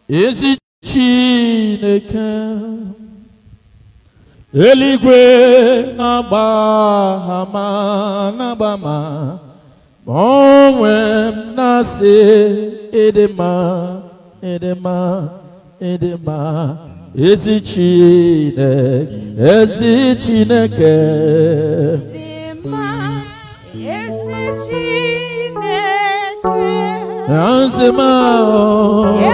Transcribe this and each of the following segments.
Ezi Chineke, eluigwe na-agba ama, na-agba ama, ma onwe m na-asị ịdị mma, ịdị mma, ịdị mma, ezi Chineke, ezi Chineke. Dị mma, ezi Chineke. Asị m ahụ.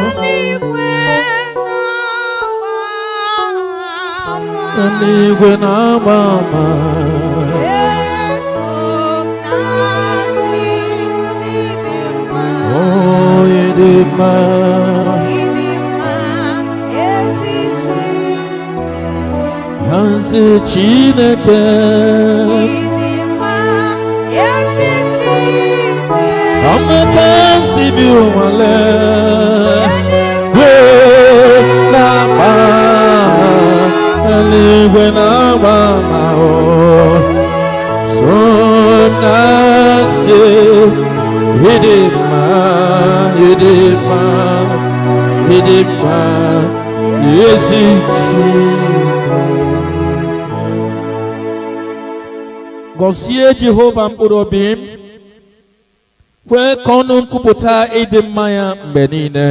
Eluigwe na-agba ama. Eluigwe na-agba ama. Eso na-asị ịdị mma. O, ịdị mma. Ịdị mma, ezi Chineke. Ezi Chineke. Ịdị mma, ezi Chineke. Amaka si bi ụwale wee na-agba, eluigwe na-agba ama o so na-asị ịdị mma, ịdị mma, ịdị mma, ezi Chineke. Gọzie Jehova, mkpụrụ obi m. Kwee ka ọnụ m kwupụta ịdị mma ya mgbe niile.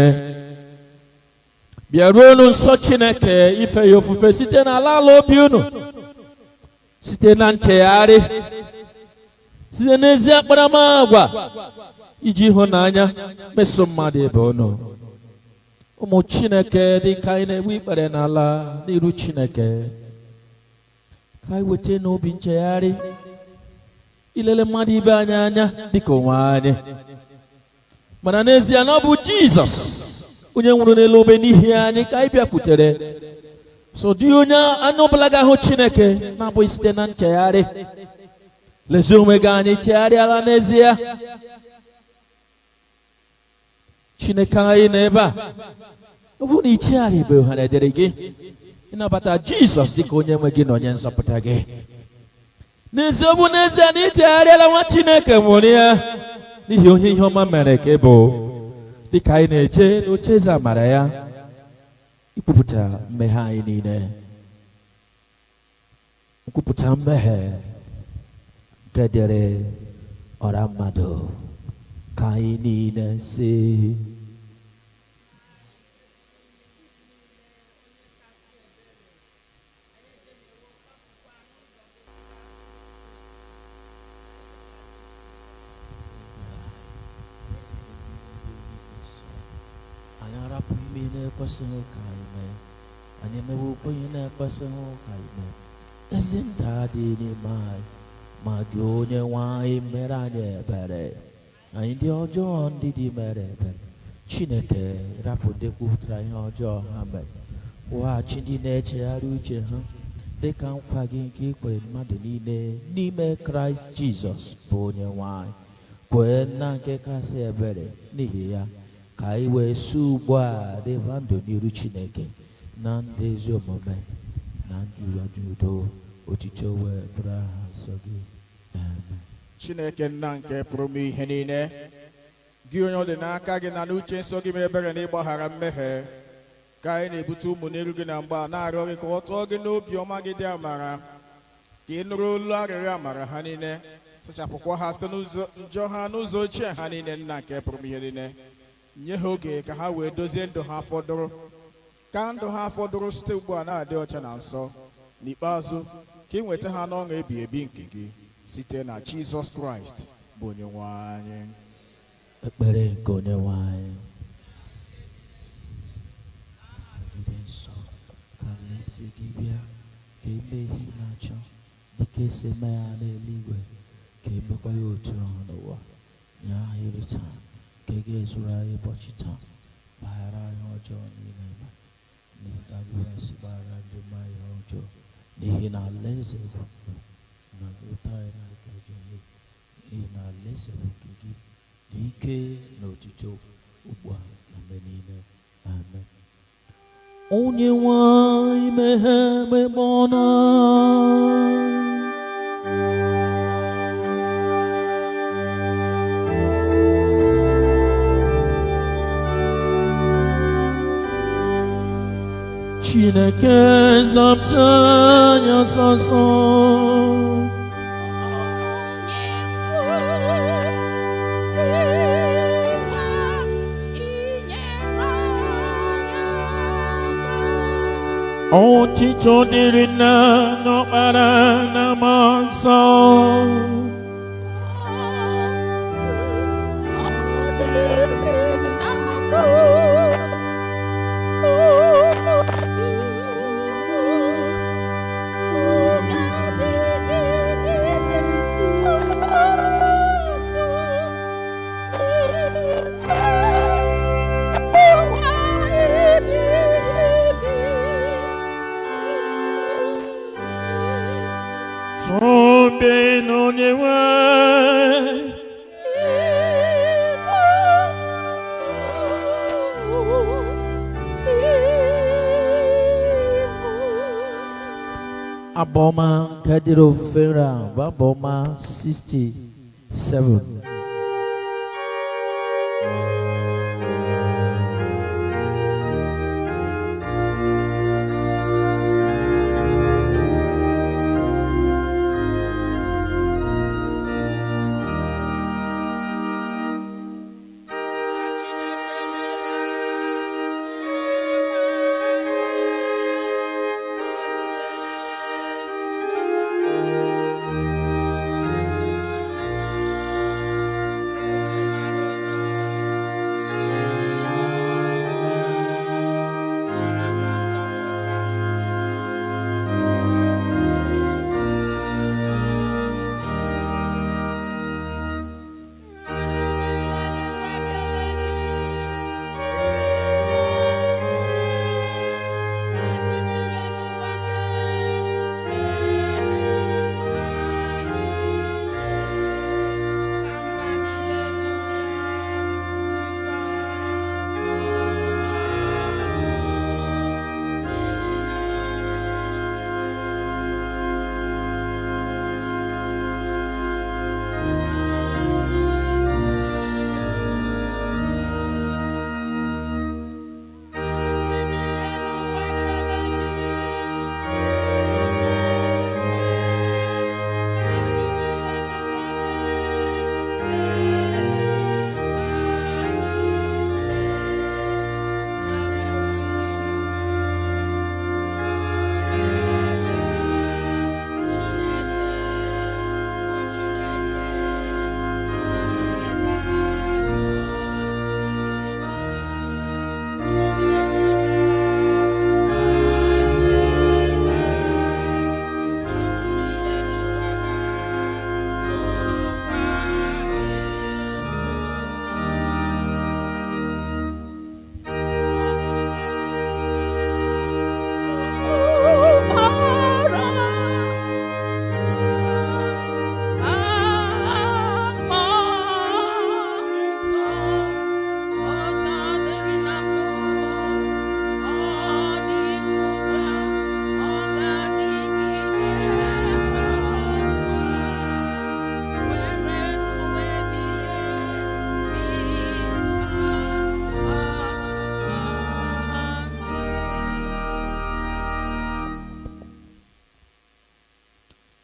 Bịaruonu nsọ Chineke ife ya ofufe site n'ala ala obi unu, site na nchegharị, site n'ezi akparamagwa, iji ịhụnanya meso mmadụ ibe unu. Ụmụ Chineke, dị ka anyị na-egbu ikpere n'ala n'iru Chineke, ka anyị weta n'obi nchegharị ilele mmadụ ibe anyị anya dịka onwe anyị, mana n'ezie na ọ bụ Jizọs onye nwụrụ n'elu obe n'ihi anyị ka anyị bịakwutere. So dị onye anụ ọbụla ga-ahụ Chineke na-abụghị site na nchegharị. Lezie onwe gị anyị, chegharịala n'ezie? Chineke anyị nọ ebe a. Ọ bụrụ na ị chegharịbe, ohere dịrị gị ịnabata Jizọs dịka onye nwe gị na onye nzọpụta gị n'ezie. Ọ bụ n'ezie na ị chegharịala, nwa Chineke, nwụrụ ya n'ihi onye ihe ọma mere ka ị bụ, dịka anyị na-eje n'oche eze amara ya ikwupụta mmehie anyị niile, nkwupụta mmehie nke dịrị ọra mmadụ, ka anyị niile si: Anyị arapụ ime ihe na-ekwesịghị ka anyị mee, anyị emewe okwu ihe na-ekwesịghị ka anyị mee. Ezi ndụ adịghị n'ime anyị, ma gị, onye nwe anyị, mere anyị ebere. Anyị ndị ọjọọ, ndị dị mere ebere. Chineke, rapụ ndị kwupụtara ihe ọjọọ ha mere, kwụghachi ndị na-echegharị uche ha, dịka nkwa gị nke i kwere mmadụ niile n'ime Kraịst Jizọs bụ onye nwe anyị. Kwee, nna nke kasị ebere, n'ihi ya ka anyị wee si ugbu a dịba ndụ n'iru Chineke na ndị ezi omume na ndụ dị udo. Otito wee bụrụ aha nsọ gị. Amen. Chineke nna nke pụrụ ime ihe niile, gị onye ọ dị n'aka gị na n'uche nsọ gị mere ebere na ịgbaghara mmehie, ka anyị na-ebute ụmụ n'iru gị na mgbe a, na-arịọ gị ka ọ tụọ gị n'obi ọma gị dị amara, ka ị nụrụ olu arịrịọ amara ha niile, sachapụkwa ha site n'ụzọ njọ ha, n'ụzọ ochie ha niile. Nna nke pụrụ ime ihe niile, nye ha oge ka ha wee dozie ndụ ha fọdụrụ, ka ndụ ha fọdụrụ site ugbu a na-adị ọcha na nsọ. N'ikpeazụ, ka ị nweta ha n'ọṅụ ebi ebi nke gị, site na Jizọs Kraịst bụ onye nwe anyị. Ekpere nke onye nwe anyị. Dị nsọ, ka alaeze gị bịa, ka eme ihe ị na-achọ dịka esi eme ya n'eluigwe, ka emekwa ya otu ahụ n'ụwa. Nye anyị nri taa ka ị ga-ezuru anyị ụbọchị taa. Gbaghara anyị ọjọọ niile ma n'ihi na anyị wee si gbaghara ndị mma ihe ọjọọ, n'ihi na alaeze bụ na ụtọ anyị na nke ọjọọ, n'ihi na alaeze bụ nke gị, dị ike na otuto, ugbu a na mgbe niile. Amen. Onye nwe anyị, meghee mgbe ọ na Chineke zọpụta anyị ọsọsọ. Onye nwe ụwa inyere anyị aka. Ọchịchọ dịrị nna n'ọkpara na mmụọ nsọ. Tobe n'onye nwe anyị. Abụ ọma nke dịrị ofufe nra bụ abụ ọma 67.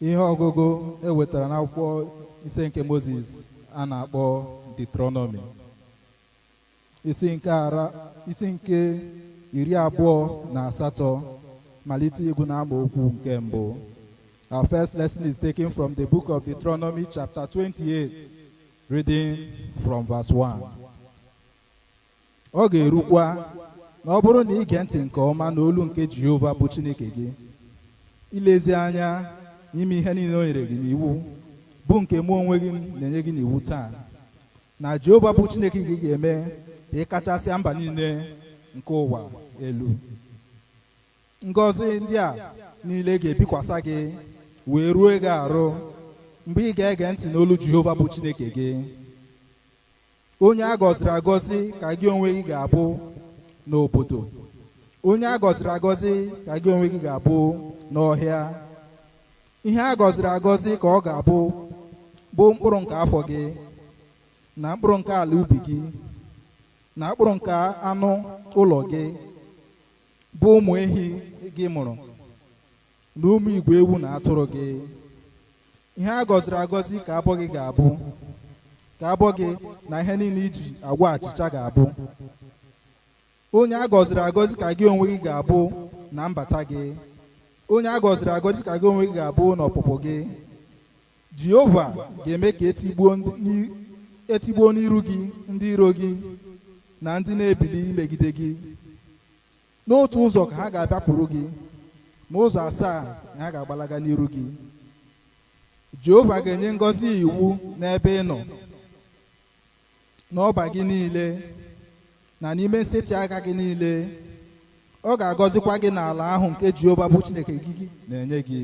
Ihe ọgụgụ e wetara n'akwụkwọ ise nke Mozis a na-akpọ Deuteronomy, isi nke 28, malite ịgụ na amaokwu nke mbụ. Our first lesson is taken from the book of Deuteronomy, chapter 28, reading from verse 1. Ọ ga-erukwa na ọ bụrụ na ige ntị nke ọma n'olu nke Jehova bụ Chineke gị, ilezi anya n'ime ihe niile o nyere gị n'iwu, bụ nke mụ onwe gị na-enye gị n'iwu taa, na Jehova bụ Chineke gị ga-eme ka ị kachasịa mba niile nke ụwa elu. Ngọzi ndị a niile ga-ebikwasa gị wee ruo gị arụ mgbe ị ga-ege ntị n'olu Jehova bụ Chineke gị. Onye a gọziri agọzi ka gị onwe gị ga-abụ n'obodo, onye a gọziri agọzi ka gị onwe gị ga-abụ n'ọhịa. Ihe a gọziri agọzi ka ọ ga-abụ, bụ mkpụrụ nke afọ gị, na mkpụrụ nke ala ubi gị, na mkpụrụ nke anụ ụlọ gị, Bụ ụmụ ehi gị mụrụ na ụmụ igwe ewu na atụrụ gị. Ihe a gọziri agọzi ka abọ gị ga-abụ, ka abọ gị na ihe niile iji agwa achịcha ga-abụ. Onye a gọziri agọzi ka gị onwe gị ga-abụ na mbata gị, onye a gọziri agọzi ka gị onwe gị ga-abụ n'ọpụpụ gị. Jehova ga-eme ka etigbuo n'iru gị ndị iro gị na ndị na-ebili imegide gị. N'otu ụzọ ka ha ga-abịakwuru gị, ma ụzọ asaa ka ha ga-agbalaga n'iru gị. Jehova ga-enye ngọzi iwu n'ebe ị nọ, n'ọba gị niile na n'ime nsetị aka gị niile. Ọ ga-agọzikwa gị n'ala ahụ nke Jehova bụ Chineke gị na-enye gị.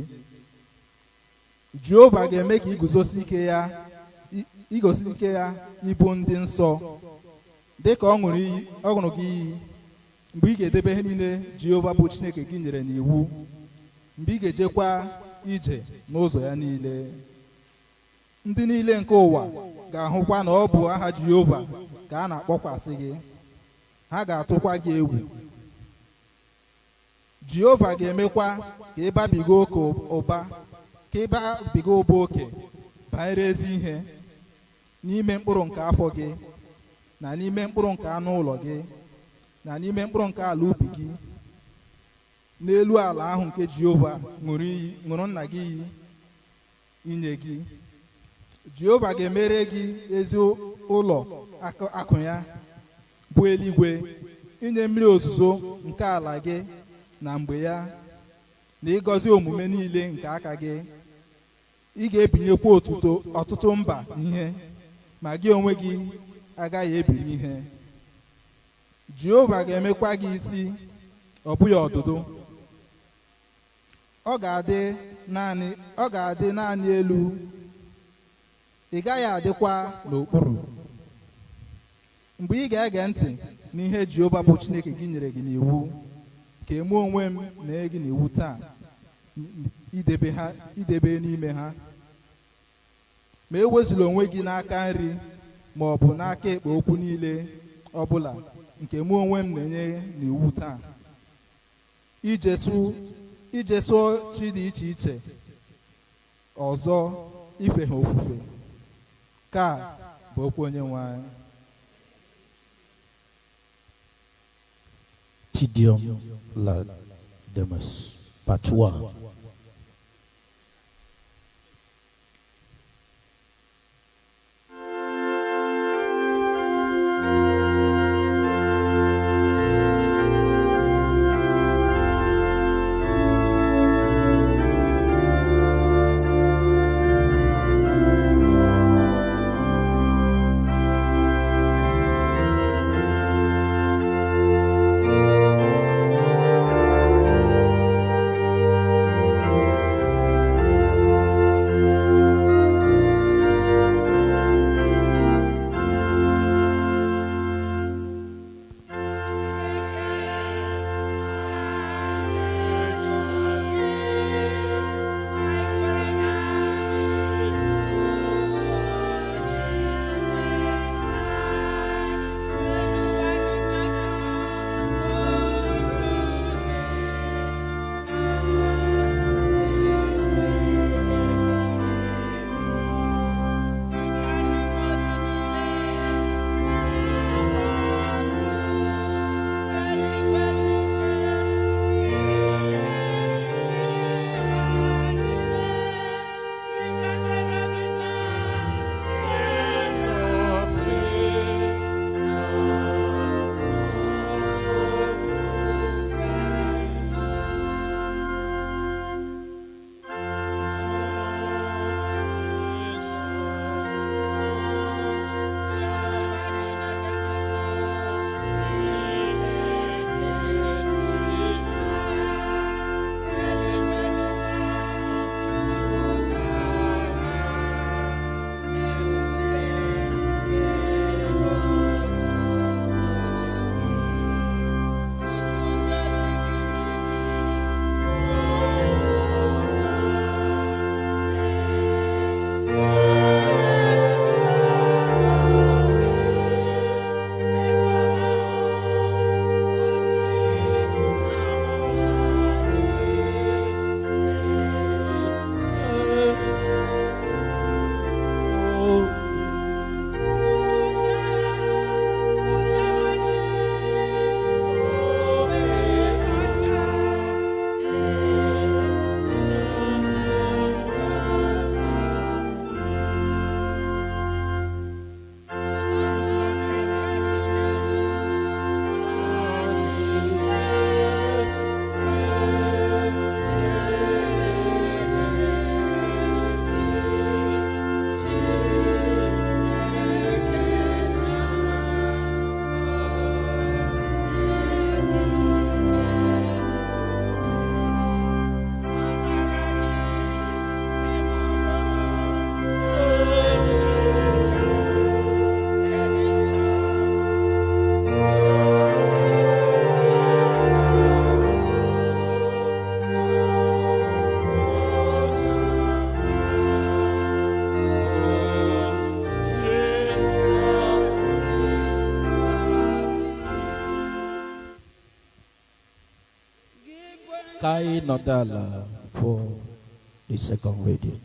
Jehova ga-eme ka iguzosi ike ya igosi ike ya ịbụ ndị nsọ, dịka ọ ṅụrụ iyi, ọ ṅụrụ gị iyi, mgbe ị ga-edebe ihe niile Jehova bụ Chineke gị nyere n'iwu, mgbe ị ga-ejekwa ije n'ụzọ ya niile. Ndị niile nke ụwa ga-ahụkwa na ọ bụ aha Jehova ka a na-akpọkwasị gị, ha ga-atụkwa gị egwu. Jehova ga-emekwa ka ị babiga oke ụba, ka ị babiga ụba oke banyere ezi ihe n'ime mkpụrụ nke afọ gị, na n'ime mkpụrụ nke anụ ụlọ gị, na n'ime mkpụrụ nke ala ubi gị, n'elu ala ahụ nke Jehova ṅụrụ iyi, ṅụrụ nna gị iyi inye gị. Jehova ga-emere gị ezi ụlọ akụ ya, bụ eluigwe, inye mmiri ozuzo nke ala gị na mgbe ya, na ịgọzi omume niile nke aka gị. Ị ga-ebinyekwa otuto ọtụtụ mba ihe, ma gị onwe gị agaghị ebiri ihe. Jehova ga-emekwa gị isi, ọ bụghị ọdụdụ. Ọ ga-adị naanị elu, ị gaghị adịkwa n'okpuru, mgbe ị ga-ege ntị n'ihe Jehova bụ Chineke gị nyere gị n'iwu, ka mụ onwe m na-enye gị n'iwu taa idebe ha, idebe n'ime ha. Ma ewezụla onwe gị n'aka nri ma ọ bụ n'aka ekpe okwu niile ọbụla nke mụ onwe m na-enye n'iwu taa, ijeso chi dị iche iche ọzọ ife ha ofufe. Ka bụ okwu Onye nwe anyị. Te Deum Laudamus, Part 1. nọdụ ala for the second reading.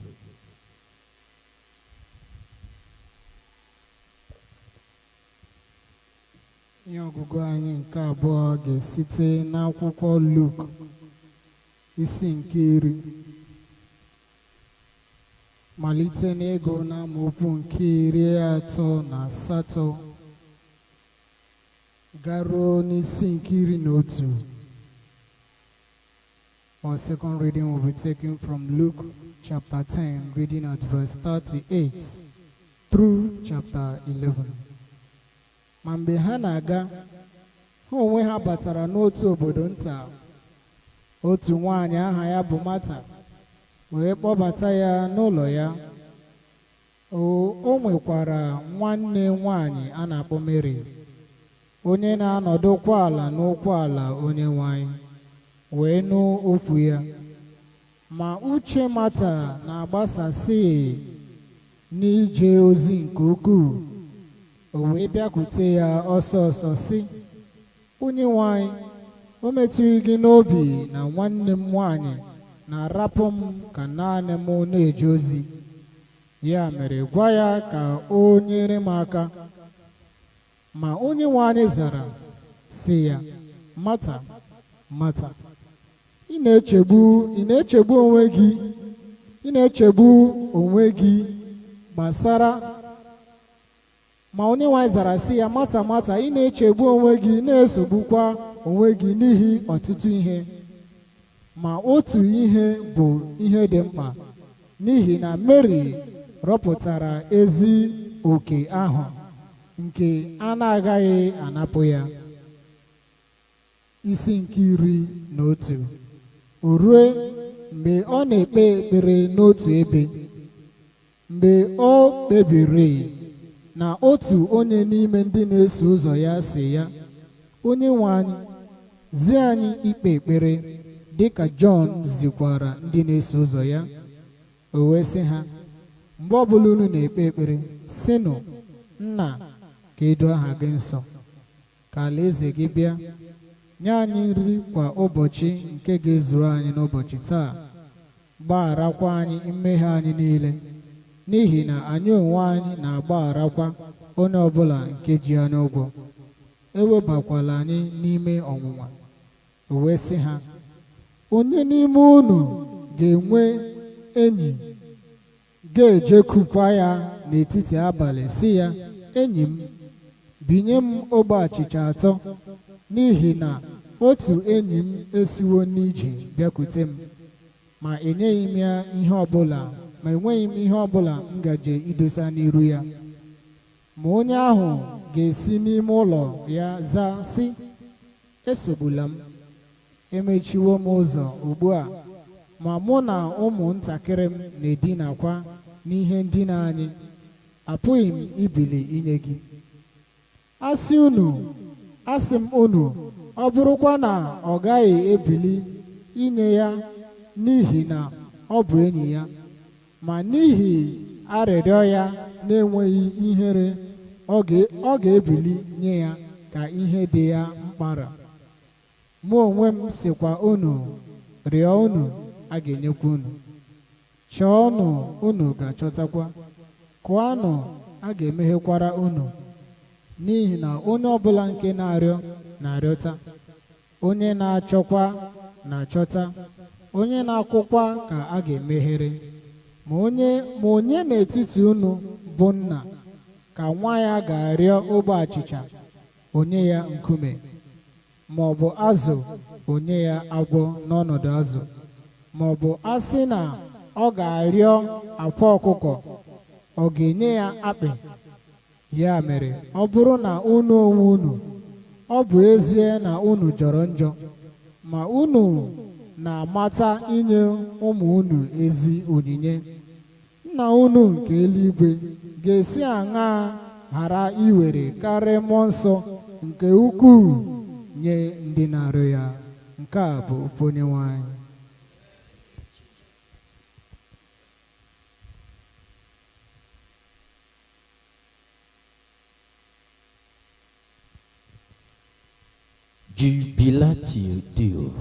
Ihe ọgụgụ anyị nke abụọ ga-esite n'akwụkwọ Luk isi nke 10, malite n'ịgụ n'amaokwu nke 38 garuo n'isi nke 11. Our second reading will be taken from Luke chapter 10, reading at verse 38 through chapter 11. Ma mgbe ha na-aga, ha onwe ha batara n'otu obodo nta. Otu nwaanyị aha ya bụ Mata wee kpọbata ya n'ụlọ ya. O nwekwara nwanne nwaanyị a na-akpọ Mary, onye na-anọdụkwa ala n'ụkwụ ala Onyenwe anyị, wee nụ okwu ya. Ma uche Mata na-agbasasị n'ije ozi nke ukwuu. O wee bịakwute ya ọsọ ọsọ sị, Onyenwe anyị, o metụghị gị n'obi na nwanne m nwaanyị na-arapụ m ka naanị m na-eje ozi? Ya mere gwa ya ka o nyere m aka. Ma Onyenwe anyị zara sị ya, Mata, Mata, ị na-echegbu onwe gị, ị na-echegbu onwe gị gbasara. Ma Onyenwe anyị zara sị ya, Mata, Mata, ị na-echegbu onwe gị, na-esogbukwa onwe gị n'ihi ọtụtụ ihe, ma otu ihe bụ ihe dị mkpa, n'ihi na Mary rọpụtara ezi oke ahụ nke a na-agaghị anapụ ya. Isi nke 11. O rue, mgbe ọ na-ekpe ekpere n'otu ebe, mgbe o kpebiri, na otu onye n'ime ndị na-eso ụzọ ya sị ya, Onyenwe anyị, zi anyị ikpe ekpere dịka Jọn zikwara ndị na-eso ụzọ ya. O wee sị ha, mgbe ọbụla unu na-ekpe ekpere, sịnụ, Nna, ka edo aha gị nsọ, ka alaeze gị bịa. Nye anyị nri kwa ụbọchị nke ga-ezuru anyị n'ụbọchị taa. Gbagharakwa anyị mmehie anyị niile, n'ihi na anyị onwe anyị na-agbagharakwa onye ọbụla nke ji anyị ụgwọ. Ewebakwala anyị n'ime ọnwụnwa. O wee sị ha, onye n'ime unu ga-enwe enyi ga-ejekukwa ya n'etiti abalị sị ya, enyi m, binye m ogbe achịcha atọ, n'ihi na otu enyi m esiwo n'ije bịakwute m, ma enyeghị m ya ihe ọbụla, ma enweghị m ihe ọbụla m gaje idosa n'iru ya. Ma onye ahụ ga-esi n'ime ụlọ ya zaa sị, esogbula m, emechiwo m ụzọ ugbu a, ma mụ na ụmụntakịrị m na-edinakwa n'ihe ndina anyị, apụghị m ibili inye gị. Asị m unu, ọ bụrụkwa na ọ gaghị ebili inye ya n'ihi na ọ bụ enyi ya, ma n'ihi arịrịọ ya na-enweghị ihere, ọ ga-ebili nye ya ka ihe dị ya mkpara. Mụ onwe m sịkwa unu, rịọ unu, a ga-enyekwa unu. Chọọnụ, unu ga-achọtakwa. Kụanụ, a ga-emeghekwara unu. N'ihi na onye ọbụla nke na-arịọ na-arịọta, onye na-achọkwa na-achọta, onye na-akwụkwa ka a ga-emeghere. Ma onye n'etiti unu bụ nna ka nwa ya ga-arịọ ogbe achịcha, onye ya nkume, ma ọ bụ azụ, onye ya agwọ n'ọnọdụ azụ, ma ọ bụ asị na ọ ga-arịọ akwa ọkụkọ, ọ ga-enye ya akpị? Ya mere, ọ bụrụ na unu onwe unu, ọ bụ ezie na unu jọrọ njọ, ma unu na-amata inye ụmụ unu ezi onyinye, nna unu nke eluigwe ga-esi aṅaa ghara iwere karịa mmụọ nsọ nke ukwuu nye ndị na-arịọ ya? Nke a bụ okwu Onyenwe anyị. Jubilate Deo.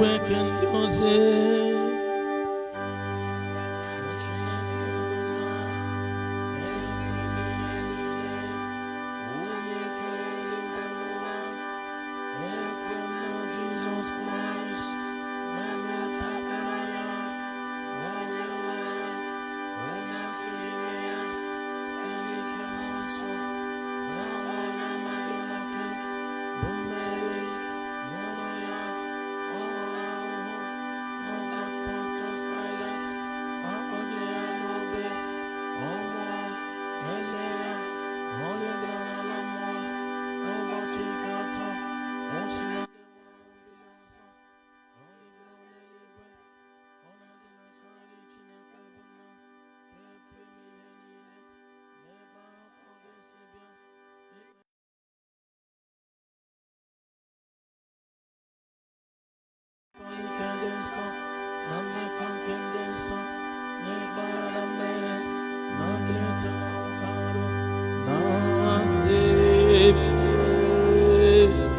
Okwukwe nke ndị ozi. Onye kere eluigwe n'ụwa, ekwe m na Jizọs Kraịst, naanị otu Ọkpara ya, Onye nwe anyị, onye a tụrụ ime ya site n'ike Mmụọ Nsọ, na nwanyị amaghị nwoke, bụ Meri, mụrụ ya, ọ hụrụ ahụhụ n'ọnọdụ Pontius Pilate, a kpọgidere ya n'obe, ọ nwụọ, e lie ya, ọ rịdara n'ala mmụọ, n'ụbọchị nke atọ, o si na ndị nwụrụ anwụ bilie ọzọ, ọ rịgoro n'eluigwe, ọ na-adị n'aka nri Chineke bụ Nna, nke pụrụ ime ihe niile, n'ebe ahụ ka ọ ga-esi bịa ikpe ike dị nsọ na mmekọ nke ndị nsọ na ịgbaghara mmehie na mbilite n'ọnwụ nke arụ na ndụ ebighị ebi.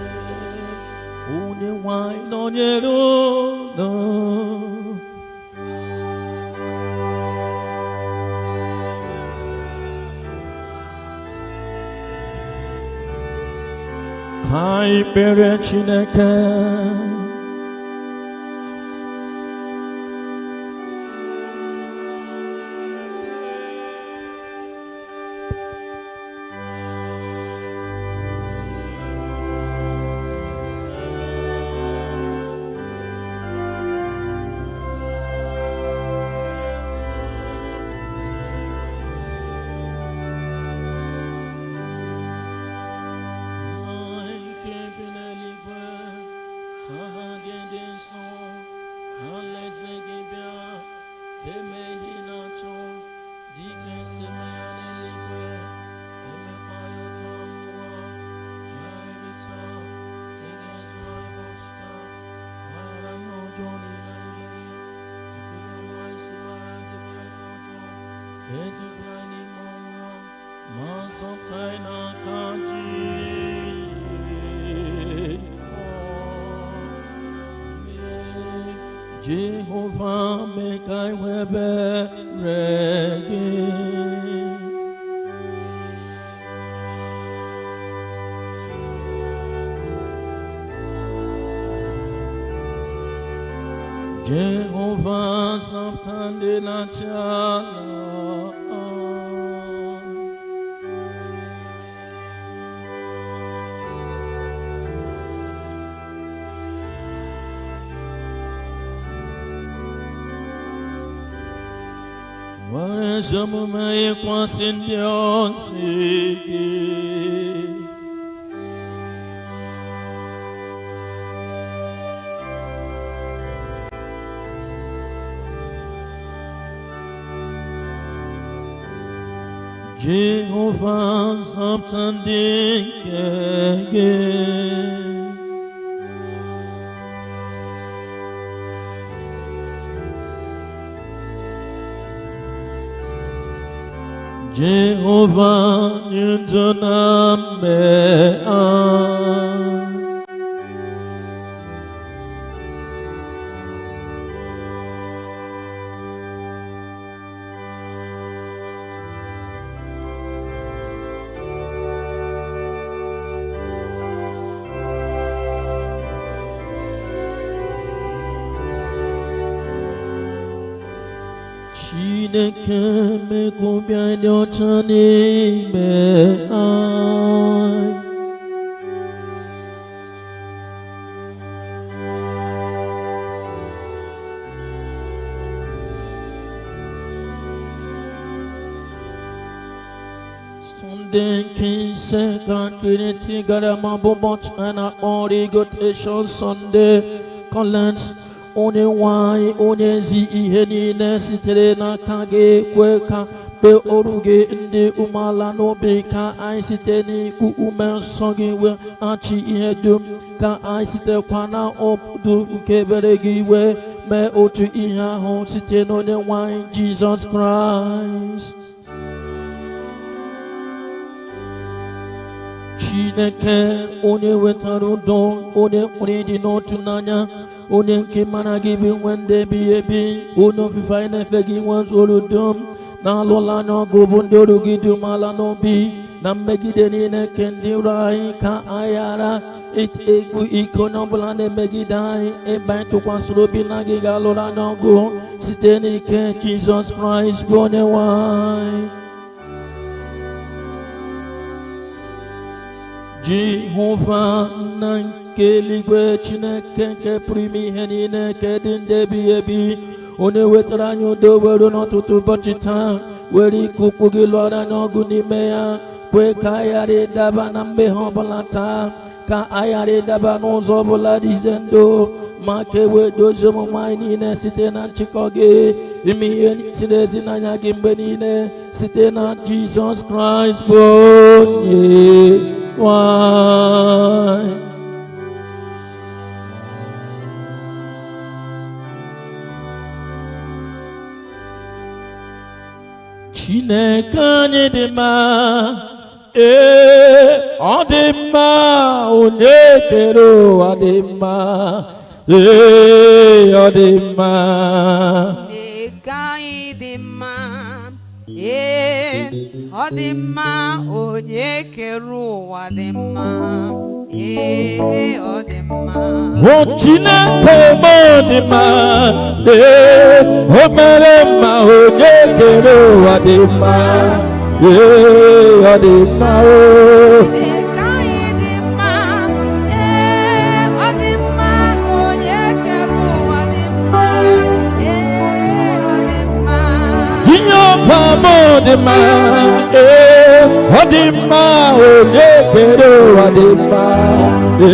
Amen. Onye nwe anyị nọnyere unu. Ka anyị kpere Chineke. Nna nke bi n'eluigwe, ka aha gị dị nsọ, ka alaeze gị bịa, ka eme ihe ị na-achọ, dị ka esi eme ya n'eluigwe, ka emekwa ya otu a n'ụwa. Nye anyị nri taa, ka ị ga-ezu anyị ụbọchị taa, gbaghara ihe ọjọọ niile anyị mere, dịka onye nwe anyị si gbaghara ndị mere ihe ọjọọ, edubara anyị n'ime ọnwụnwa, ma zọpụta anyị n'aka Jehova. Jehova, mee ka anyị nwee ebere gị. Jehova, zọpụta ndị na-achị ala. Were ezi omume ịkwasị ndị ozi gị. Jehova, zọpụta ndị nke gị. Jehova, nye ndụ na mmehie. Chineke, mee ka obi anyị dị ọcha n'ime anyị. Sunday nke ise ka Trinity gara ma bụ ụbọchị a na-akpọ Rigotation Sunday Collins. Onye nwanyị, onye ezi ihe niile sitere n'aka gị, kwe ka kpee oru gị ndị umeala n'obi, ka anyị site n'ikwu ume nsọ gị wee achị ihe dum, ka anyị sitekwa na ọdụ nke ebere gị wee mee otu ihe ahụ, site n'onye nwanyị Jizọs Kraịst. Chineke onye wetara udo, onye kpụrụ ịdị n'otu n'anya, onye nke mara gị bụ nwe ndị ebighị ebi, onye ofufe anyị na-efe gị nwe zuru dum na-alụla anya ọgụ bụ ndị ọrụ gị dị umeala n'obi na mmegide niile nke ndị iro anyị, ka anyị ghara egwu ike onye ọbụla na-emegide anyị, ebe anyị tụkwasịrị obi na gị ga-alụrụ anya ọgụ site n'ike Jizọs Kraịst bụ onye nwe anyị. Jehova nna nke eluigwe, Chineke nke pụrụ ime ihe niile, nke dị ndị ebighị ebi, onye wetara anyị udo were n'ọtụtụ ụbọchị taa, were ike ukwu gị lụọrọ anyị ọgụ n'ime ya, kwee ka anyị ghara ịdaba na mmehie ọbụla taa, ka anyị ghara ịdaba n'ụzọ ọbụla dị ize ndụ, ma ka e wee dozie omume anyị niile site na nchịkọ gị, ime ihe ziri ezi n'anya gị mgbe niile, site na Jizọs Kraịst bụ onye nwe anyị. Chineke anyị dị mma, ee, ọ dị mma, onye kere ụwa dị mma, ee, ọ dị mma. Chineke anyị dị mma, ee, ọ dị mma, onye kere ụwa dị mma, ee, ọ dị mma. O Chineke m dị mma, ee, o mere mma, onye kere ụwa dị mma, ee, ọ dị mma o. Chineke anyị dị mma, ee, ọ dị mma, onye kere ụwa dị mma, ee, ọ dị mma. Jehova m dị mma, ee, ọ dị mma, onye kere ụwa dị mma, ee,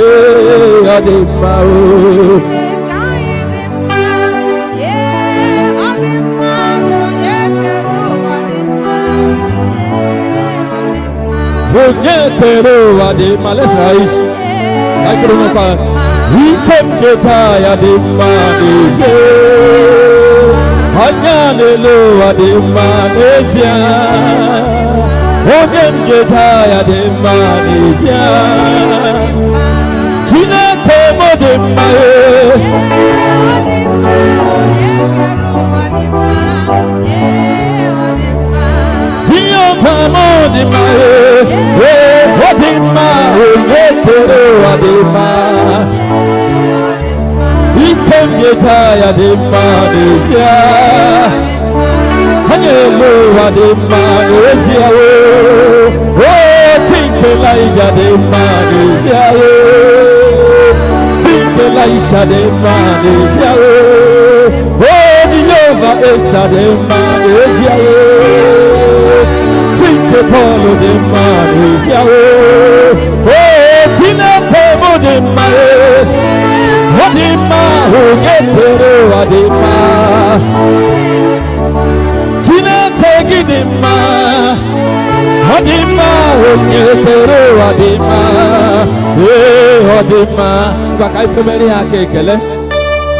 ọ dị mma o. Chineke anyị dị mma, ee, ọ dị mma, onye kere ụwa dị mma, ee, ọ dị mma. Onye kere ụwa dị mma, let's rise. Ee, Ka anyị kere ọ onwe dị mma. Ike m cheta ya dị mma n'ezie. Anya n'elu ụwa dị mma n'ezie. Onye ncheta ya dị mma n'ezie. Chineke m dị mma ee. Ọ dị mma, onye kere ụwa dị mma, ee, ọ dị mma. Jehova m dị mma ee. Ee, ọ dị mma, onye kere ụwa dị mma. Ee, ọ dị mma. Ike ncheta ya dị mma n'ezie. Anya elu ụwa dị mma n'ezie o. O Chinke Elijah dị mma n'ezie o. Chinke Elisha dị mma n'ezie o. O Jehova Esta dị mma n'ezie o. Chinke Pọl dị mma n'ezie o. O Chineke m dị mma o. Ọ dị mma, onye kere ụwa dị mma. Chineke gị dị mma, ọ dị mma, onye kere ụwa dị mma, ee, ọ dị mma. Ngwa ka anyị femere ya aka ekele,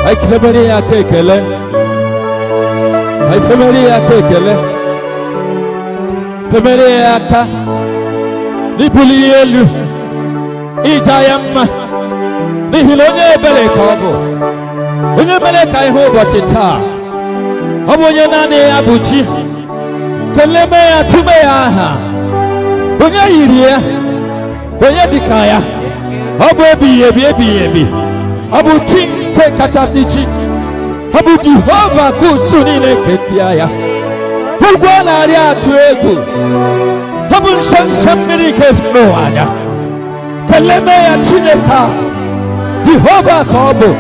ka anyị femere ya aka ekele, ka anyị femere ya aka ekele, femere ya aka n'ibuli ya elu, ịja ya mma, n'ihi na onye ebere ka ọ bụ, onye mere ka ihe ụbọchị taa. Ọ bụ onye naanị ya bụ chi. Keleme ya, tụme ya aha. Onye yiri ya, onye dịka ya? Ọ bụ ebighị ebi, ebighị ebi. Ọ bụ chi nke kachasị chi. Ọ bụ Jehova ka usu niile nke ndị agha. Ụgwọ na-arị atụ egwu. Ọ bụ nsọ nsọ mmiri nke n'ụwa anya. Keleme ya, Chineke a. Jehova ka ọ bụ.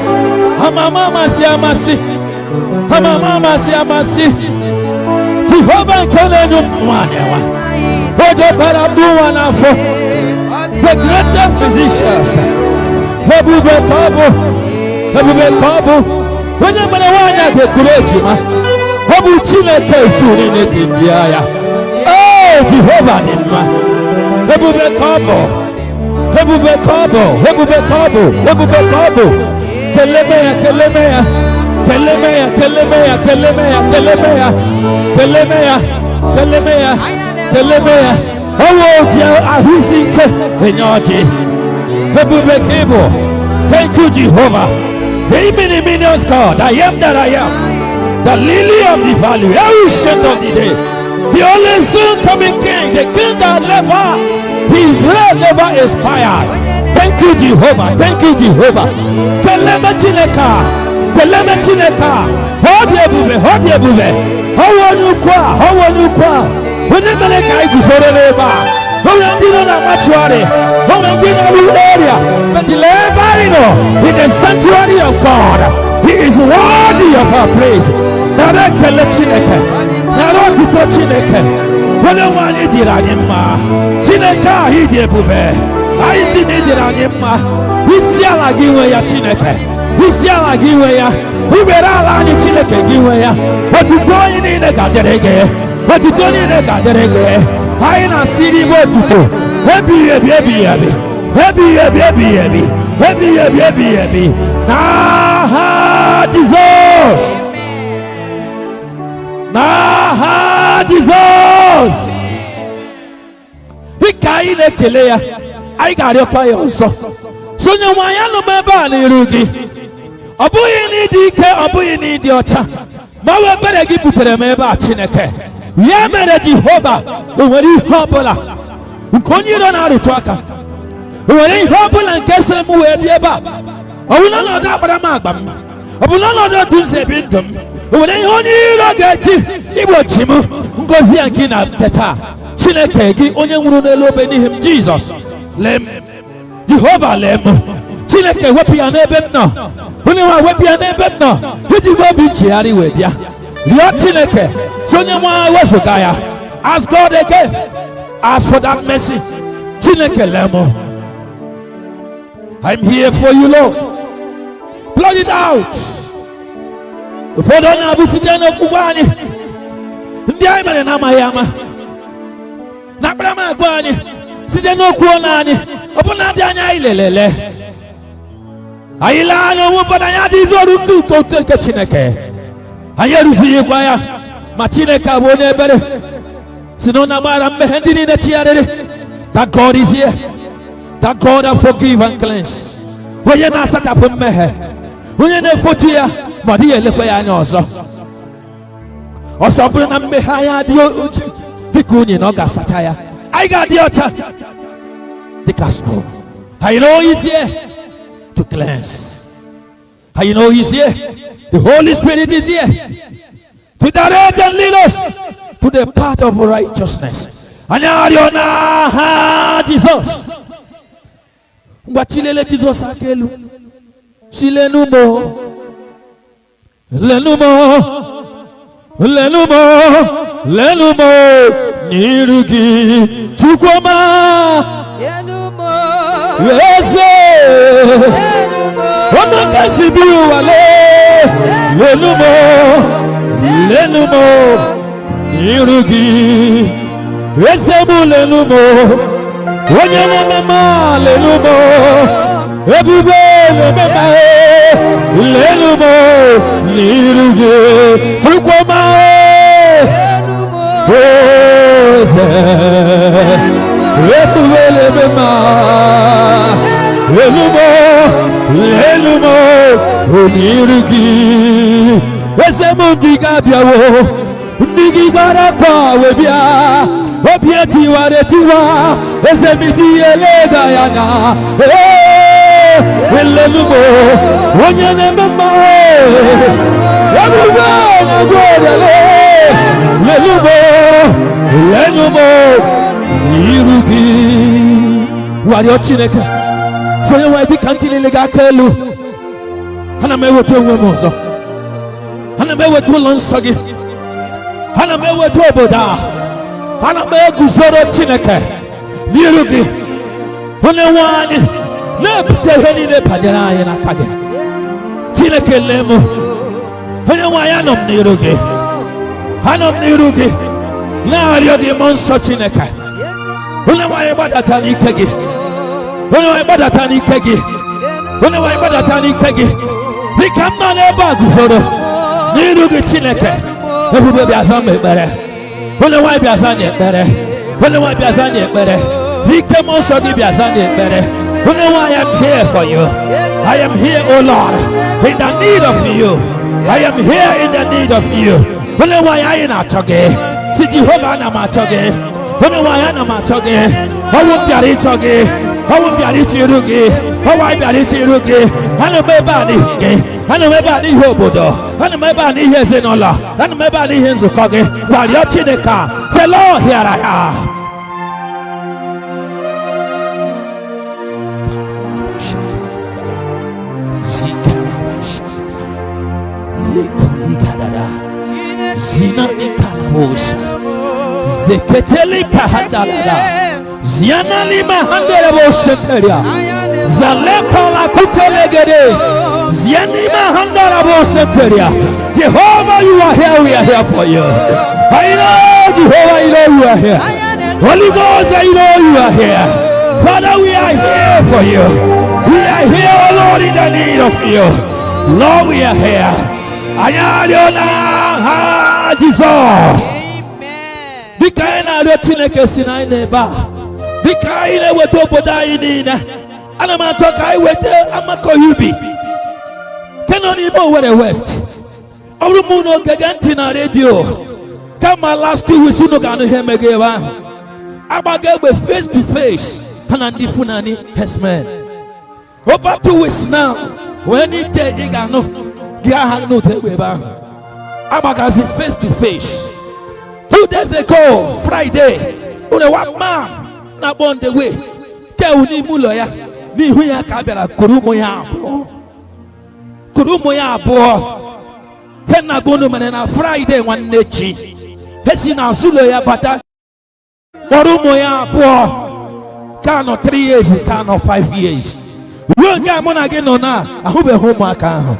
Amama amasị amasị, amama amasị amasị. Jehova nke na-enye ụmụ nwanyị nwa, o jebara mgbu nwa n'afọ. The greatest physicians. Ebube ka ọ bụ, ebube ka ọ bụ, onye mere nwaanyị a ga-ekuru ejima. Ọ bụ Chineke ezu niile dị ndị agha. Ee, Jehova dị mma. Ebube ka ọ bụ, ebube ka ọ bụ, ebube ka ọ bụ, ebube ka ọ bụ. Keleme ya, keleme ya, keleme ya, keleme ya, keleme ya, keleme ya, keleme ya, keleme ya, keleme ya. Ọwụ oji ahụ isi ike enye ọjị. Ebube ka ị bụ. Thank you, Jehovah, the many God. I am that I am, the lily of the valley, ancient of the day, the only soon coming king, the king that never, his reign never expired. Thank you, Jehovah. Thank you, Jehovah. Keleme Chineke a. Keleme Chineke a. Ọ dị ebube, ọ dị ebube. Ọwụ onye ukwu a, ọwụ onye ukwu a, onye mere ka anyị guzoro n'ebe a. O nwere ndị nọ na mortuary, o nwere ndị nọ n'ụlọ ọrịa, but lee ebe anyị nọ, in the sanctuary of God. He is worthy of our praise. Nara ekele Chineke, nara otuto Chineke. Onye nwe anyị dịrị anyị mma. Chineke ahụ dị ebube, anyị si na ị dịrị anyị mma. Isi ala gị nwe ya, Chineke. Isi ala gị nwe ya. Iwere ala anyị, Chineke, gị nwe ya. Otuto anyị niile ga-adịrị gị, otuto niile ga-adịrị gị. Anyị na-asị n'ime otuto ebighị ebi, ebighị ebi, ebighị ebi, ebighị ebi, ebighị ebi, ebighị ebi, n'aha Jizọs, n'aha Jizọs. Dịka anyị na-ekele ya, anyị ga-arịọkwa ya ọzọ. So onye nwe anyị, anụ m ebe a n'iru gị, ọ bụghị na ịdị ike, ọ bụghị na ịdị ọcha, ma ọ bụ ebere gị butere m ebe a, Chineke. Ya mere, Jehova, o nwere ihe ọbụla nke onye iro na-arụtụ aka, o nwere ihe ọbụla nke sịrị m wee bịa ebe a, ọ bụ n'ọnọdụ akparamagba m, ọ bụ n'ọnọdụ otu m si ebi ndụ m, o nwere ihe onye iro ga-eji igbochi m ngozi ya nke ị na-ete taa. Chineke, gị onye nwụrụ n'elu obe n'ihi m, Jizọs, lee m. Jehova, lee m. Chineke, wepụ ya n'ebe m nọ. Onye nwe, wepụ ya n'ebe m nọ, iji gwa obi nchegharị wee bịa. Rịọ Chineke si onye nwe wezụga ya. Ask God again. Ask for that mercy. Chineke, lee m. I'm here for you, Lord. Blot it out. Ụfọdụ ọ na-abụ site n'okwukwe anyị, ndị anyị mere na-amaghị ama, na akparamagwa anyị, site n'okwu ọnụ anyị, ọbụna dị anya anyị lelele anyị lee anya onwe ụfọdụ, anyị adịghịzi ọrụ ntụ ụtọ ụtọ nke Chineke, anyị eruzighịkwa ya. Ma Chineke abụ onye ebere, si na ọ na-agbaghara mmehie ndị niile chigharịrị. That God is here, that God that forgive and cleanse, onye na-asachapụ mmehie, onye na-efotu ya ma ọ dịghị elekwa ya anya ọzọ. Ọsọ bụrụ na mmehie anyị adịghị oji dịka unyi, na ọ ga-asacha ya, anyị ga-adị ọcha dịka snow. I know he's here to cleanse. I know he's here. The Holy Spirit is here to direct and lead us to the path of righteousness. Anyị arịọ n'aha Jizọs. Ngwa, chilele Jizọs aka elu, chilenu mo, lenu mo, lenu mo, lenu mo n'iru gị, Chukwuma. Enu mo. Eze. Enu mo. Ọmọ kasi bi ụwa lee, lenu mo, lenu mo n'iru gị, eze m, lenu mo, onye na-eme mma, lenu mo, ebube na-eme mma, lenu mo n'iru gị, Chukwuma. Enu mo. Eze, ebube na-eme mma, lenu mo, lenu mo n'iru gị, eze m. Ndị ga-abịawo, ndị gị gbara akwa wee bịa, obi etiwara etiwa, eze m, dị eleda ya anya. Ee, lenu mo, onye na-eme mma, ebube na-agwọ ọrịa, lenu mo, lenu mo n'iru gị. Warịọ Chineke, sị onye nwanyị, dịka ntị niile gị aka elu, ana m eweta onwe m ọzọ, ana m eweta ụlọ nsọ gị, ana m eweta obodo a, ana m eguzoro, Chineke, n'iru gị. Onye nwe anyị, na-ebute ihe niile banyere anyị n'aka gị. Chineke, lee m. Onye nwe anyị, anọ m n'iru gị, anọ m n'iru gị, na-arịọ gị, mmụọ nsọ Chineke. Onye nwe anyị, gbadata n'ike gị. Onye nwe anyị, gbadata n'ike gị. Onye nwe anyị, gbadata n'ike gị, dịka m nọ n'ebe a guzoro n'iru gị. Chineke ebube, bịa za m ekpere. Onye nwe anyị, bịa za anyị ekpere. Onye nwe bịa za anyị ekpere. Ike mmụọ nsọ gị bịa za anyị ekpere. Onye nwe, I am here for you. I am here, O Lord, in the need of you. I am here in the need of you. Onye nwe anyị na-achọ gị. Si Jehova, ana m achọ gị. Onye nwe anyị, ana m achọ gị. Ọwụ m bịara ịchọ gị. Ọwụ m bịara ịchọ iru gị. Ọwụ anyị bịara ịchọ iru gị. Ana m ebe a n'ihi gị. Ana m ebe a n'ihi obodo. Ana m ebe a n'ihi ezinụlọ. Ana m ebe a n'ihi nzukọ gị. Gwarịọ Chineke a. Say, Lord, here I am. Zina ikalabosha. Zeketeli pahandalada. Ziana lima handelabosheteria. Zalepa la kutelegedes. Ziani mahandalaboseteria. Jehovah, you are here. We are here for you. I know, Jehovah, I know you are here. Holy Ghost, I know you are here. Father, we are here for you. We are here, oh Lord, in the need of you. Lord, we are here. Anyị arịọ n'aha Jizọs. Amen. Dịka anyị na-arịọ Chineke si na anyị na-ebe a, dịka anyị na-eweta obodo anyị niile, ana m achọ ka anyị weta Amakọhị Ubi nke nọ n'ime Owerri West. Ọ bụrụ m unu ogege ntị na redio kama last 2 weeks, unu ga-anụ ihe mego ebe ahụ. Agbaga egbe face to face, ha na ndị Fulani herdsmen, over 2 weeks now. Wee n'ite ị ga-anụ gị aha n'ụda egbe ebe ahụ agbagazi face to face. 2 days ago, Friday, unu one man na-akpọ on the way kewu n'ime ụlọ ya, n'ihu ya ka a bịara kuru ụmụ ya abụọ, kuru ụmụ ya abụọ. He na unu mere na Friday nwanne chi, he si n'azụ ụlọ ya bata kpọrọ ụmụ ya abụọ ka nọ 3 years, ka nọ 5 years. Ruo nke a mụ na gị nọ na ahụbeghị ụmụaka ahụ.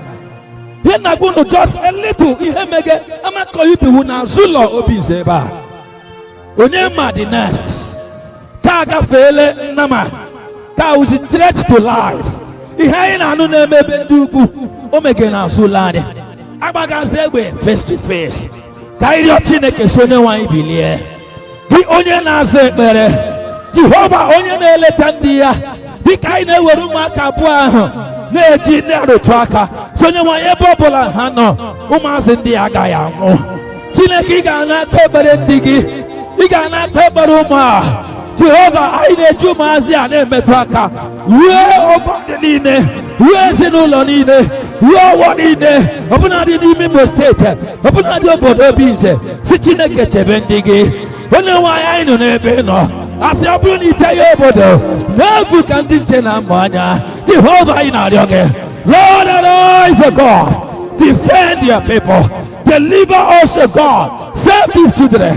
Ihe na unu just a little ihe mege Amakọhị Ubiwu n'azụ ụlọ Obinze ebe a. Onye ma the next ka agafeele nnama ka wụzi threat to life. Ihe anyị na-anụ na-eme ebe ndị ugwu, o mege n'azụ ụlọ anyị, agbagazi egbe face to face. Ka anyị rịọ Chineke si onye nwe anyị bilie, gị onye na-aza ekpere, Jehova onye na-eleta ndị ya. Dịka anyị na-ewere ụmụaka abụọ ahụ na-eji ndị arụtụ aka si onye nwe anyị, ebe ọbụla ha nọ, ụmụazị ndị ya agaghị anwụ. Chineke, ị ga-ana aka ekpere ndị gị, ị ga-ana aka ekpere ụmụ a. Jehova, anyị na-eji ụmụazị a na-emetụ aka ruo obodo niile, ruo ezinụlọ niile, ruo ọgbọ niile, ọbụnadị n'ime Imo Steeti, ọbụnadị obodo Obinze. Si Chineke chebe ndị gị. Onye nwe anyị, anyị nọ n'ebe ị nọ. Asị ọ bụrụ na ite ya obodo n'efu ka ndị nche na-amụ anya. Jehova, anyị na-arịọ gị. Lord, arise, O God, defend your people, deliver us, O God. Save these children.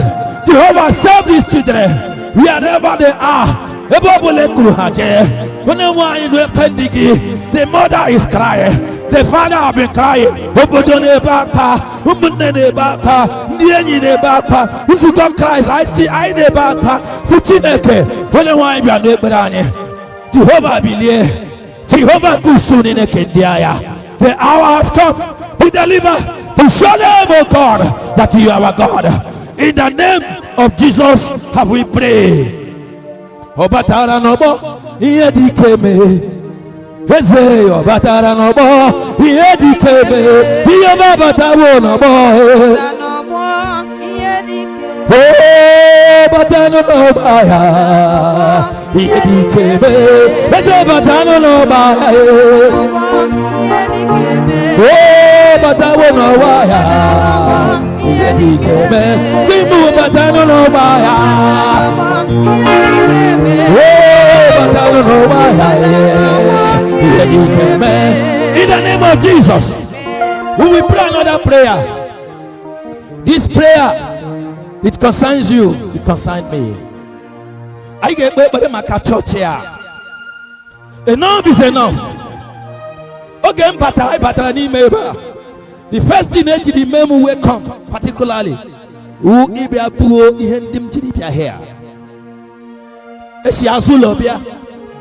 Jehovah, save these children wherever they are, ebe ọ bụla ekuru ha jee. Onye nwe anyị, na-ekpe ndị gị. The mother is crying, the father have been crying. Obodo na-ebe akwa, ụmụnne na-ebe akwa, ndị enyi na-ebe akwa, nzukọ Kraịst anyị si anyị na-ebe akwa. Si Chineke, onye nwe anyị, bịa n'ekpere anyị. Jehova, bilie. Jehova nke usuu niile ke ndị agha, the hour has come to deliver, to show them, O God, that you are our God. In the name of Jesus have we prayed. Ọ batara n'ọgbọ, ihe dị ike mee. Eze, ọ batara n'ọgbọ, ihe dị ike mee. Ihe ọma batawo n'ọgbọ. N'ọgbọ ihe dị ike. O batanụ n'ọgba ya, ihe dị ike mee. Eze, batanụ n'ọgba ya. N'ọgbọ ihe dị ike mee. O batawo n'ọgba ya, ihe dị ike mee. Chimu, batanụ n'ọgba ya. N'ọgbọ ihe dị ike mee. O batanụ n'ọgba ya, ihe dị ike mee. In the name of Jesus, we will pray another prayer. This prayer, it concerns you, it concerns me. Anyị ga-ekpe ekpere maka chọọchị a. Enough is enough. Oge m batara, anyị batara n'ime ebe a, the first thing ejiri mee m welcome particularly wu ịbịa buo ihe ndị m jiri bịa here. Esi azụ ụlọ bịa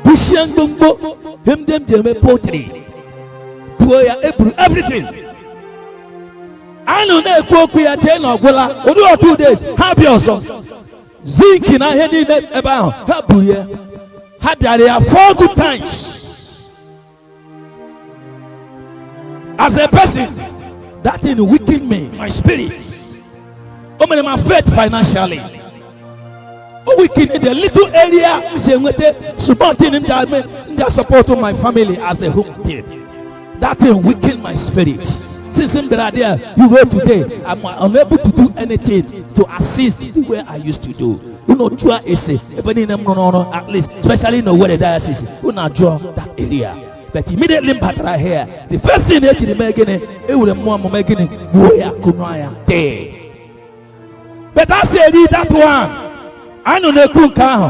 bushie mgbomgbo ihe ndị m ji eme poultry, buo ya, eburu everything. Anụ na-ekwu okwu ya, jee na ọgwụla ụdị 2 days ha bịa ọzọ. Zinc na ihe niile ebe ahụ ha buru ya. Ha bịara ya four good times. As a person, that thing weakened me, my spirit. O mere m affect financially. O weakened the little area m si enweta small thing m ji support my family as a home team. That thing weakened my spirit. Since m bịara there, you wrote today, I'm unable to do anything to assist the way I used to do. Unu jụọ ese ebe niile m rụrụ ọrụ, at least especially in Owerri Diocese, unu ajụọ that area. But immediately m batara here, the first thing ejiri mee gịnị? Ewere mmụọ m mee gịnị? Gbuo ya, kụnụọ ya tee. But a sị eri that one, anyị na-ekwu nke ahụ,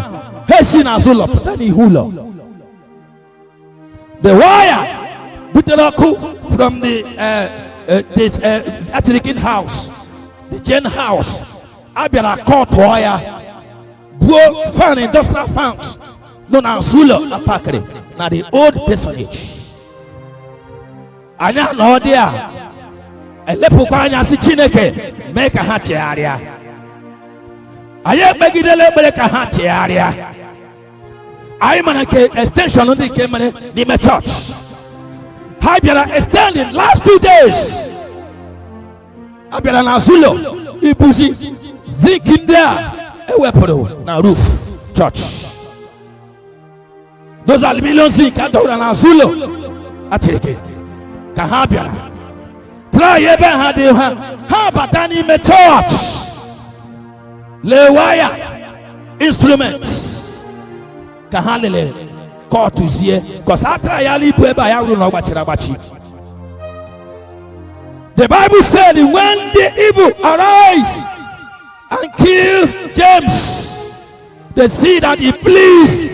ha esi n'azụ ụlọ pụta n'ihu ụlọ. The wire butere ọkụ from the this Atirikin house, the Gen house, a bịara kọtụọ ya, buo fan, industrial fans nọ n'azụ ụlọ apakịrị na the old parsonage. Anyị anọ dị a elepụkwa anya sị Chineke mee ka ha chegharịa. Anyị ekpegidela ekpere ka ha chegharịa. Anyị mara nke extension ndị nke mere n'ime chọọchị. Ha bịara extend in last 2 days. A bịara n'azụ ụlọ ibuzi zinc ndị a ewepụrụ na roof church. Those aluminium zinc a dọwara n'azụ ụlọ achịrịkị ka ha bịara try ebe ha dị, ha bata n'ime church, lee waya instrument ka ha lele kọtụzie kọsa atara ya ibu ebe a ya ruru na ọ gbachiri agbachi. The Bible said, when the evil arise and kill James, they see that he pleased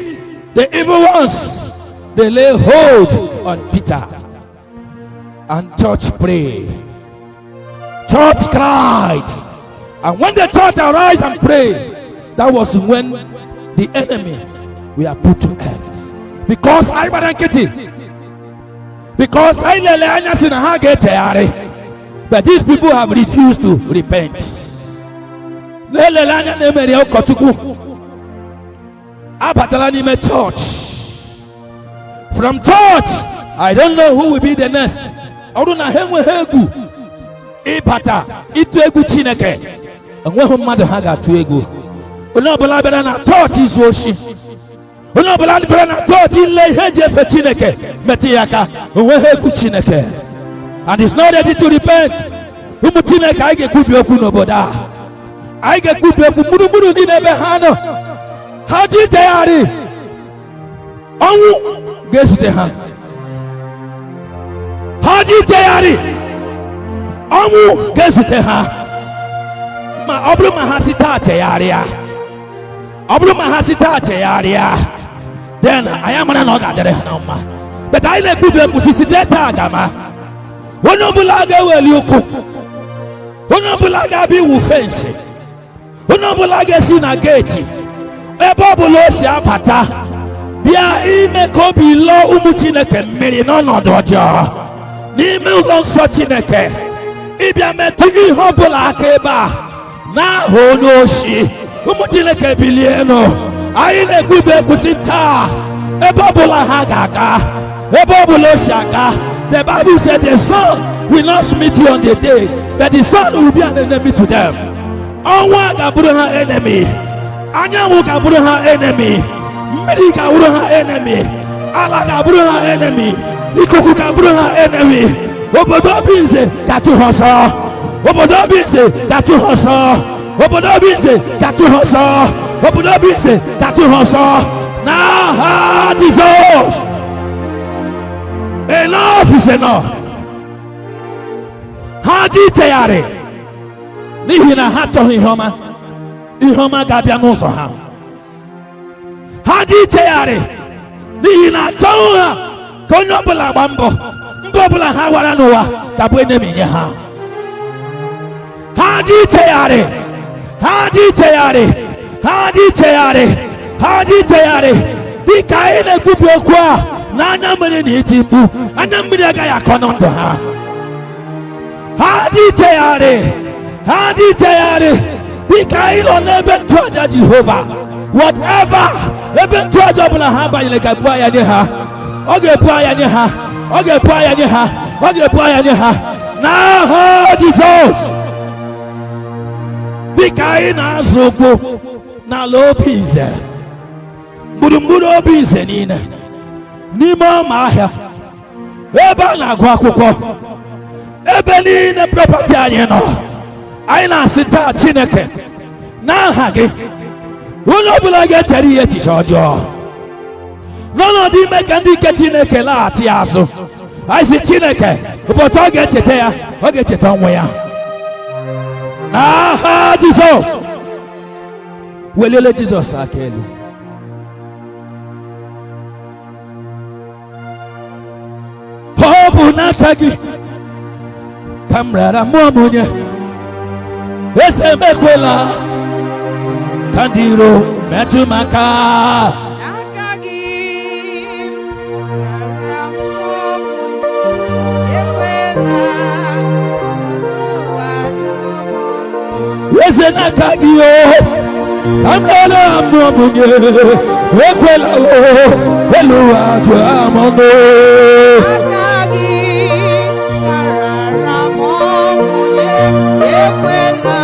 the evil ones. They lay hold on Peter. And church pray. Church cried. And when the church arise and pray, that was when the enemy we are put to end. Because I gbara nkịtị. Because I lele anya sị na ha ga-echegharị. But these people have refused to repent. Na-elele anya na-emeri ụkọchukwu. Abatala n'ime church. From church, I don't know who will be the next. Ọ bụrụ na ha enweghị egwu ịbata ịtụ egwu Chineke, enweghị mmadụ ha ga-atụ egwu. Onye ọbụla bịara na chọọchị izu oshi, onye ọbụla bịara na chọọchị ile ihe eji efe Chineke metụ ya aka, onweghị egwu Chineke and is not ready to repent. Ụmụ Chineke, anyị ga-ekwubi okwu n'obodo a. Anyị ga-ekwubi okwu gburugburu niile ebe ha nọ. Ha ji ichegharị, ọnwụ ga-ezute ha. Ha ji ichegharị, ọnwụ ga-ezute ha. Ma ọ bụrụ ma ha si taa chegharịa, ọ bụrụ ma ha si taa chegharịa, then anyị amara na ọ ga-adịrị ha na mma. But anyị na-ekwubi okwu si site taa gama, onye ọbụla ga-eweli ụkwụ, onye ọbụla ga-abịa iwu fence, onye ọbụla ga-esi na gate ebe ọbụla o si abata bịa ime ka obi lụọ ụmụ Chineke mmiri n'ọnọdụ ọjọọ n'ime ụlọ nsọ Chineke, ịbịa metụ ihe ọbụla aka ebe a n'aha onye oshi, ụmụ Chineke bilienụ. Anyị na-ekwubi ekwusi taa, ebe ọbụla ha ga-aga, ebe ọbụla o si aga. The Bible said the sun will not smite you on the day, but the sun will be an enemy to them. Ọnwa ga-abụrụ ha enemy, anyanwụ ga-abụrụ ha enemy, mmiri ga-abụrụ ha enemy, ala ga-abụrụ ha enemy, ikuku ga-abụrụ ha enemy. Obodo Obinze ga-achụ ha ọsọ. Obodo Obinze ga-achụ ha ọsọ. Obodo Obinze ga-achụ ha ọsọ. Obodo Obinze ga-achụ ha ọsọ n'aha Jizọs. Enough is enough. Ha ji ichegharị n'ihi na ha achọghị ihe ọma, ihe ọma ga-abịa n'ụzọ ha. Ha ji ichegharị n'ihi na achọghị ha ka onye ọbụla gba mbọ. Mbọ ọbụla ha wara n'ụwa ga-abụ enemy nye ha. Ha ji ichegharị, ha ji ichegharị, ha ji ichegharị, ha ji ichegharị. Dịka anyị na-ekwubi okwu a na anya mmiri na iti mkpu, anya mmiri agaghị akọ na ndụ ha. Ha ji ichegharị, ha ji ichegharị. Dịka anyị nọ n'ebe ntụaja Jehova, whatever ebe ntụaja ọbụla ha banyere ga-ebu anya nye ha. Ọ ga-ebu anya nye ha. Ọ ga-ebu anya nye ha. Ọ ga-ebu anya nye ha n'aha Jizọs. Dịka anyị na-azụ ụkwụ n'ala Obinze, gburugburu Obinze niile, n'ime ọma ahịa, ebe a na-agụ akwụkwọ, ebe niile property anyị nọ, anyị na-asị taa, Chineke, n'aha gị, onye ọbụla ga-echere ihe echiche ọjọọ n'ọnọdụ ime ka ndị nke Chineke laghachi ya azụ, anyị sị, Chineke, ụbọchị ọ ga-echeta ya, ọ ga-echeta ọnwụ ya n'aha Jizọs. Weliele Jizọs aka elu. Ọ bụ n'aka gị ka m rara mmụọ m nye. Eze, emekwela ka ndị iro metụ m aka. N'aka gị rara mmụọ m, ekwela ụwa tụọ m ọnụ. Eze, n'aka gị o ka m rara mmụọ m nye. Ekwela o elu ụwa jụọ m ọnụ. Aka gị rara mmụọ m nye, ekwela ka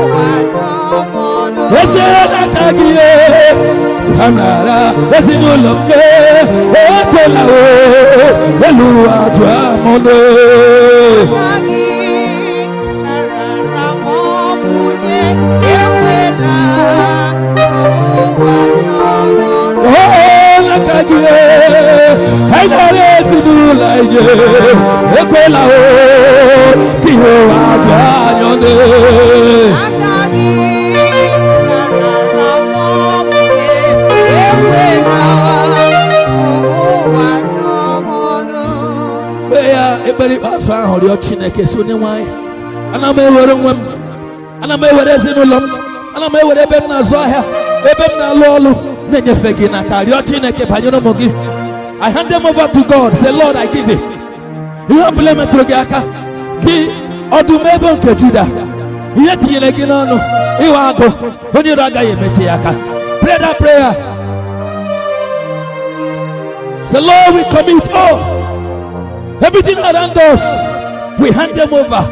ụwa tụọ m ọnụ. Eze, n'aka gị o ka m rara ezinụlọ m nye. Ekwela o elu ụwa jụọ m ọnụ. Aka gị rara mmụọ m nye, ekwela ka ụwa tụọ m ọnụ. Oh, n'aka gị anyị na-ara ezinụlọ anyị nye. Ekwela o ka ihe ụwa jụọ anyị ọnụ. Aka gị rara mmụọ m nye, ekwela ụwa tụọ m ọnụ. Kpee ya ekpere ikpeazụ ahụ. Rịọ Chineke, si, "Onye nwe anyị, ana m ewere onwe m, ana m ewere ezinụlọ m, ana m ewere ebe m na-azụ ahịa, ebe m na-alụ ọlụ, na-enyefe gị n'aka." Rịọ Chineke banyere ụmụ gị. I hand them over to God. Say, "Lord, I give it." Ihe ọ bụla metụrụ gị aka gị, ọdụm ebo nke Juda, ihe tinyere gị n'ọnụ ịwa agụ, onye iro agaghị emetụ ya aka. Pray that prayer. Say, "Lord, we commit all everything around us. We hand them over."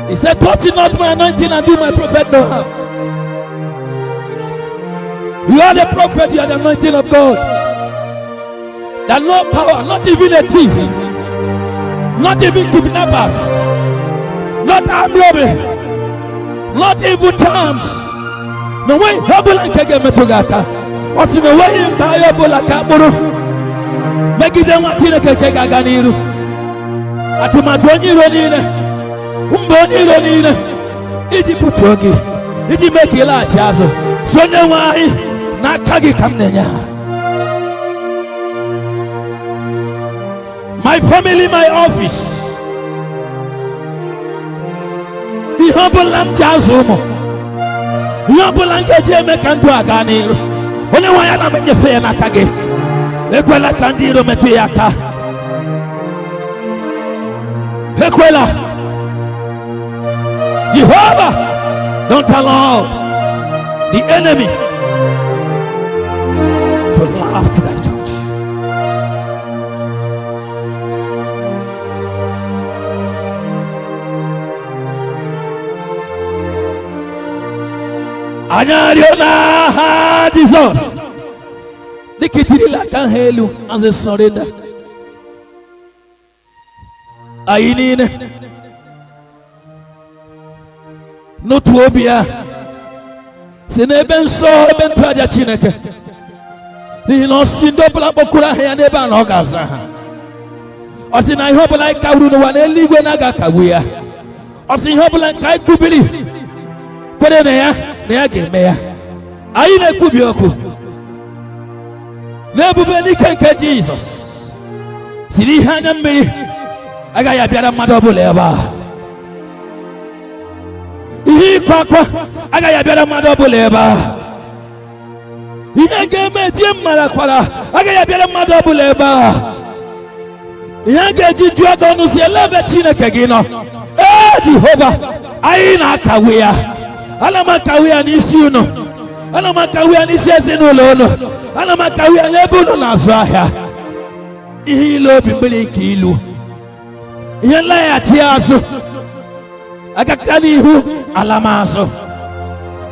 He said, "Touch not my anointing and do my prophet no harm." You are the prophet, you are the anointing of God. That no power, not even a thief, not even kidnappers, not armed robbery, not evil charms. Na onweghị ihe ọbụla nke ga-emetụ gị aka. Ọ sị na onweghị mba ya ọbụla ka akpụrụ megide nwa Chineke nke ga-aga n'iru. Atụmatụ onye iro niile, mba onye iro niile iji butuo gị, iji mee ka ị laghachi azụ, si, "Onye nwe anyị, n'aka gị ka m na-enye ha. My family, my office, ihe ọbụla m ji azụ ụmụ, ihe ọbụla m ga-eji eme ka ndụ a gaa n'iru, Onye nwe anyị, ana m enyefe ya n'aka gị. Ekwela ka ndị iro metụ ya aka. Ekwela, Jehova. Don't allow the enemy to laugh to that church. Anyị arịọ n'aha Jizọs, dịka itirila aka ha elu as a surrender, anyị niile n'otu obi ya si n'ebe nsọ, ebe ntụaja Chineke, n'ihi na ọ sị ndị ọbụla kpọkuru aha ya n'ebe a na ọ ga-aza ha. Ọ sị na ihe ọbụla anyị kagburu n'ụwa, n'eluigwe na aga akagbu ya. Ọ sị ihe ọbụla nke anyị kwubiri, kwere na ya, na ya ga-eme ya. Anyị na-ekwubi okwu n'ebube n'ike nke Jizọs, siri ihe anya mmiri agaghị abịara mmadụ ọbụla ebe a. Ihe ịkwa akwa agaghị abịara mmadụ ọbụla ebe a. Ihe ga-eme tie mmara kwara agaghị abịara mmadụ ọbụla ebe a. Ihe a ga-eji jụọ gị ọnụ si ele ebe Chineke gị nọ. Ee, Jehova, anyị na-akawe ya. Ana m akawe ya n'isi unu, ana m akawe ya n'isi ezinụlọ unu, ana m akawe ya n'ebe unu na-azụ ahịa. Ihe ilu obi mmiri nke ilu, ihe nlaghachi azụ, agakta n'ihu ala m azụ,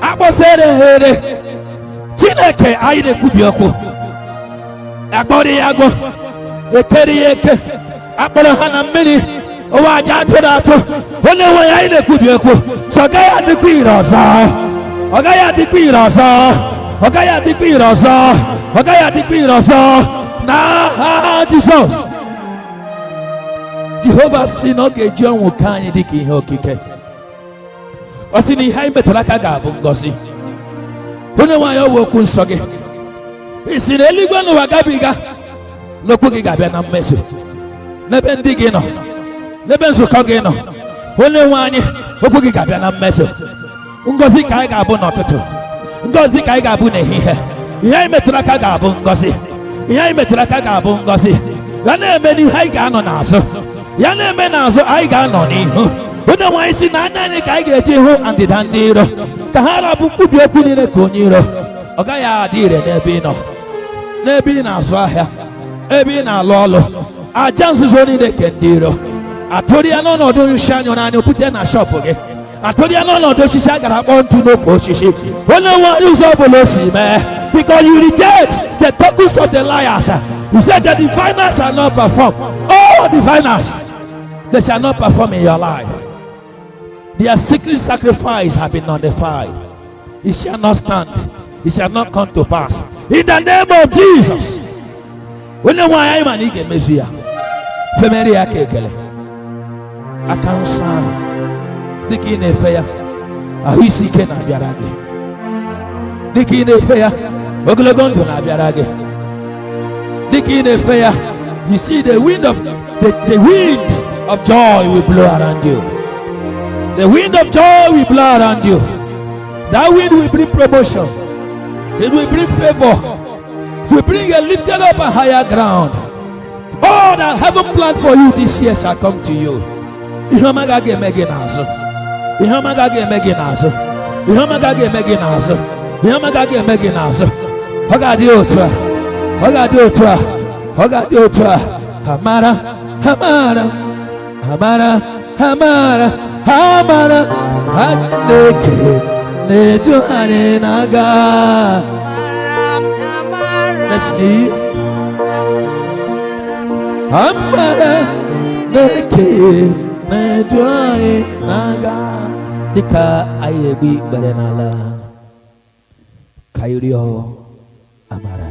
akpọsara ha ere. Chineke anyị na-ekwubi okwu, akpọrọ ya agwọ, ekere ya eke, akpọrọ ha na mmiri ụwa aja atụrụ atụ. Onye nwe ya, anyị na-ekwubi okwu sọ ọ gaghị adịkwa ire ọzọ, ọ gaghị adịkwa ire ọzọ, ọ gaghị adịkwa ire ọzọ, ọ gaghị adịkwa ire ọzọ n'aha Jizọs. Jehova si na ọ ga-eji ọnwụ ka anyị dịka ihe okike. Ọ sị na ihe anyị metụrụ aka ga-abụ ngọzi. Onye nwe anyị, ọwụ okwu nsọ gị ị si na eluigwe n'ụwa gabiga, n'okwu gị ga-abịa na mmezu n'ebe ndị gị nọ, n'ebe nzukọ gị nọ. Onye nwe anyị, okwu gị ga-abịa na mmezu. Ngọzi ka anyị ga-abụ n'ụtụtụ, ngọzi ka anyị ga-abụ n'ehihie. Ihe anyị metụrụ aka ga-abụ ngọzi, ihe anyị metụrụ aka ga-abụ ngọzi. Ya na-eme n'ihu, anyị ga-anọ n'azụ. Ya na-eme n'azụ, anyị ga-anọ n'ihu. Onye nwe anyị si na anya anyị ka anyị ga-eji hụ ndịda ndị iro, ka ha rabụ mkpubi okwu niile ka onye iro ọ gaghị adị ire n'ebe ị nọ, n'ebe ị na-azụ ahịa, ebe ị na-alụ ọlụ. Aja nzuzo niile ke ndị iro atụrụ ya n'ọnọdụ nshi anyụrụ anya bute na shop gị, atụrụ ya n'ọnọdụ osisi a gara kpọọ ntu n'okwu osisi. Onye nwe anyị, ụzọ ọbụla o si mee, because you reject the tokens of the liars. You said the diviners shall not perform. All diviners, they shall not perform in your life. Their secret sacrifice have been nullified. It shall not stand, it shall not come to pass in the name of Jesus. Onye nwe anyị, ma na ị ga-emezu ya. Femere ya aka ekele, aka nsọ ahụ. Dịka ị na-efe ya, ahụ isi ike na-abịara gị. Dịka ị na-efe ya, ogologo ndụ na-abịara gị. Dịka ị na-efe ya, you see the wind of joy will blow around you. The wind of joy will blow around you. That wind will bring promotion. It will bring favor. It will bring a lifted up and higher ground. All that heaven planned for you this year shall come to you. Ihe ọma gaghị eme gị n'azụ, ihe ọma gaghị eme gị n'azụ, ihe ọma gaghị eme gị n'azụ, ihe ọma gaghị eme gị n'azụ. Ọ ga-adị otu a, ọ ga-adị otu a, ọ ga-adị otu a. Amara, amara, amara, amara, amara Chineke na-edu anyị na-aga. Let's. Amara Chineke na-edu anyị na-aga. Dịka anyị egbu ikpere n'ala, ka anyị rịọ amara.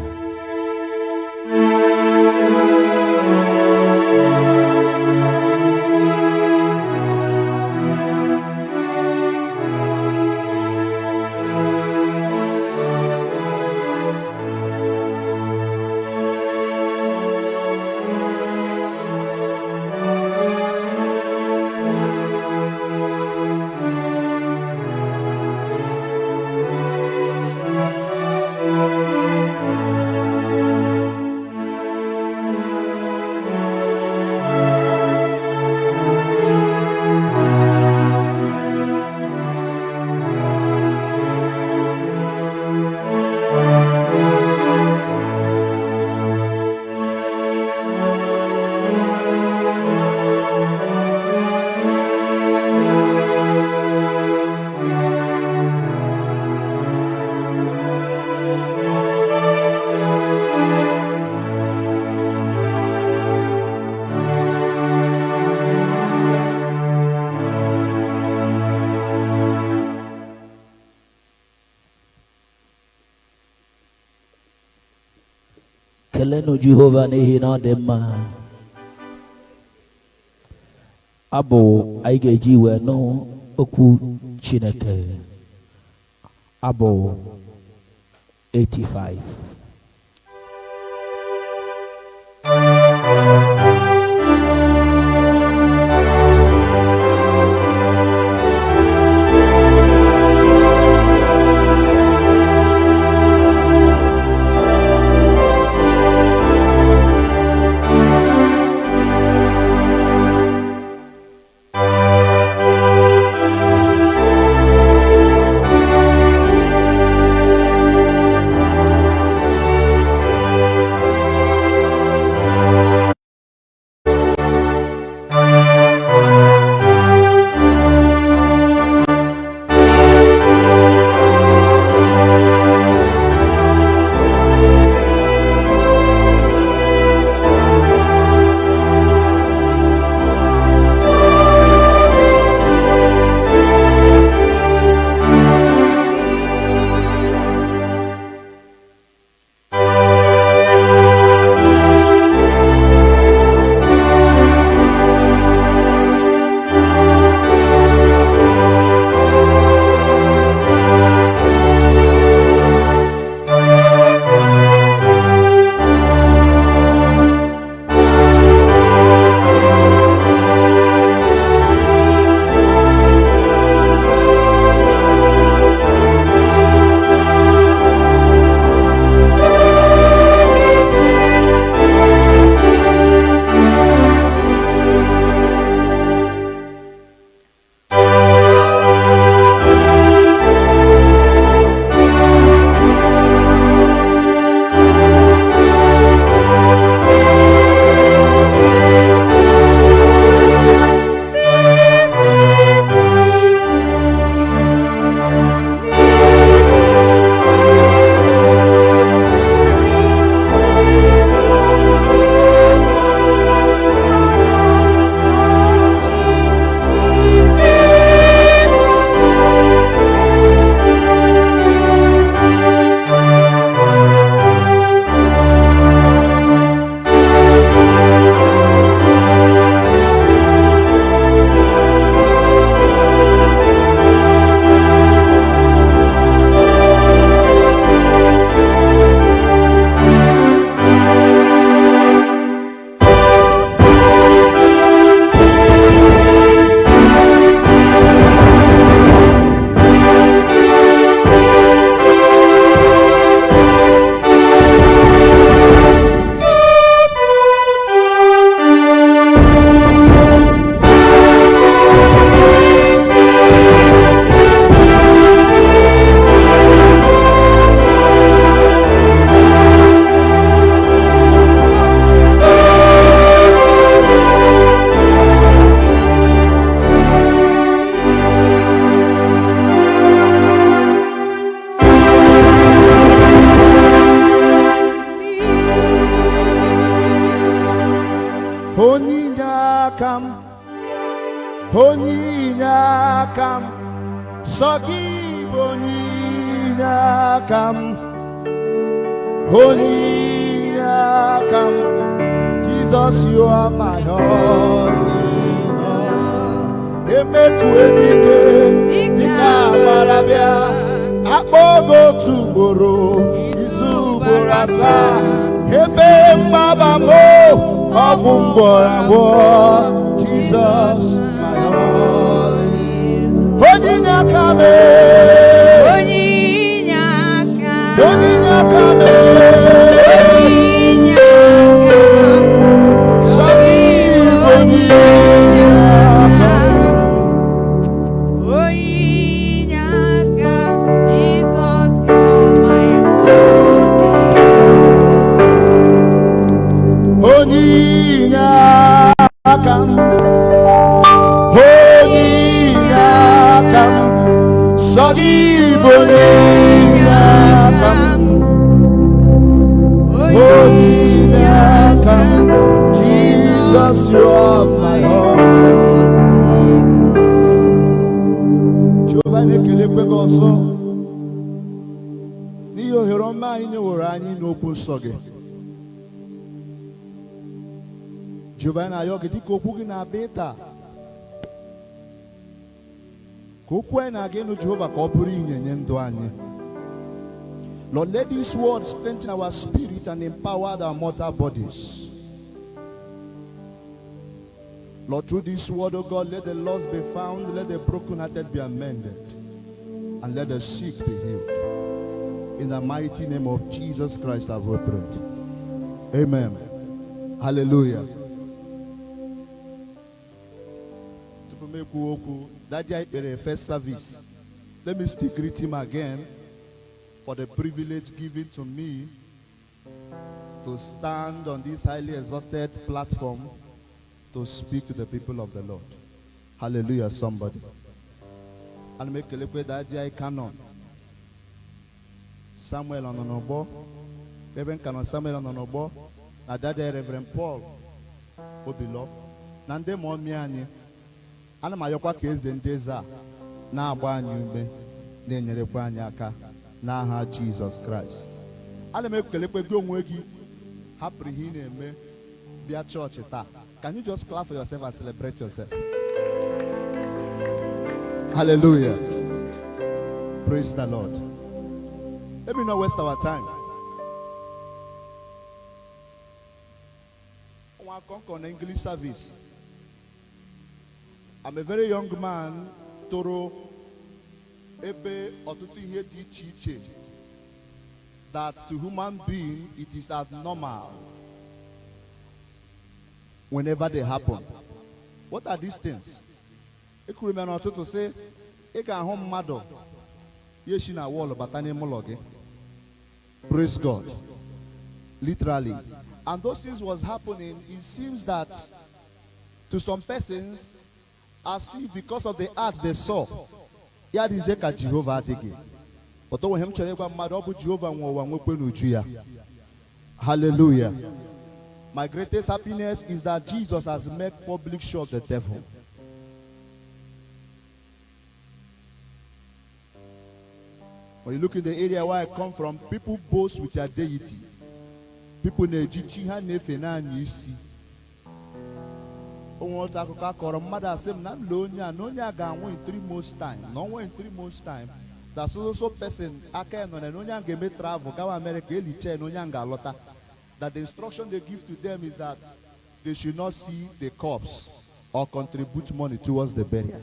Kelenụ Jehova n'ihi na ọ dị mma. Abụ anyị ga-eji wee nụ okwu Chineke, abụ 85. Onye inye aka m, onye inye aka m, sọ gị bụ onye inye aka m, onye inye aka m. Jesus, you are my all in all. Emekue dike dike agbara bịa, akpọ gị otu ugboro, izu ugboro asaa, ebe mgbaba m o, ọgwụ m gwọrọ agwọ. Jesus, my all in all. Onye inye aka m e, Onye inye aka. Onye inye aka m e, Onye inye aka. Sọ gị bụ onye inye aka m. Onye inye aka. Jesus, you're my all. Onye inye aka m, onye inye aka m, sọ gị bụ onye inye aka m, onye inye aka m. Jesus, you are my all. Jehova, na-ekelekwe gị ọzọ n'ihi ohere ọma anyị nyeworo anyị n'okwu nsọ gị. Jehova, anyị na-ayọ gị dịka okwu gị na-abịa ịta, ka okwu anyị na-aga ịnụ, Jehova, ka ọ bụrụ ihe nye ndụ anyị. Lord, let this word strengthen our spirit and empower our mortal bodies. Lord, through this word, O God, let the lost be found, let the brokenhearted be amended, and let the sick be healed. In the mighty name of Jesus Christ, I've prayed. Amen. Hallelujah. Tupu m ekwu okwu, Daddy anyị kpere first service. Let me still greet him again for the privilege given to me to stand on this highly exalted platform to speak to the people of the Lord. Hallelujah, somebody. Ana m ekelekwe Daddy anyị Canon Samuel Ọnọnọgbọ, Reverend Canon Samuel Ọnọnọgbọ, na Daddy anyị Reverend Paul Obilo, na ndị mọmị anyị. Ana m ayọkwa ka eze ndị eze a na-agba anyị ume, na-enyerekwa anyị aka n'aha Jizọs Kraịst. Ana m ekelekwe gị onwe gị hapụrụ ihe ị na-eme bịa chọọchị taa. Can you just clap for yourself and celebrate yourself? Hallelujah. Praise the Lord. Let me not waste our time. Nwa akọnkọ na English service. I'm a very young man toro ebe ọtụtụ ihe dị iche iche that to human being it is abnormal whenever they happen. What are these things? Ekwuru m ya n'ọtụtụ sị ị ga-ahụ mmadụ ya esi na wall bata n'ime ụlọ gị. Praise God. Literally. And those things was happening, it seems that to some persons, as if because of the art they saw, ya dịzie ka Jehova adịghị. But o nwere ihe m chọrọ ịgwa mmadụ, ọ bụ Jehova nwe ụwa nwekwe n'uju ya. Hallelujah. My greatest happiness is that Jesus has made public show of the devil. When you look in the area where I come from, people boast with their deity. People na-eji chi ha na-efe n'anya isi. O nwere otu akụkọ akọrọ mmadụ, asị m na m lee onye a na onye a ga-anwụ in 3 months time, na ọnwụ in 3 months time, that so so person aka ya nọ na onye a ga-eme travel gawa America, eliche ya na onye a ga-alọta, that the instruction they give to them is that they should not see the corpse or contribute money towards the burial.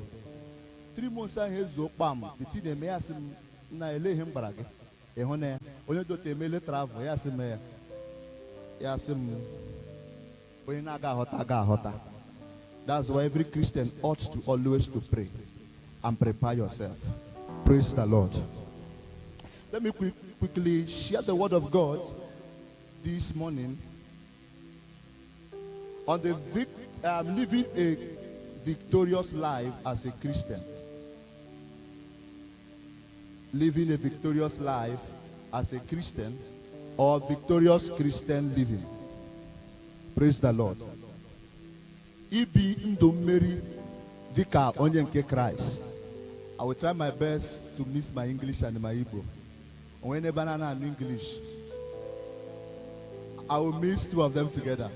3 months ahụ ezuo kpam, the thing eme ya, sị m na ele ihe m gwara gị, ịhụ na ya onye dị otu emele travel ya, sị m ya, ya sị m onye na-aga aghọta aga aghọta. That's why every Christian ought to always to pray and prepare yourself. Praise the Lord. Let me quickly share the word of God this morning on the living a victorious life as a Christian. Living a victorious life as a Christian or victorious Christian living. Praise the Lord. Ibi ndụ mmeri dịka onye nke Kraịst. I will try my best to mix my English and my Igbo. Onwe n'ebe a na-anụ English, I will mix two of them together.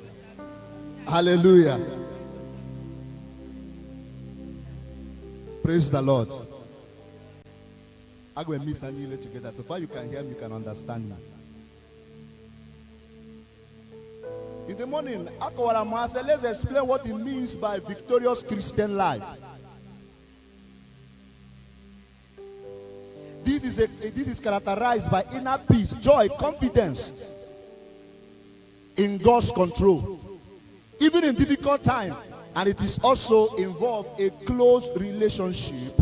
Hallelujah. Praise the Lord. I'm going to mix and niile together. So far you can hear me, you can understand me. In the morning, akọwara m asị, let's explain what it means by victorious Christian life. This is characterized by inner peace, joy, confidence in God's control, even in difficult time, and it is also involved a close relationship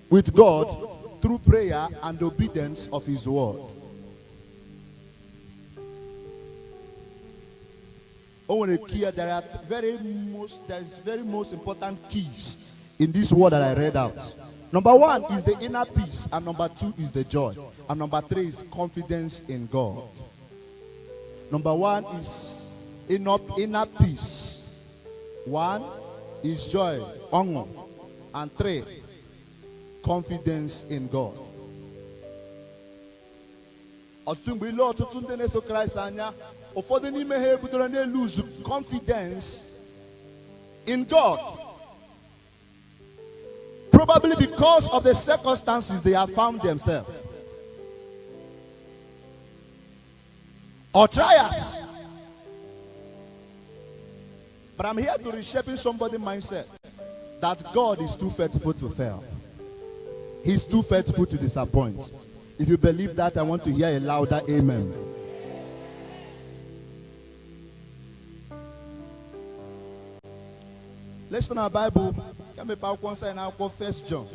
with God through prayer and obedience of His word. O nwere key. There is very most important keys in this word that I read out. Number one is the inner peace, and number two is the joy, and number three is confidence in God. Number one is inner peace. One is joy, ọṅụ, and three, confidence in God. Ọtụtụ mgbe ile ọtụtụ ndị na-eso Kraịst anya, ụfọdụ n'ime ha ebidoro na-elose confidence in God, probably because of the circumstances they have found themselves or trials. But I'm here to reshaping somebody's mindset that God is too faithful to fail. He's too faithful to disappoint. If you believe that, I want to hear a louder amen. Let's turn our Bible. Ka mepee akwụkwọ nsọ anyị n'akwụkwọ First John.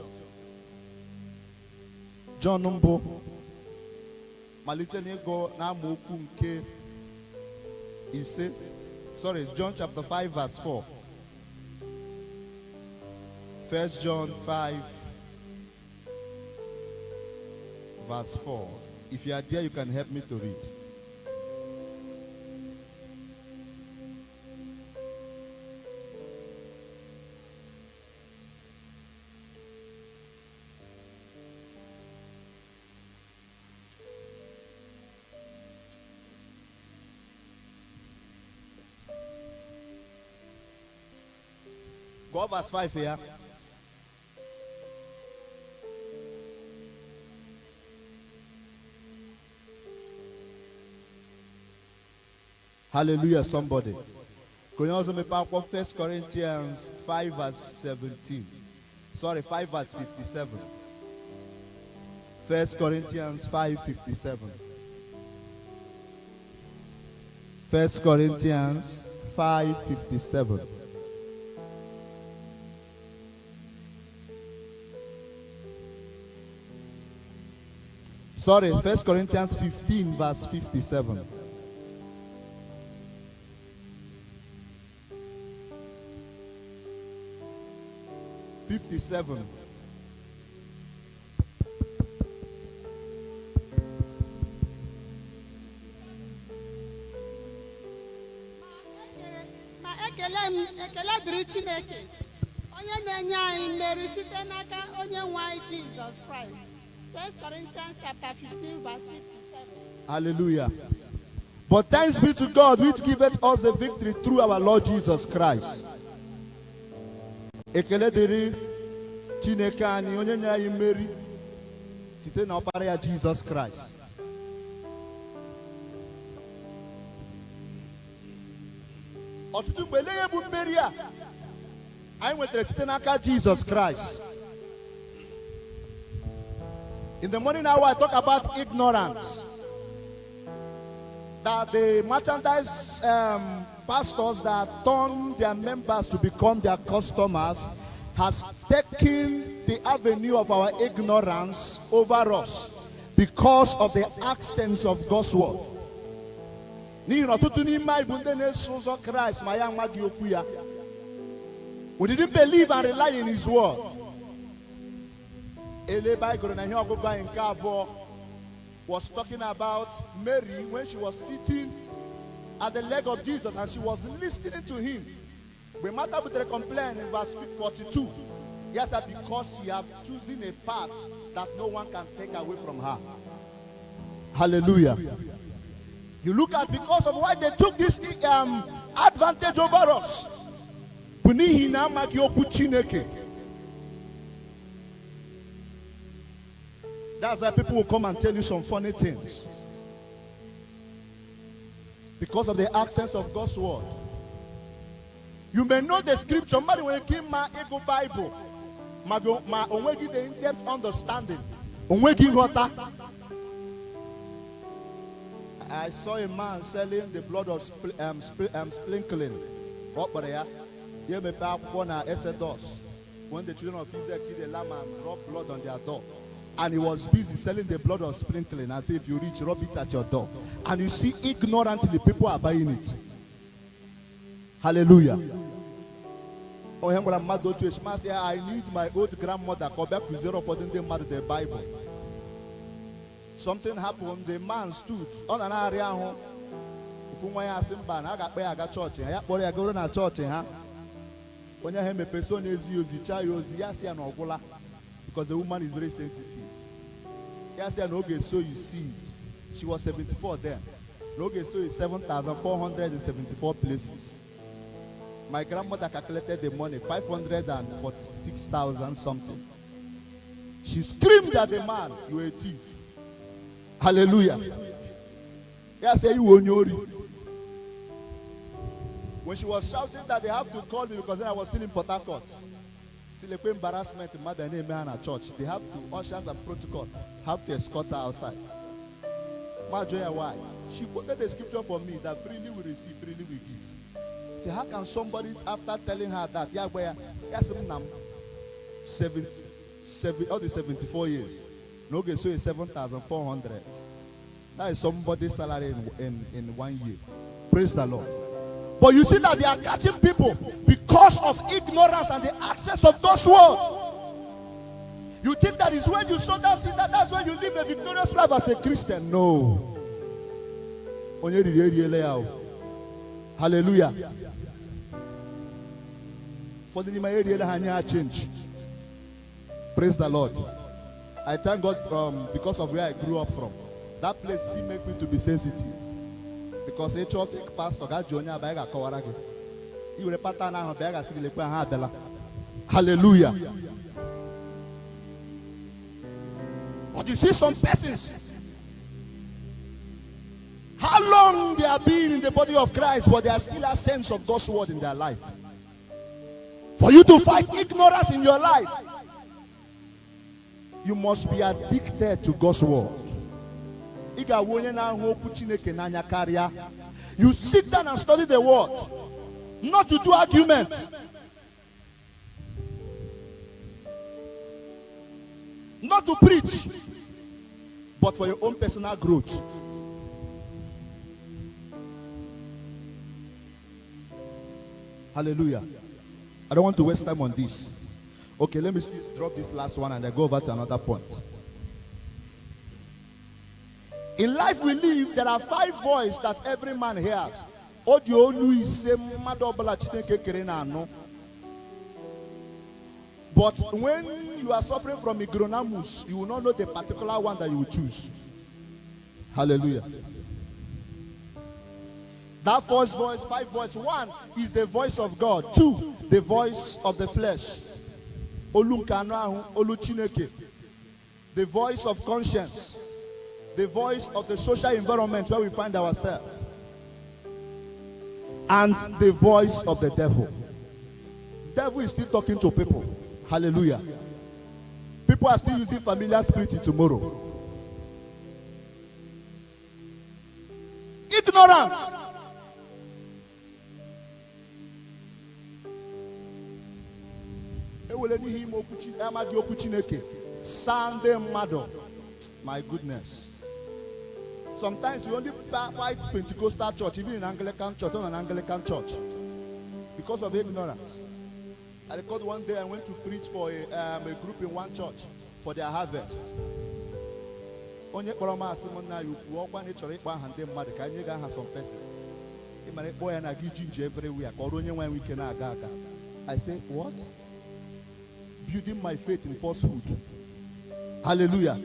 John mbụ, malite n'ịgụ n'amaokwu nke 5. Sorry, John chapter 5 verse 4. First John 5 verse 4. If you are there, you can help me to read. Go verse 5 here. Hallelujah, somebody. Can you also make First Corinthians 5 verse 17? Sorry, 5 verse 57. First Corinthians 5 57. First Corinthians 5 57. Sorry, First Corinthians 15 verse 57. 57. Ma ekele m, ekele dịrị Chineke onye na-enye anyị mmeri site n'aka onye nwe anyị Jizọs Kraịst. 1 Corinthians chapter 15 verse 57. Hallelujah. But thanks be to God, which giveth us the victory through our Lord Jesus Christ. Ekele dịrị Chineke anyị onye nyere anyị mmeri site na ọkpara ya Jizọs Kraịst. Ọtụtụ mgbe elee ihe bụ mmeri a anyị nwetara site n'aka Jizọs Kraịst. In the morning hour, I talk about ignorance. That the merchandise pastors that turn their members to become their customers has taken the avenue of our ignorance over us because of the absence of God's word. N'ihi na ọtụtụ n'ime anyị bụ ndị na-eso ụzọ Kraịst ma ya amaghị okwu ya. We didn't believe and rely in his word. Ele ebe anyị gụrụ na ihe ọgụgụ anyị nke abụọ was talking about Mary when she was sitting at the leg of Jesus and she was listening to him. Mgbe Martha butere complain in verse 42, yes, sir, because she have chosen a path that no one can take away from her. Hallelujah. You look at because of why they took this advantage over us. Bụ n'ihi na amaghị okwu Chineke. That's why people will come and tell you some funny things. Because of the absence of God's word. You may know the scripture. Mmadụ nwere ike ịma ịgụ Bible ma o nweghị the in-depth understanding. O nweghị nghọta. I saw a man selling the blood of sprinkling. Ọ kpọrọ ya. Ya emepe akwụkwọ na Exodus. When the children of Israel killed a lamb and rubbed blood on their door. And he was busy selling the blood of sprinkling. And say, if you reach, rub it at your door. And you see, ignorantly, people are buying it. Hallelujah. Onye m gwara mmadụ otu esi masị ya, I need my old grandmother ka ọ bịa kụziere ụfọdụ ndị mmadụ the Bible. Something happened, the man stood. Ọ na na-arịa ahụ. Ofu nwa ya asị mba na a ga-akpọ ya aga chọọchị ha. Ya kpọrọ ya goro na chọọchị ha. Onye ahụ emepe so na-ezi ya ozi chaa ya ozi ya sị ya na ọ gwụla, because the woman is very sensitive. Ya sị ya na oge sow you seed. She was 74 then. Na oge sow is 7,474 places. My grandmother calculated the money, 546,000 something. She screamed at the man, "You are a thief." Hallelujah. Ya say you onye ori. When she was shouting that, they have to call me, because then I was still in Port Harcourt. Still embarrassment mmadụ na-eme ha na church. They have to, ushers and protocol have to escort her outside. Ma jụọ ya why. She quoted the scripture for me that freely we receive, freely we give. Say, how can somebody, after telling her that, ya gwa ya, ya sị m na m 70, seven, all the 74 years. N'oge so is 7,400. That is somebody's salary in one year. Praise the Lord. But you see that they are catching people because of ignorance and the access of God's word. You think that is when you sow that seed, that that's when you live a victorious life as a Christian. No. Onye riri eriela ya o. Hallelujah. Ụfọdụ n'ime anyị eriela ha nye ha change. Praise the Lord. I thank God from because of where I grew up from. That place still make me to be sensitive. Because a church pastor ga jụọ onye aba ga-akọwara gị. I were pattern ahụ bịa ga-asị gị lekwe ha abịala. Hallelujah. But you see some persons, how long they are being in the body of Christ, but they are still a sense of God's word in their life. For you to fight ignorance in your life, you must be addicted to God's word. Ị ga-awụ onye na-ahụ okwu Chineke n'anya karịa. You sit down and study the word, not to do argument, not to preach, but for your own personal growth. Hallelujah. I don't want to waste time on this. Okay, let me drop this last one and then go over to another point. In life we live, there are five voices that every man hears. Ọ dị olu ise mmadụ ọbụla Chineke kere na-anụ. But when you are suffering from ignoramus, you will not know the particular one that you will choose. Hallelujah. That first voice, five voice. One is the voice of God. Two, the voice of the flesh. Olu nke anụ ahụ, olu Chineke. The voice of conscience. The voice of the social environment where we find ourselves. And the voice of the devil. Devil is still talking to people. Hallelujah. People are still using familiar spirit tomorrow. Ignorance. Ewere n'ihe ime okwu amaghị okwu Chineke saa ndị mmadụ. My goodness. Sometimes we only fight Pentecostal church, even in Anglican church, not an Anglican church, because of ignorance. I recalled one day I went to preach for a group in one church for their harvest. Onye kpọrọ m asị m nna ya ukwu ọkwa na ị chọrọ ịkpọ aha ndị mmadụ ka anyị nye gị aha some persons. Ị mara ịkpọ ya na gị ji nje everywhere ka ọrụ onye nwe ike na-aga aga. I say, what? Building my faith in falsehood. Hallelujah.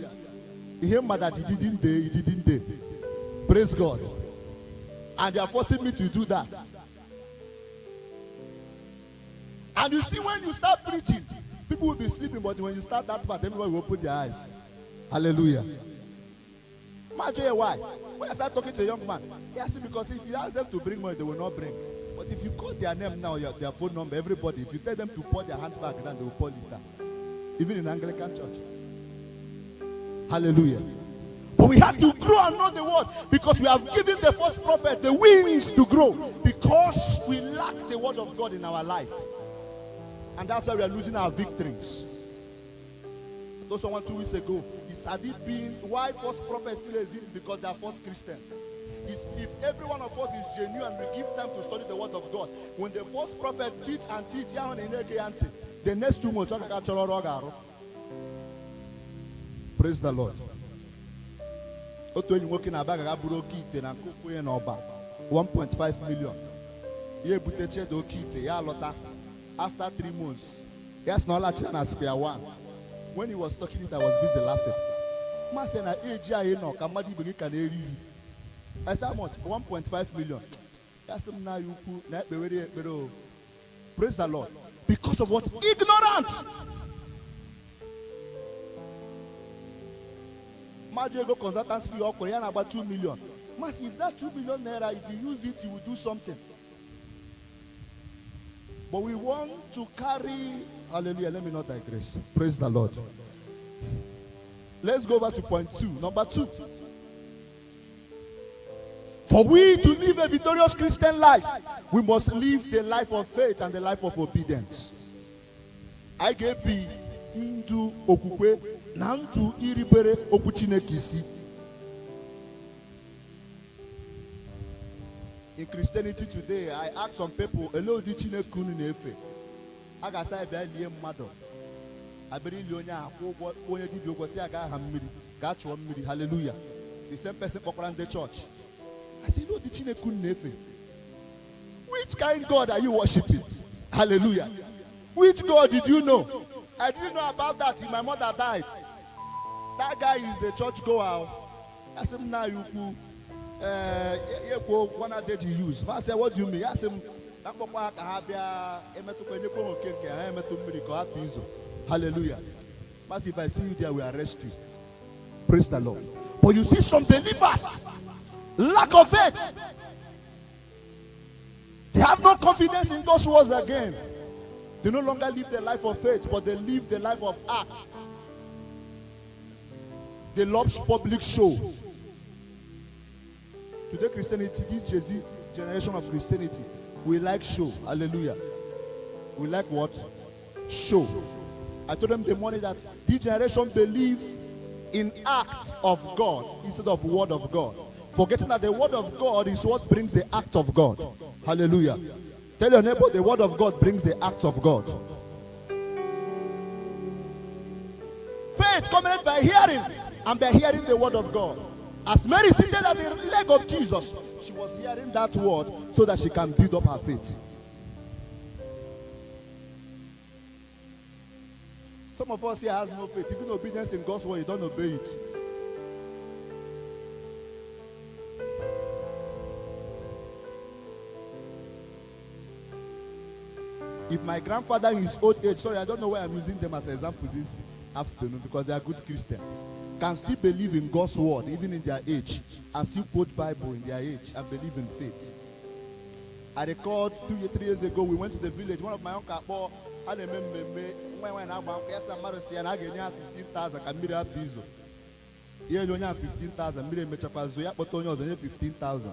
Ihe mma that he didn't dey, he didn't dey. Praise God. And they are forcing me to do that. And you see, when you start preaching, people will be sleeping, but when you start that part, everybody will open their eyes. Hallelujah. Imagine why. When I start talking to a young man, he asked me, because if you ask them to bring money, they will not bring. But if you call their name now, their phone number, everybody, if you tell them to pour their handbag down, they will pour it down. Even in Anglican church. Hallelujah. But we have to grow and know the word, because we have given the first prophet the wings to grow, because we lack the word of God in our life. And that's why we are losing our victories. I told someone 2 weeks ago, it's had it been why false prophets still exist, because they are false Christians. It's if every one of us is genuine and we give time to study the word of God, when the false prophet teach and teach, the next 2 months, praise the Lord. Otu enyi nwoke na-aba gaga buru oke ite na nke okwu ya n'ọba 1.5 million. Ya ebute chedo oke ite ya alọta after 3 months. Ya sị na ọ lachiri na square one. When he was talking it, I was busy laughing. Ma sị na age anyị nọ ka mmadụ ibe gị ka na-eri iri. I said, how much? 1.5 million. Ya sị m na ya ukwu na ekpewere ya ekpere o. Praise the Lord. Because of what? Ignorance. Majo ego consultants fee ọkwụrụ ya na-agba 2 million. Mas if that 2 million naira, if you use it, you will do something. But we want to carry, hallelujah, let me not digress. Praise the Lord. Let's go over to point 2. Number 2. For we to live a victorious Christian life, we must live the life of faith and the life of obedience. I ga-ebi ndụ okwukwe na ndụ iribere okwu Chineke isi. In Christianity today, I ask some people, ele ụdị Chineke unu na-efe? A ga-asa ya bịa lie mmadụ. Abịrị ili onye ahụ, kwụọ ụgwọ, onye dibịa ụgwọ sị ya gaa ha mmiri, gaa chụọ mmiri. Hallelujah. The same person kpọkwara ndị church. I say, ele ụdị Chineke unu na-efe? Which kind God are you worshiping? Hallelujah. Which God did you know? I didn't know about that till my mother died. That guy is a church goer. I said, now you go one day to use. I said, what do you mean? I said, hallelujah. But if I see you there, we arrest you. Praise the Lord. But you see some believers, lack of faith. They have no confidence in God's words again. They no longer live the life of faith, but they live the life of act. They love public show. Today, Christianity, this Jay-Z generation of Christianity, we like show. Hallelujah. We like what? Show. I told them the morning that this generation believe in act of God instead of word of God. Forgetting that the word of God is what brings the act of God. Hallelujah. Tell your neighbor, the word of God brings the act of God. Faith cometh by hearing, and by hearing the word of God. As Mary seated at the leg of Jesus, she was hearing that word so that she can build up her faith. Some of us here has no faith. Even obedience in God's word, you don't obey it. If my grandfather in his old age, sorry, I don't know why I'm using them as an example this afternoon, because they are good Christians, can still believe in God's word, even in their age, and still quote Bible in their age and believe in faith. I recalled 2 3 years ago, we went to the village. One of my uncle bought, I remember, when I went, yes, I'm married, and I get 15,000, I made a piso. Yeah, you only have 15,000, made a mechapazo, yeah, but only 15,000.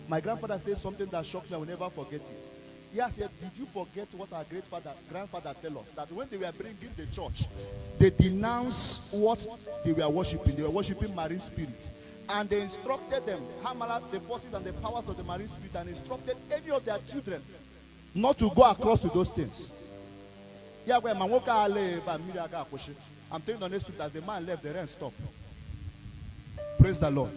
My grandfather said something that shocked me, I will never forget it. He said, did you forget what our great father, grandfather tell us? That when they were bringing the church, they denounced what they were worshiping. They were worshiping marine spirit. And they instructed them, Hamala, the forces and the powers of the marine spirit, and instructed any of their children not to go across to those things. Yeah, well, I'm telling you on the street, as the man left, the rain stopped. Praise the Lord.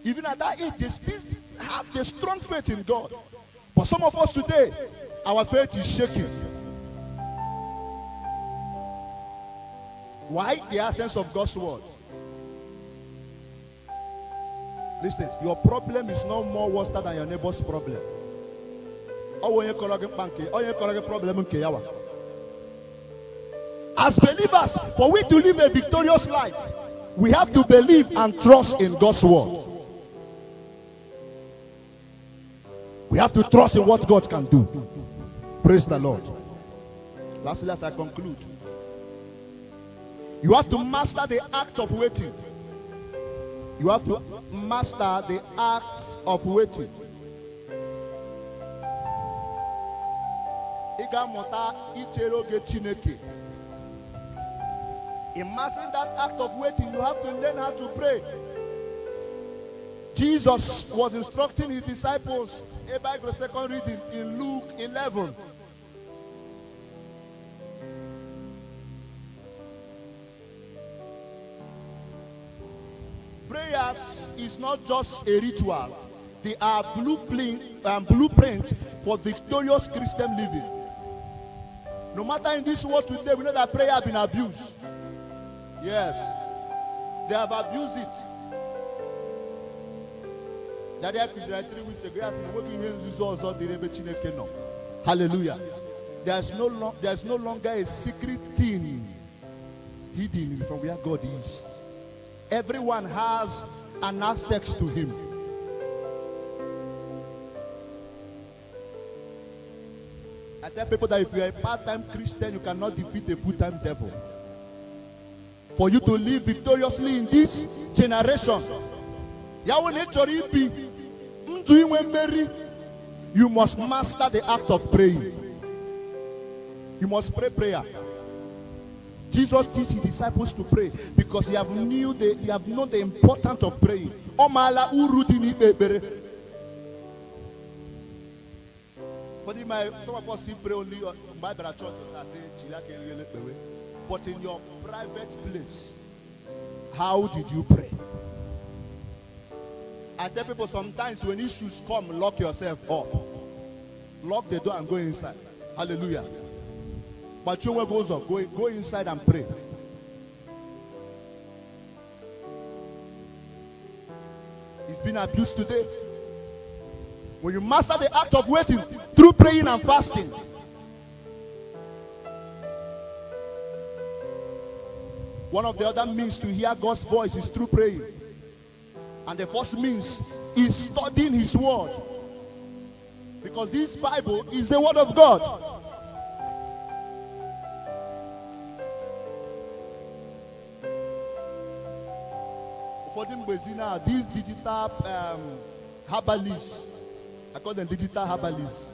Even at that age, they still have the strong faith in God. But some of us today, our faith is shaking. Why? The absence of God's word. Listen, your problem is no more worse than your neighbor's problem. Ọ wụ onye kọrọ gị mkpa nke onye kọrọ gị problem nke ya wa. As believers, for we to live a victorious life, we have to believe and trust in God's word. We have to trust in what God can do. Praise the Lord. Lastly, as I conclude, you have to master the act of waiting. You have to master the act of waiting. Ị ga-amụta ichere oge Chineke. In mastering that act of waiting, you have to learn how to pray. Jesus was instructing his disciples, a Bible second reading in Luke 11. Prayers is not just a ritual. They are blueprint for victorious Christian living. No matter in this world today, we know that prayer has been abused. Yes, they have abused it. Daddy akụziri anyị 3 weeks ago, ya sị na enweghị ihe nzuzo ọzọ dịrị ebe Chineke nọ. Hallelujah. There is no longer a secret thing hidden from where God is. Everyone has an access to him. I tell people that if you are a part-time Christian, you cannot defeat a full-time devil. For you to live victoriously in this generation, ya wụ na ị chọrọ ibi ndụ inwe mmeri, you must master the act of praying. You must pray prayer. Jesus teach his disciples to pray because he have known the importance of praying. Ọ maala uru dị n'ikpe ekpere. Ụfọdụ my some of us still pray only mgbe anyị bịara church asị jiri aka eriele kpewe. But in your private place, how did you pray? I tell people sometimes when issues come, lock yourself up. Lock the door and go inside. Hallelujah. But you will go, go inside and pray. It's been abused today. When you master the act of waiting through praying and fasting, one of the other means to hear God's voice is through praying. And the first means is studying His Word. Because this Bible is the Word of God. Ụfọdụ mgbezi now, these digital herbalists, I call them digital herbalists,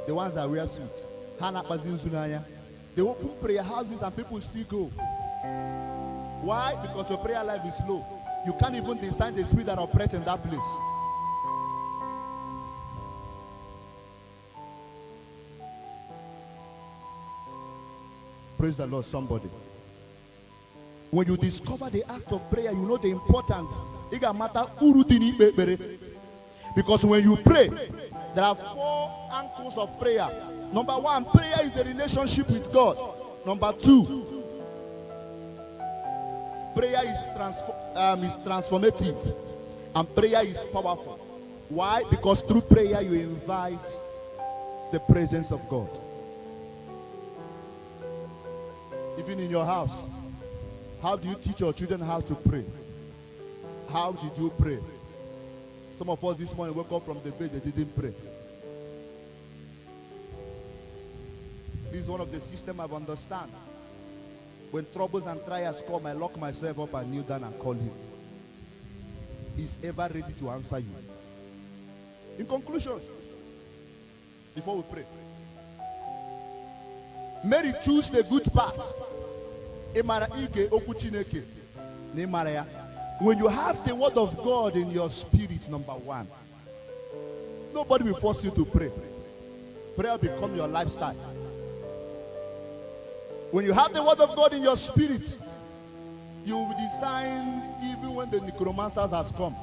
the ones that wear suits. Ha na-akpazi nzu n'anya. They open prayer houses and people still go. Why? Because your prayer life is low. You can't even discern the spirit that operates in that place. Praise the Lord, somebody. When you discover the act of prayer, you know the importance. Ị ga-amata uru dị n'ikpe ekpere. Because when you pray, there are four angles of prayer. Number one, prayer is a relationship with God. Number two, prayer is transformative, and prayer is powerful. Why? Because through prayer you invite the presence of God. Even in your house, how do you teach your children how to pray? How did you pray? Some of us this morning woke up from the bed, they didn't pray. This is one of the systems I've understand. When troubles and trials come, I lock myself up and kneel down and call him. He's ever ready to answer you. In conclusion, before we pray, Mary choose the good path. Ị mara ige okwu Chineke na ị mara ya. When you have the word of God in your spirit, number one, nobody will force you to pray. Prayer become your lifestyle. When you have the word of God in your spirit, you will discern even when the necromancers has come.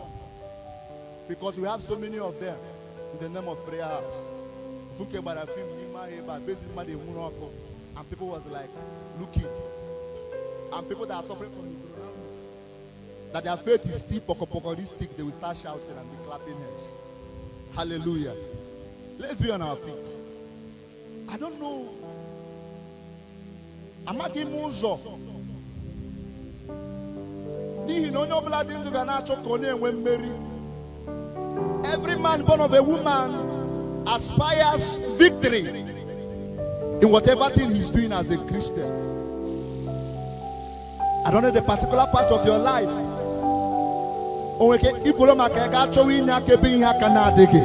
Because we have so many of them in the name of prayer house. Funke gbara film n'ime ahịa ebe a, bezi mmadụ enwuru ọkụ, and people was like looking, and people that are suffering from ignorance, that their faith is still pokopokoristic, they will start shouting and be clapping hands. Hallelujah. Let's be on our feet. I don't know. Amaghị m ụzọ, n'ihi na onye ọbụla dị ndụ ga na-achọ ka ọ na-enwe mmeri. Every man born of a woman aspires victory in whatever thing he's doing as a Christian. I don't know the particular part of your life. O nwere ike ikwuru maka ya ga-achọwa inye aka ebe ihe aka na-adịghị.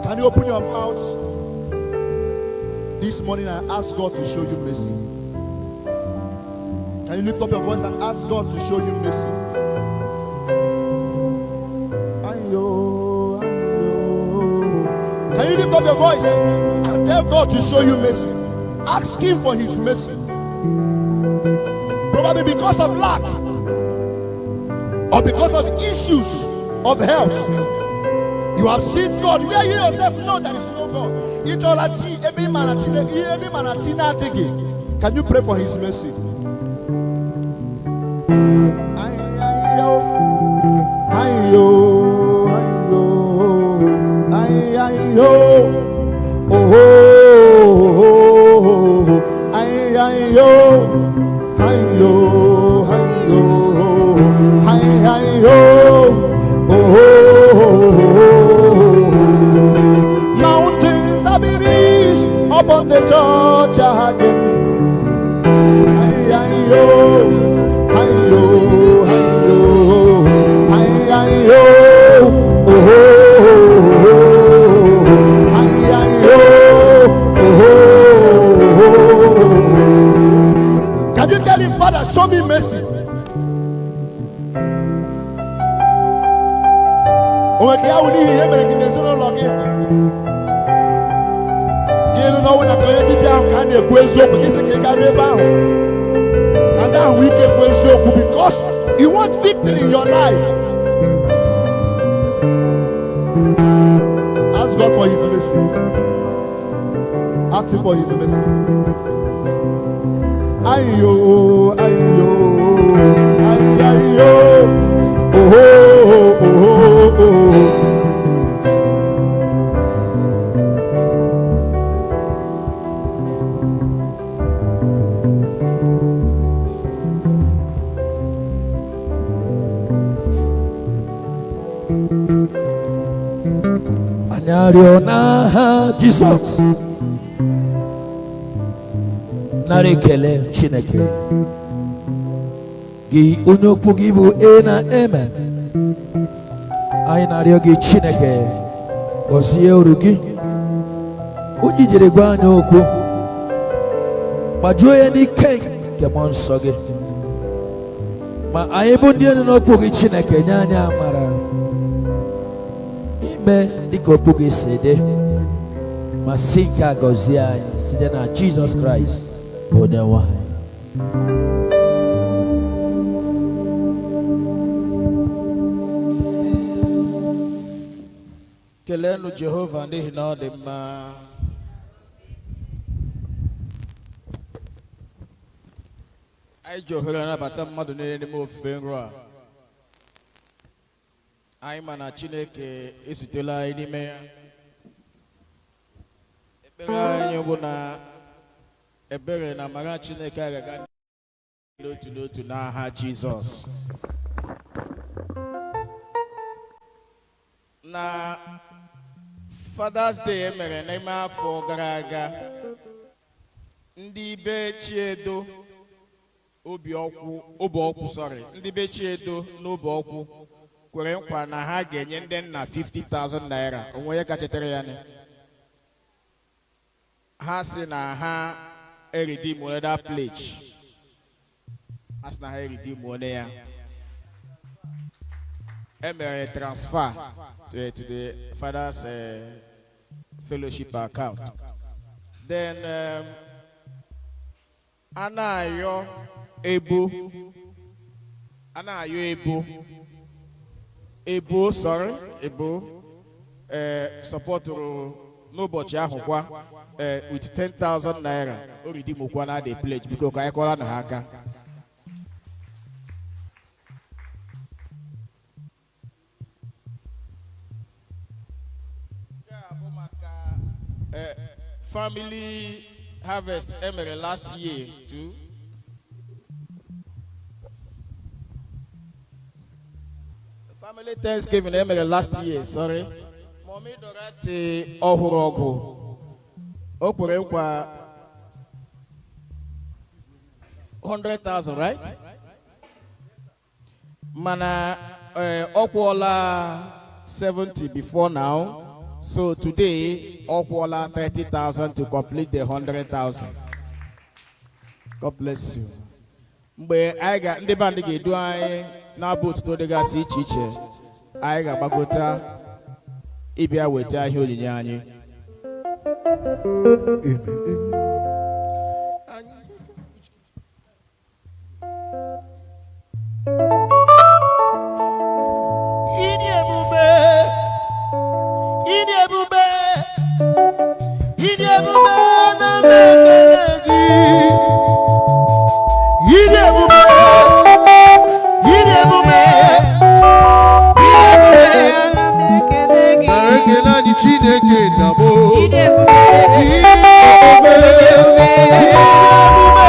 Can you open your mouth this morning and ask God to show you mercy? Can you lift up your voice and ask God to show you mercy? Ayo, ayo. Can you lift up your voice and tell God to show you mercy? Ask Him for His mercy. Probably because of lack or because of issues of health, you have seen God where you yourself know there is no God. Ịchọla chi ebe ị mara chi ebe ị mara chi na-adịghị. Can you pray for His mercy? Ayo, ayo, ayo, ayo, oh, oh, oh, ayo, ayo, ayo, ayo, oh, oh. Mountains have been raised upon the church again. Ayo, ayo, ayo, ayo, oh, ayo, oh. Can you tell him, "Father, show me mercy"? O nwere ka ya wụ n'ihi ihe mere gị n'ezinụlọ gị, gị nụ n'ọnwụ na ka onye dibịa ahụ ka a na-ekwu eziokwu, gị sị ka ị garuo ebe ahụ ka ndị ahụ nwee ike ekwu eziokwu, because you want victory in your life. Ask God for His mercy. Ask Him for His mercy. Ayo, ayo, ayo, oh, oh, oh, oh. Anyị arịọ n'aha Jizọs. Nara ekele, Chineke, gị onye okwu gị bụ e na amen. Anyị na-arịọ gị, Chineke, gọzie oru gị onye ijere gwa anyị okwu. Gbajuo ya n'ike nke mmụọ nsọ gị, ma anyị bụ ndị elu n'okwu gị. Chineke, nye anyị amara ime dịka okwu gị si dị, ma si nke a gọzie anyị site na Jizọs Kraịst bụ onye nwe anyị. Keleenụ Jehova n'ihi na ọ dị mma. Anyị ji ohere anabata mmadụ niile n'ime ofufe nro a. Anyị ma na Chineke ezutela anyị n'ime ya. Ekpere anyị bụ na ebere na amara Chineke agaga n'otu n'otu n'aha Jizọs. Na Father's Day emere n'ime afọ gara aga, ndị be Chiedo obi ọkwụ obi ọkwụ, sorry, ndị be Chiedo n'obi ọkwụ kwere nkwa na ha ga-enye ndị nna 50,000 naira. Onwe onye ka chetara ya ni? Ha sị na ha eredeem that pledge. Ha sị na ha eredeem ya. Emere transfer to the father's fellowship account. Then a na-ayọ ebo, a na-ayọ ebo. Ebo, sorry, Ebo supportụrụ n'ụbọchị ahụ kwa with 10,000 naira. O redeemkwa na the pledge. Biko ka anyị kọrọ na ha aka. Nke a bụ maka family harvest emere last year too. Family Thanksgiving emere last year, sorry. Mommy Dorothy ọhụrụ ọgụ. O kwere nkwa 100,000, right? Mana ọ kwụọla 70 before now. So today, ọ kwụọla 30,000 to complete the 100,000. God bless you. Mgbe anyị ga ndị band ga-edu anyị na-abụ otuto dịgasị iche iche, anyị ga-agbagota ịbịa weta ihe onyinye anyị. Ịdị ebube, ịdị ebube, ịdị ebube na m ekele gị. Ịdị ebube, ịdị ebube, ịdị ebube. Ana m ekele gị. Nara ekele anyị Chineke nna m o. Ịdị ebube. Ịdị ebube, Ịdị ebube. ịdị ebube.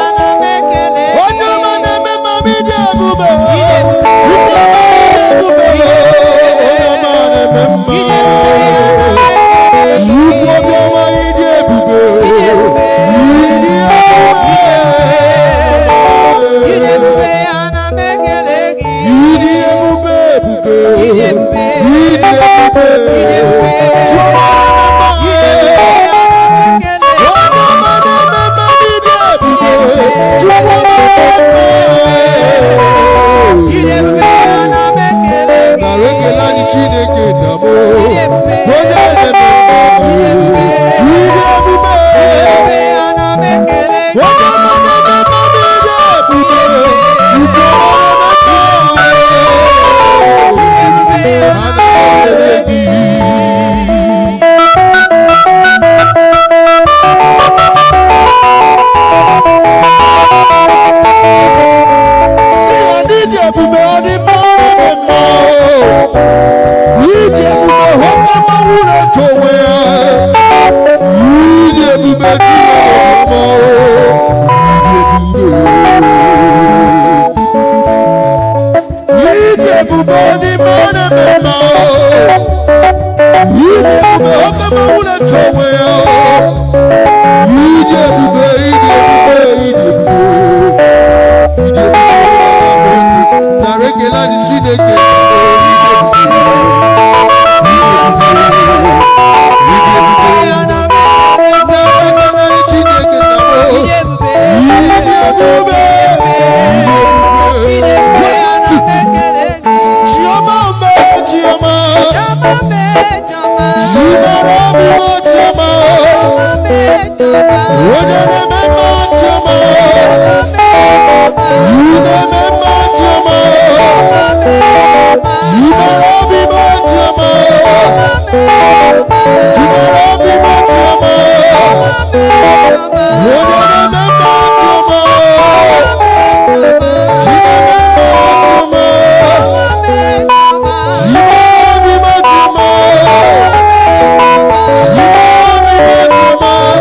Ana m ekele gị. Onye ọma na-eme mma m ịdị ebube. Ịdị ebube. Ịdị ebube, onye ọma na-eme mma. Ịdị ebube. Ana m ekele gị. Chukwu obiọma ịdị ebube. Ịdị ebube. Ịdị ebube. Ịdị ebube. Ana m ekele gị. Ịdị ebube ebube. Ịdị ebube. Ịdị ebube. Ịdị ebube. Chukwu ọma Ịdị ebube. Ana m ekele gị. Onye ọma na-eme mma ịdị ebube. Chukwu ọma na-eme mma. Ịdị ebube. Ana m ekele gị. Nara ekele anyị Chineke nna m o. Ịdị ebube. Onye na-eme mma. Ịdị ebube. Ịdị ebube. Ịdị ebube. Ana m ekele gị. Onye ọma na-eme mma ịdị ebube. Chukwu ọma na-eme mma. Ịdị ebube. Ana m ekele gị. Si ya n'ịdị ebube ọ dị mma ọ na-eme mma o. Ịdị ebube hụta mmanwụ na-eto onwe ya. Ịdị ebube Chineke ọma o. Ịdị ebube. Ịdị ebube ọ dị mma ọ na-eme mma o. Ịdị ebube hụta mmanwụ na-eto onwe ya o. Ịdị ebube, ịdị ebube, ịdị ebube. Nara ekele anyị Chineke. Ana m ekele gị. Nara ekele anyị Chineke na Ịdị ebube. Ịdị ebube. Ịdị ebube. Ana m ekele gị. Chioma mee Chioma. Chiọma mee Chiọma. Imara obibo Chioma. Chiọma mee Chiọma. Onye na-eme mma Chioma. Chiọma mee Chiọma. Ị na-eme mma Chioma. Chiọma mee Chiọma. Imara obibo Chioma. Chiọma mee Chiọma. Chimara obibo Chioma. Chiọma mee Chiọma. Onye na-eme mma Chioma. Chiọma mee Chiọma. Chimeme mma Chioma. Chiọma mee Chiọma. Chimara obibo Chioma. Chiọma mee Chiọma. Chimara obibo Chioma.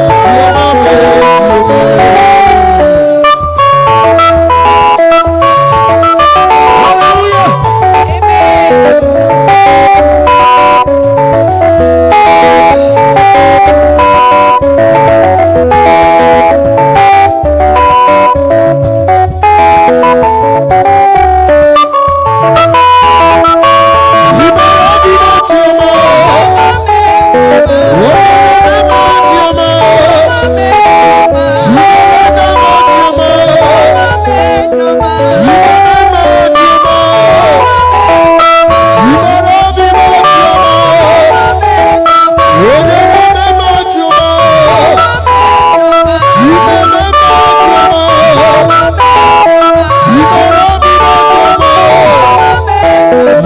Chioma mee Chioma. Hallelujah. Amen. Chimara obibo Chioma. Chiọma mee Chiọma. Onye na-eme mma Chioma. Chiọma mee Chiọma. Chimere mma Chioma. Chiọma mee Chiọma. Chimere mma Chioma. Chimara obibo Chioma. Chiọma mee Chiọma. Onye na-eme mma Chioma. Chiọma mee Chiọma. Chimeme mma Chioma. Chiọma mee Chiọma. Chimere obibo Chioma. Chiọma mee Chiọma.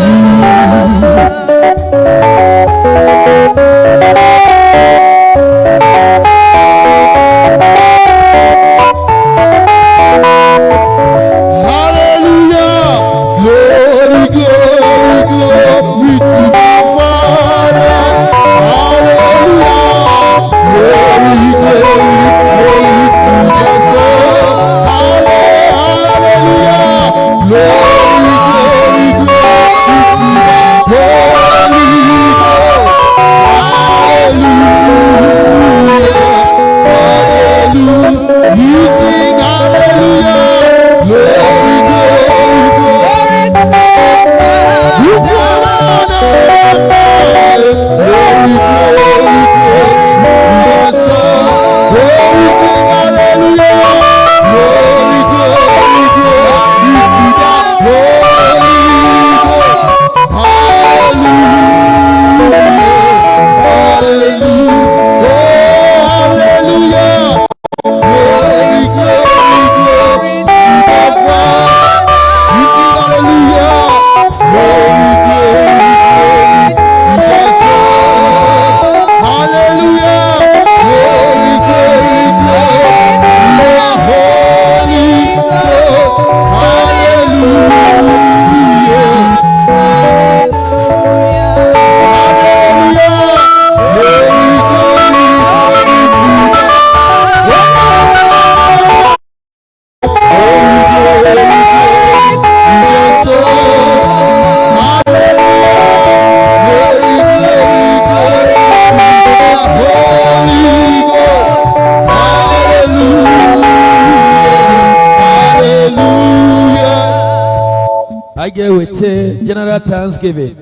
Anyị ga-eweta general thanksgiving,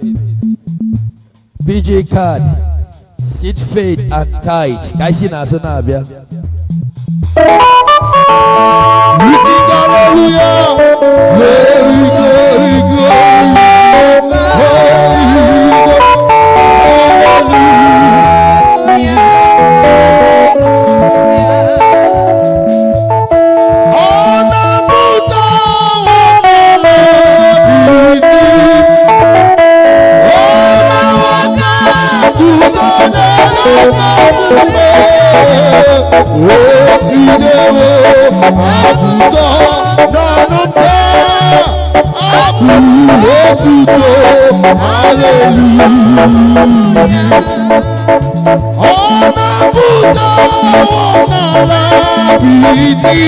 PG card, seed faith and tithe ka anyị si n'azụ na-abịa. We sing hallelujah, glory, glory, glory, holy, hallelujah. Ọ na-apụta nwa ọ na-nwoke guzo n'elu omume o tinyewo abụtọ n'ọnụ taa abụ otuto haleluya. Ọ na-apụta n'ala apịtị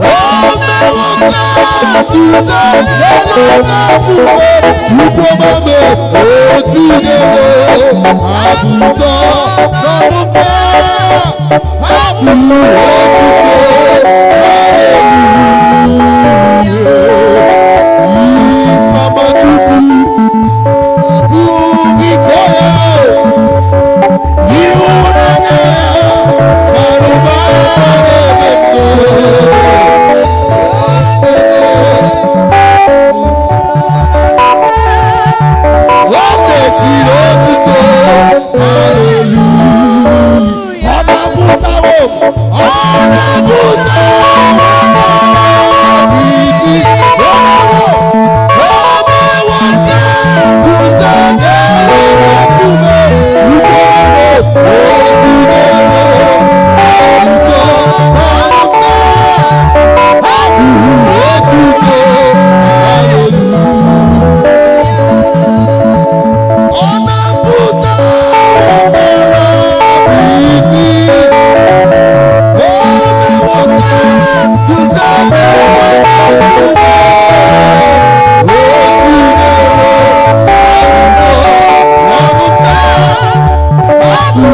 o mewo ka guzo n'elu omume chukwumame o tinyewo abụtọ n'ọnụ taa abụ otuto haleluya. Mama Chukwu bụ biko ya ịhụnanya bara ụba n'ebe m nọ. O kwesịrị otuto haleluya. Ọ na-apụtawo, ọ na-apụtawo n'apịtị. O mewo ka guzo n'elu nkume Chukwu o tinyewo otuto n'ọnụ taa abụ otuto haleluya. Ọ na-apụta ụgbọala apịtị o mewo ka guzo n'elu nkume o tinyewo otuto n'ọnụ taa abụ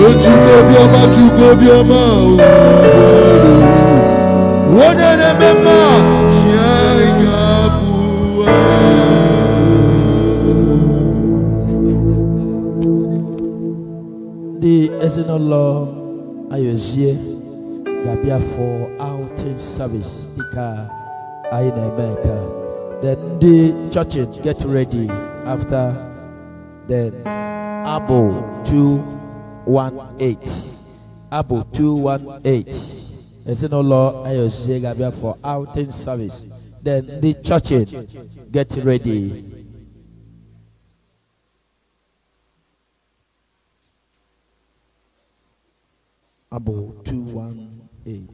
O Chukwu obiọma, Chukwu obiọma, onye na-eme mma, chi anyị ga-abụ. Ndị ezinụlọ Ayozie ga-abịa for outing service dịka anyị na-eme nke a. Then ndị church get ready after then. Abụ 218, abụ 218. Ezinụlọ Ayozie ga-abịa for outing service, then ndị church get ready. Abụ 218.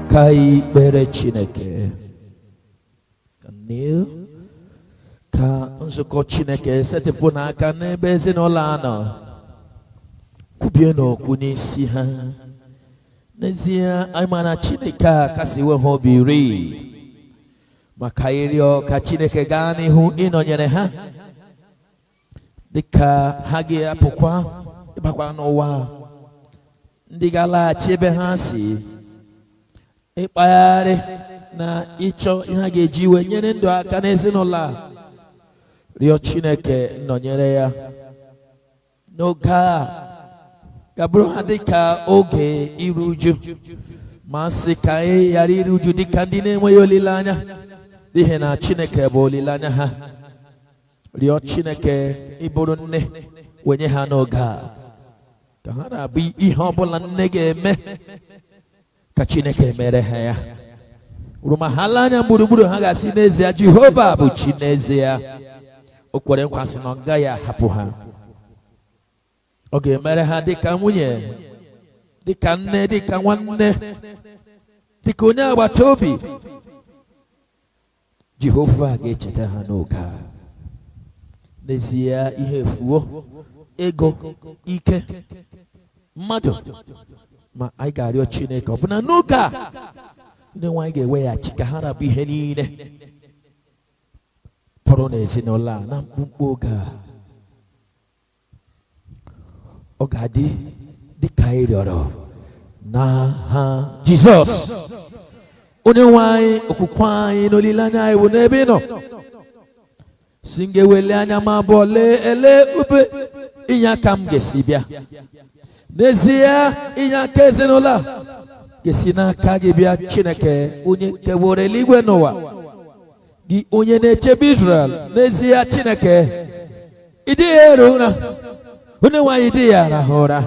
Ka anyị kpere Chineke. Ka kneel. Ka nzukọ Chineke setịpụ n'aka n'ebe ezinụlọ a nọ, kwubie n'okwu n'isi ha. N'ezie, anyị maara Chineke a kasiwe ha obi ri maka ịrịọ ka Chineke gaa n'ihu ịnọnyere ha dịka ha ga-apụkwa ịbakwa n'ụwa, ndị ga-alaghachi ebe ha si ịkpagharị na ịchọ ihe a ga-eji wee nyere ndụ aka n'ezinụlọ a. Rịọ Chineke nọnyere ya n'oge a ga-abụrụ ha dịka oge iru uju, ma sị ka anyị ghara iru uju dịka ndị na-enweghị olileanya, n'ihi na Chineke bụ olileanya ha. Rịọ Chineke ịbụrụ nne wenye ha n'oge a, ka ha na-abụ ihe ọbụla nne ga-eme ka Chineke mere ha ya rụma ma ha lee anya gburugburu, ha ga-asị, n'ezie, Jehova bụ Chi. N'ezie, o kwere nkwa sị na ọ gaghị ahapụ ha. Ọ ga-emere ha dịka nwunye, dịka nne, dịka nwanne, dịka onye agbata obi. Jehova ga-echeta ha n'oge a. N'ezie, ihe efuo, ego, ike mmadụ, ma anyị ga-arịọ Chineke ọbụna n'oge a ndị nwaanyị ga-eweghachi ka ha rabụ ihe niile pụrụ n'ezinụlọ a na mkpụmkpụ oge a. Ọ ga-adị dịka anyị rịọrọ n'aha Jizọs. Onye nwe anyị, okwukwe anyị na olileanya anyị bụ n'ebe ị nọ. Si m ga-eweli anya m abụọ lee ele ube inye aka m ga-esi bịa. N'ezie, inye aka ezinụlọ a ga-esi n'aka gị bịa, Chineke onye keworo eluigwe n'ụwa, gị onye na-echebe Israel. N'ezie, Chineke, ị dịghị ero ụra. Onye nwe anyị, dịghị arahụ ụra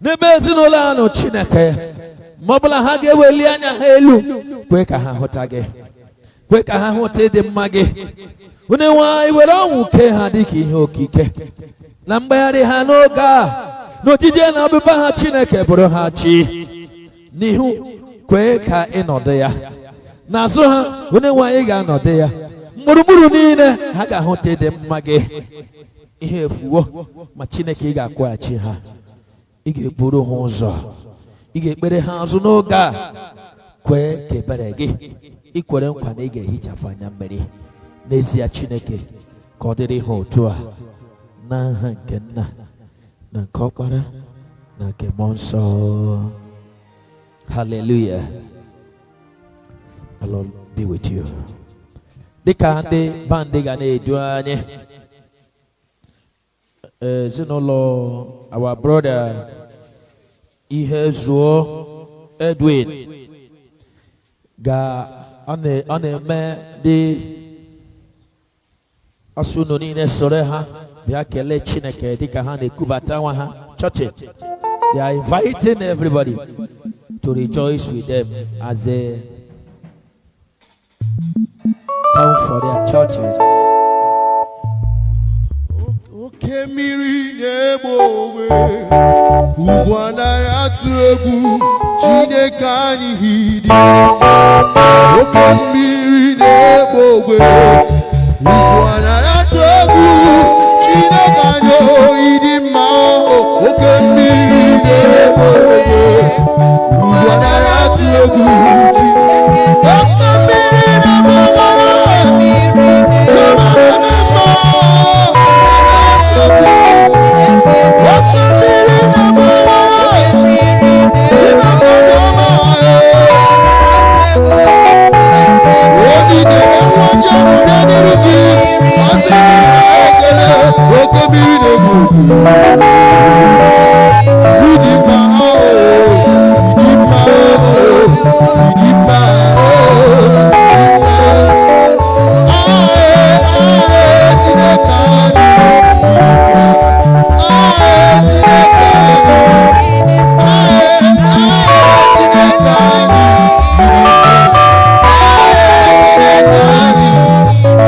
n'ebe ezinụlọ ahụ. Chineke, ma ọ bụla ha ga-eweli anya ha elu, kwe ka ha hụta gị, kwe ka ha hụta ịdị mma gị. Onye nwe anyị, were ọnwụ kee ha dịka ihe okike na mgbagharị ha n'oge a, n'ojije na ọbịba ha. Chineke, bụrụ ha chi n'ihu, kwee ka ịnọdụ ya n'azụ ha. Onye nwe anyị, ga-anọdụ ya gburugburu niile, ha ga-ahụta ịdị mma gị. Ihe efuwo, ma Chineke, ị ga-akwụghachi ha. Ị ga-eburu ha ụzọ, ị ga-ekpere ha azụ n'oge a. Kwee ka ebere gị ikwere nkwa na ị ga-ehichapụ anya mmiri. N'ezie, Chineke, ka ọ dịrị ha otu a, n'aha nke Nna na nke Ọkpara na nke Mmụọ Nsọ. Hallelujah. The Lord be with you. Dịka ndị band ga na-edu anyị, ezinụlọ our brother ihe zuo Edwin ga ọ na-eme dị asụ unu niile soro ha bịa kelee Chineke dịka ha na-ekubata nwa ha chọọchị. They are inviting everybody to rejoice with them as they come for their churches. Oke mmiri na-egbu ogbe, ugwu anaghị atụ egwu, Chineke anyị dị. Oke mmiri na-egbu ogbe, ugwu anaghị atụ egwu, Chineke anyị dị mma. Oke mmiri na-egbu ogbe, ugwu anaghị atụ egwu. Oke mmiri na-egbu ogbe, Chineke mma. Oke mmiri na-egbu ogbe, Chineke ọma. Ogidere nwa ndị ọrụ bịa n'iru gị, ọ sị gị na ekele. Oke mmiri na-egbu ịdị mma o, ịdị mma o, ịdị mma o, ịdị mma. Ae, ae, Chineke anyị. Ae, Chineke anyị. Ae, ae, Chineke anyị. Ae, Chineke anyị.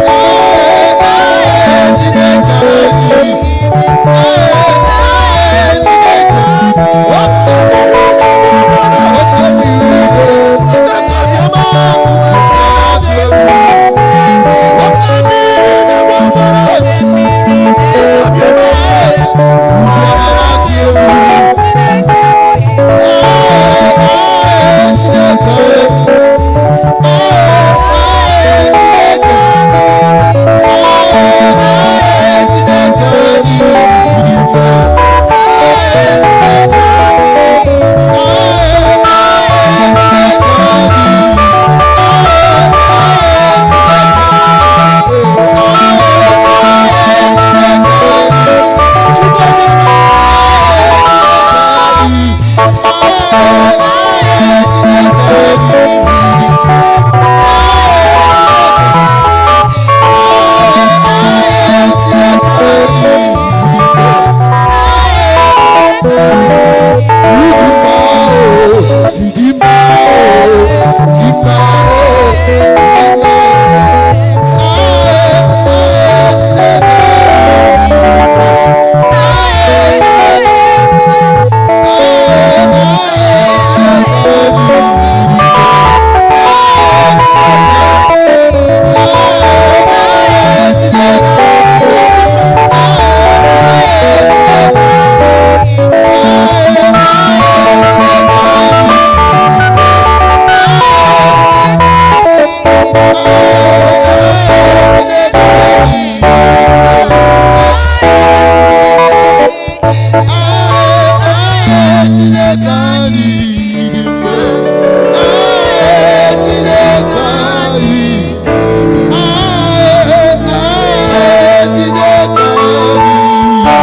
Ae, ae, Chineke anyị. Ae, ae, Chineke. Oke mmiri na-egbu, oke mmiri na-egbu. Chineke bịama, atụ egwu. Oke mmiri na-egbu, Chineke bịama, atụ egwu. Ae, ae, Chineke. Ae, ae, Chineke. Ae, ae, Chineke. Ae, Chineke. Ae, ae, Chineke. Ae, ae, Chineke. Ae, ae, Chineke. Chukwu Ae, ae, Chineke. Ae, Chineke. Ịdị mma o, ịdị mma o, ịdị mma o, ịdị mma. Ae, ae, Chineke. Ae, Chineke. Ae, ae, Chineke. Ae, ae, Chineke. Ae, Chineke anyị dị mfe. Ae, Chineke anyị. Ae, ae, Chineke anyị. Ae,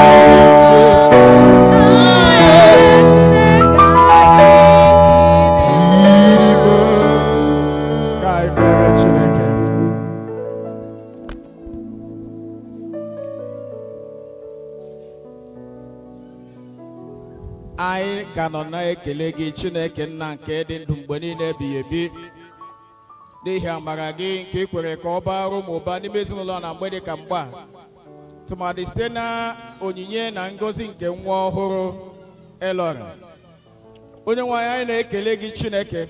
Ka anyị kpere Chineke. Anyị ka nọ na-ekele gị, Chineke Nna nke dị ndụ mgbe niile ebighị ebi, n'ihi amara gị nke ị kwere ka ọ bara ụmụ ụba n'ime ezinụlọ na mgbe dị ka mgbe a, tụmadị site na onyinye na ngọzi nke nwa ọhụrụ Elora. Onye nwe anyị, anyị na-ekele gị, Chineke,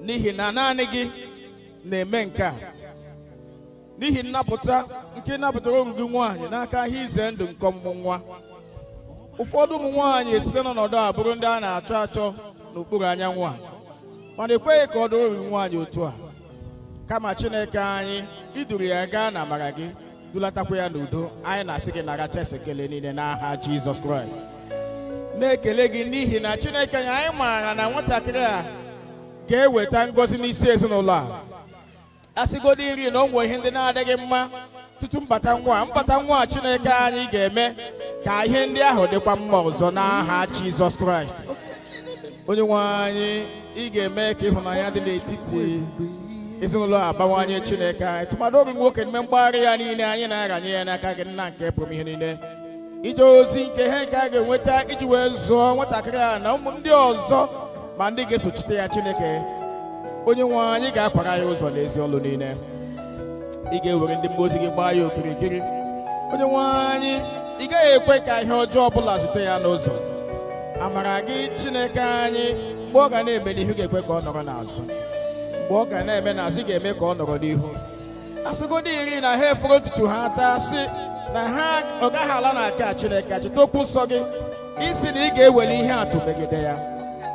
n'ihi na naanị gị na-eme nke a, n'ihi nnapụta nke napụtara oru gị nwaanyị n'aka ihe ize ndụ nke ọmụmụ nwa. Ụfọdụ ụmụ nwaanyị esite n'ọnọdụ a bụrụ ndị a na-achọ achọ n'okpuru anyanwụ a, mana ekweghị ka ọ dịrị oru gị nwaanyị otu a. Kama, Chineke anyị Iduru ya gaa na amara gị, dulatakwa ya n'udo. Anyị na-asị gị nara ekele niile n'aha Jizọs Kraịst. Na-ekele gị n'ihi na Chineke anyị, anyị maara na nwatakịrị a ga-eweta ngọzi n'isi ezinụlọ a. Asịgodo iri na o nwee ihe ndị na-adịghị mma tutu mbata nwa a, Chineke anyị ga-eme ka ihe ndị ahụ dịkwa mma ọzọ n'aha Jizọs Kraịst. Onye nwe anyị, ị ga-eme ka ịhụnanya dị n'etiti ezinụlọ a abawanye. Chineke anyị, tụmadụ obi nwoke n'ime mgbagharị ya niile, anyị na-aranye ya n'aka gị, nna nke pụrụ ihe niile. Ije ozi nke ihe nke a ga-enweta iji wee zụọ nwatakịrị a na ụmụ ndị ọzọ ma ndị ga-esochite ya, Chineke onye nwe anyị, ga-akwara ya ụzọ n'ezi ọlụ niile. Ị ga-ewere ndị mmụọ ozi gị gbaa ya okirikiri. Onye nwe anyị, ị gaghị ekwe ka ihe ọjọọ ọbụla zute ya n'ụzọ. Amara gị, Chineke anyị, mgbe ọ ga na-eme n'ihu, ga-ekwe ka ọ nọrọ n'azụ. Mgbe ọ ga na-eme n'azụ, ị ga-eme ka ọ nọrọ n'ihu. Asịgodo iri na ha efuru ntutu ha taa, sị na ha ọ gaghị ala na aka Chineke. Cheta okwu nsọ gị, isi na ị ga-eweli ihe atụ megide ya.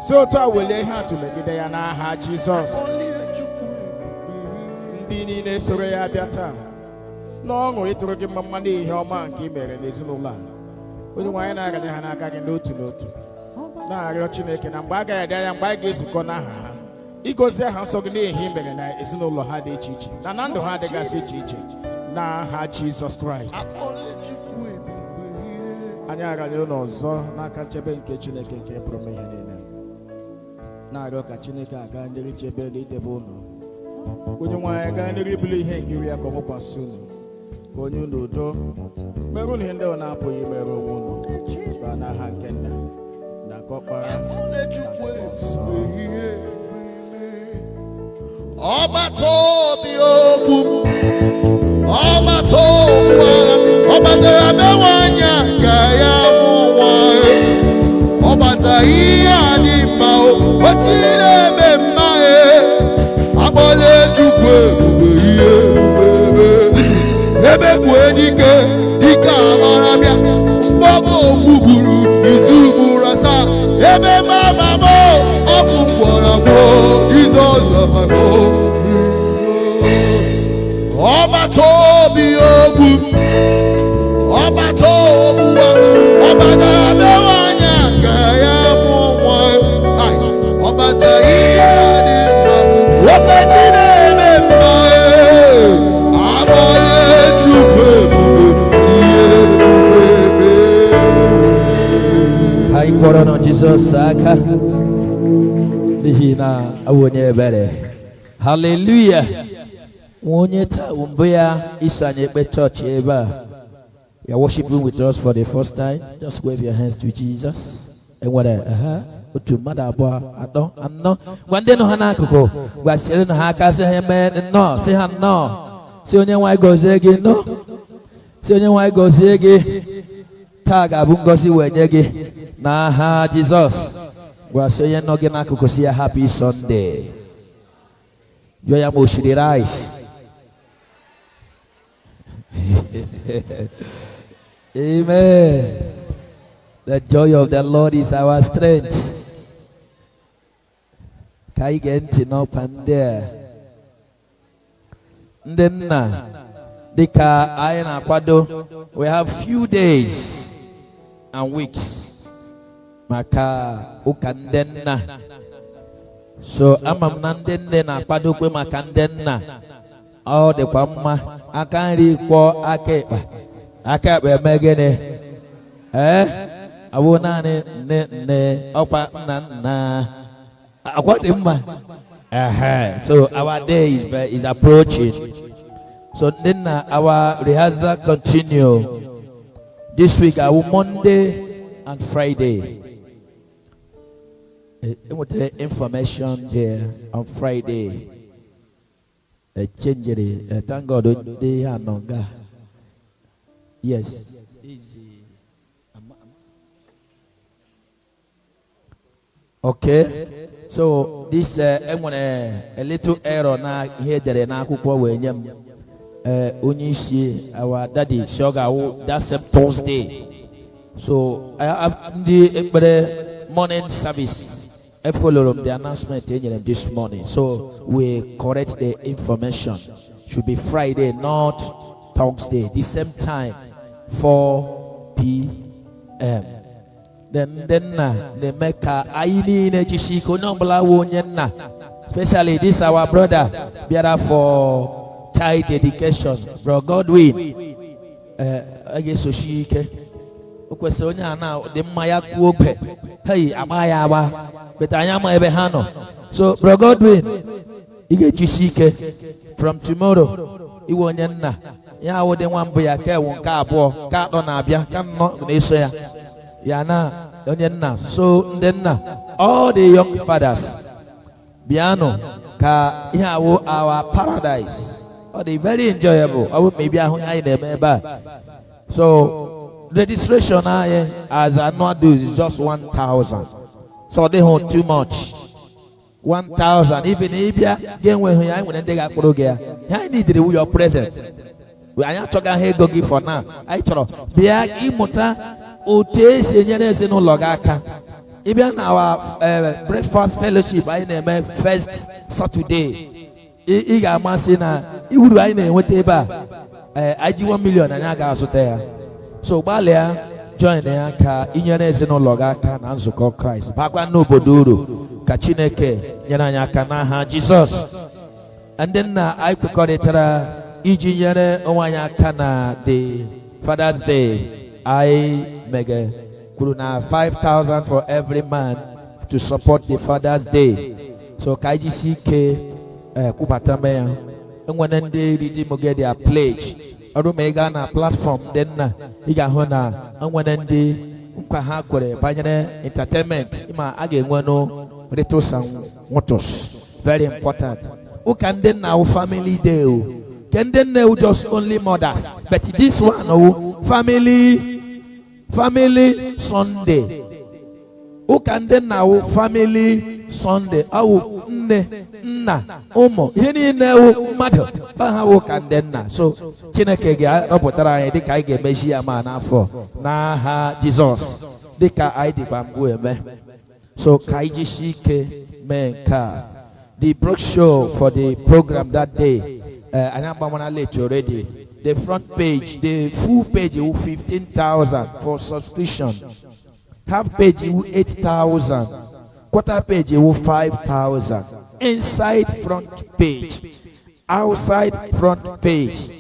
Si otu a welie ihe atụ megide ya n'aha Jizọs. Ndị niile soro ya bịa taa n'ọṅụ ịtụrụ gị mma mma n'ihe ọma nke ị mere n'ezinụlọ a, onye nwe anyị, na-arịanye ha n'aka gị n'otu n'otu, na-arịọ Chineke na mgbe agaghị adị anya mgbe anyị ga-ezukọ n'aha ha ịgozi aha nsọ gị n'ihe i mere na ezinụlọ ha dị iche iche na ndụ ha dịgasị iche iche n'aha Jizọs Kraịst. Anyị aranye ụlọ ọzọ n'aka nchebe nke Chineke nke pụrụ ime ihe niile, na-arịọ ka Chineke aga n'iru chebe na idebe unu. Onye nwe anyị gaa n'iru ibuli ihe nkiri ya ka ọ mụkwasị unu, ka onye unu udo, mere unu ihe ndị ọ na-apụghị imere onwe unu. Baa n'aha nke Nna na nke Ọkpara na nke Mmụọ Nsọ. Ọgbata obi okwu, ọgbata okwu agha, ọ batara be nwanyị a ka ya mụ nwa. Ọ bata ihe a dị mma, o otu na-eme mma e akpọla Chukwu ebube, ihe ebube. Listen, ebe kwue dike dike amara bịa mkpọgọ ofu gburu izu ugboro asaa ebe mama m ọgwụ mgbọrọgwụ Jizọs ọmagbo. Ọgbata obi ogbu, ọgbata ogbuwa, ọbatara be nwanyị a ka ya mụ nwa. Ọbata ihe dị mma, nwoke chi na-eme mma ee akpọla Chukwu ebube, ihe ebube. Ka anyị kụọrọ nụ Jizọs aka n'ihi na ọ bụ onye ebere. Haleluya! Nwa onye taa bụ mbụ ya iso anyị ekpe chọọchị ebe a. You are worshiping with us for the first time. Just wave your hands to Jesus. Enwere aha otu, mmadụ abụọ, atọ, anọ. Gwa ndị nọ ha n'akụkụ, gwasịrị na ha aka, sị ha eme nnọọ, sị ha nnọọ, sị onye nwaanyị gọzie gị nnọọ, sị onye nwaanyị gọzie gị. Taa ga-abụ ngọzi wee nye gị n'aha Jizọs. Gwasị onye nọ gị n'akụkụ, si ya happy Sunday. Jụọ ya ma o shiri rice. Amen. The joy of the Lord is our strength. Ka anyị gee ntị n'ọkwa ndị a. Ndị nna, dịka anyị na-akwado, we have few days and weeks maka ụka ndị nna. So ama m na ndị nne na-akwadokwe maka ndị nna. Ọ dịkwa mma aka nri kwọọ aka ịkpa, aka ekpe eme gịnị? Ee, ọ bụ naanị nne nne, ọkwa nna nna akwa dị mma. Ehe. So our day is approaching. So ndị nna, our rehearsal continue this week, our Monday and Friday. Enwetara information there on Friday. Change it. Thank God they are no nga. Yes. Easy. Okay. So this enwere a little error na ihe edere n'akwụkwọ wee nye m. Onye isi, our daddy, si ọ ga-awụ that same Thursday. So I have ndị ekpere morning service. I followed the announcement e nyere m this morning. So we correct the information. Should be Friday, not Thursday, the same time, 4 p.m. Then ndị nna na-eme ka anyị niile jisie ike, onye ọbụla wụ onye nna, especially this our brother bịara for child dedication, Bro Godwin, ee, a ga-esochi ike. O kwesịrị onye a na dị mma ya kwuo ogbe hei agba ya agba bete anyị ama ebe ha nọ. So Bro Godwin, ị ga-ejisi ike from tomorrow. Iwe onye nna ya awụ dị nwa mbụ ya ka ewu nke abụọ ka atọ na-abịa ka nnọ na-eso ya ya na onye nna. So ndị nna, all the young fathers, bịanụ ka ihe awụ our paradise. Ọ dị very enjoyable ọ bụ ma ị bịa hụ ihe anyị na-eme ebe a. So registration anyị as annual dues is just 1000, so ọ dịghị too much, 1000. Even ịbịa ga-enweghị ya, anyị nwere ndị ga-akpụrụ gị ya. Ihe anyị needed wu your present. Anyị achọghị ego gị for now. Anyị chọrọ bịa ịmụta otu esi enyere ezinụlọ gị aka. Ịbịa na our breakfast fellowship anyị na-eme first Saturday, ị ga-amasị na uru anyị na-enweta ebe a, ee, anyị ji 1 million anyị agaghị azụta ya. So gbalịa join ya ka inyere ezinụlọ gị aka na nzukọ Kraịst, bakwa n'obodo uru. Ka Chineke nyere anyị aka n'aha Jizọs. Ndị nna, anyị kwekọrịtara iji nyere onwe anyị aka na the Father's Day anyị mege kwuru na 5000 for every man to support the Father's Day. So ka anyị jisi ike kwubata mee ya. Enwere ndị redeem get their pledge ọrụ. Ma ị gaa na platform ndị nna, ị ga-ahụ na enwere ndị nkwa ha kwere banyere entertainment. Ịma a ga-enwenụ ritos and motos, very important. Ụka ndị nna wụ family day o. Ke ndị nne wụ just only mothers, but this one wụ family Sunday. Ụka ndị nna wụ family Sunday, awụ nne, nna, ụmụ, ihe niile wụ mmadụ ba ha wụ ụka ndị nna. So Chineke ga-arọpụtara anyị dịka anyị ga-emechi ya ma n'afọ n'aha Jizọs, dịka anyị dịkwa mbụ eme. So ka anyị jisie ike mee nke a. The brochure for the program that day, anyị agbamana late already. The front page, the full page wụ 15,000 for subscription, half page wụ 8,000, quarter page wụ 5,000. Inside front page, outside front page,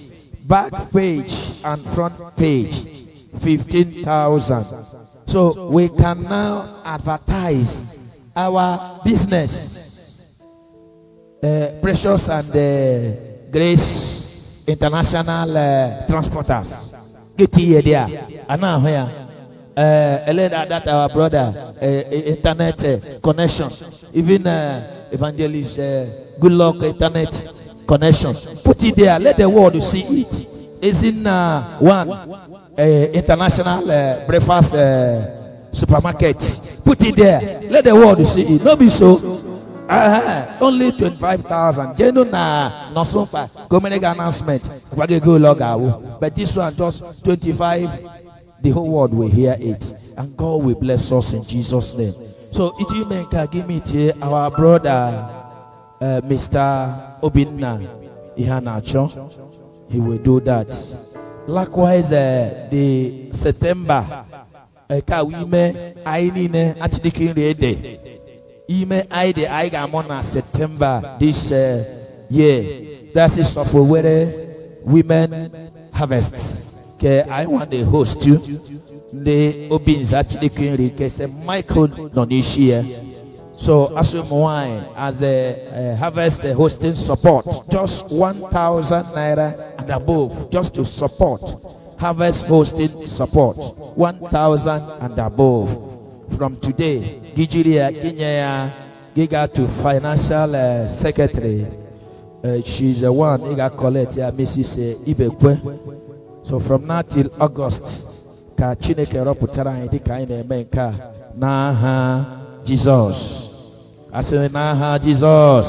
back page and front page, 15,000. So we can now advertise our business, Precious and Grace International Transporters. Get here there. And now here. That our brother, internet connection, even evangelist, Good Luck internet connection. Put it there. Let the world see it. It's in one international breakfast supermarket. Put it there. Let the world see it. No be so. Only 25,000. Jenu na Nosumpa. Go make announcement. Go log out. But this one just 25. The whole world will hear it. And God will bless us in Jesus' name. So, Ichimenka, give me to our brother, Mr. Obinna Ihanacho. He will do that. Likewise, the September, ka ime anyị niile achịdịka nri ede ime anyị dị anyị ga-amụ na September this year. That is of Owerri Women Harvest ke anyị want the host to ndị Obinze Achịdịka nri ke St. Michael nọ n'isi ya. So as ụmụ nwanyị, as a harvest hosting support, just 1,000 naira and above, just to support harvest hosting support, 1,000 and above. From today, gijiri ya ginye ya giga to financial secretary. She's the one ị ga collect ya, Mrs. Ibekwe. So from now till August, ka Chineke rọpụtara anyị dịka anyị na-eme nke a n'aha Jizọs. Asịrị n'aha Jizọs.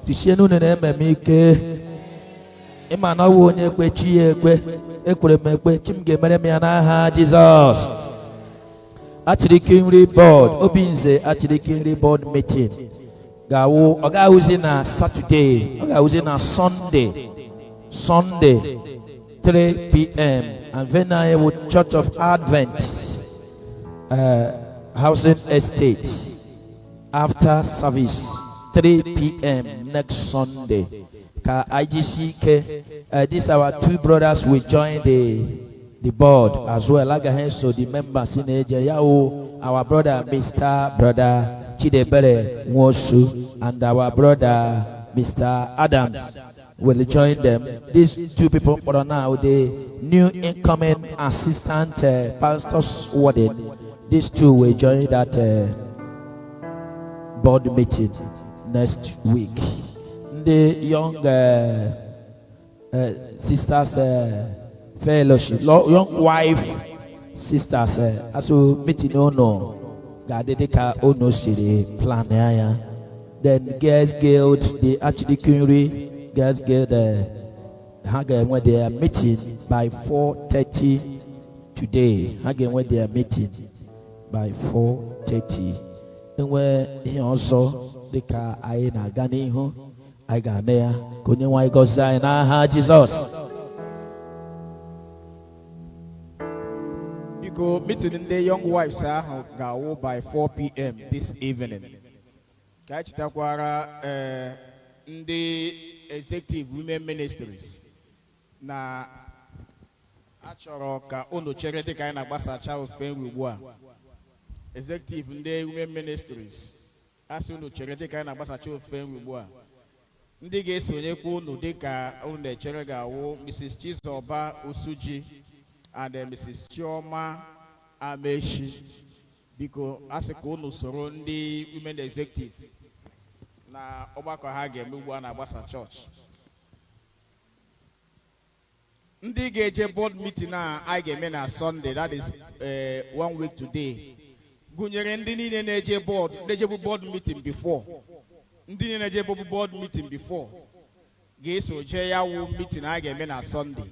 Tisie unu na-eme m ike. Ịma na ọ bụ onye ekwe chi ya ekwe. Ekwere m ekwe, chi m ga-emere m ya n'aha Jizọs. Achịrịkị nri board, Obinze Achịrịkị nri board meeting ga-awụ, ọ ga-awụzi na Saturday, ọ ga-awụzi na Sunday. Sunday 3 p.m. and venue anyị bụ Church of Advent Housing Estate, after service 3 p.m. next Sunday. Ka IGCK, these our two brothers will join the board as well. Agaghị so the members in eje ya o, our brother Mr. Brother Chidebere Nwosu and our brother Mr. Adams will join them. These two people are now the new incoming assistant pastors warden. These two will join that board meeting next week. The young sisters fellowship, young wife sisters, aso meeting unu ga-adị dịka unu siri plan ya. Then Girls Guild, the Archdeaconry Girls Guild, ha ga-enwe their meeting by 4:30 today. Ha ga-enwe their meeting by 4:30. Enwe ihe ọzọ dịka anyị na-aga n'ihu, anyị ga-ana ya. Ka onye nwe anyị gọzie anyị n'aha Jizọs. Biko, meeting ndị young wives ahụ ga-awụ by 4 p.m. this evening. Ka anyị chetakwara ndị executive women ministries na a chọrọ ka unu chere dịka anyị na-agbasacha ofe nri ugbu a. Executive ndị women ministries, a sị unu chere dịka anyị na-agbasacha ofe nri ugbu a. Ndị ga-esonyekwa unu dịka unu na-echere ga-awụ Mrs. Chizoba Osuji and Mrs. Chioma Amechi. Biko, a sị ka unu soro ndị women executive na ọgbakọ ha ga-eme ugbu a na-agbasa chọọchị. Ndị ga-eje board meeting a anyị ga-eme na Sunday, that is one week today, gụnyere ndị niile na-eje board, na-ejebu board meeting before, ndị niile na-ejebu board meeting before ga-eso jee ya wụ meeting a ga-eme na Sunday.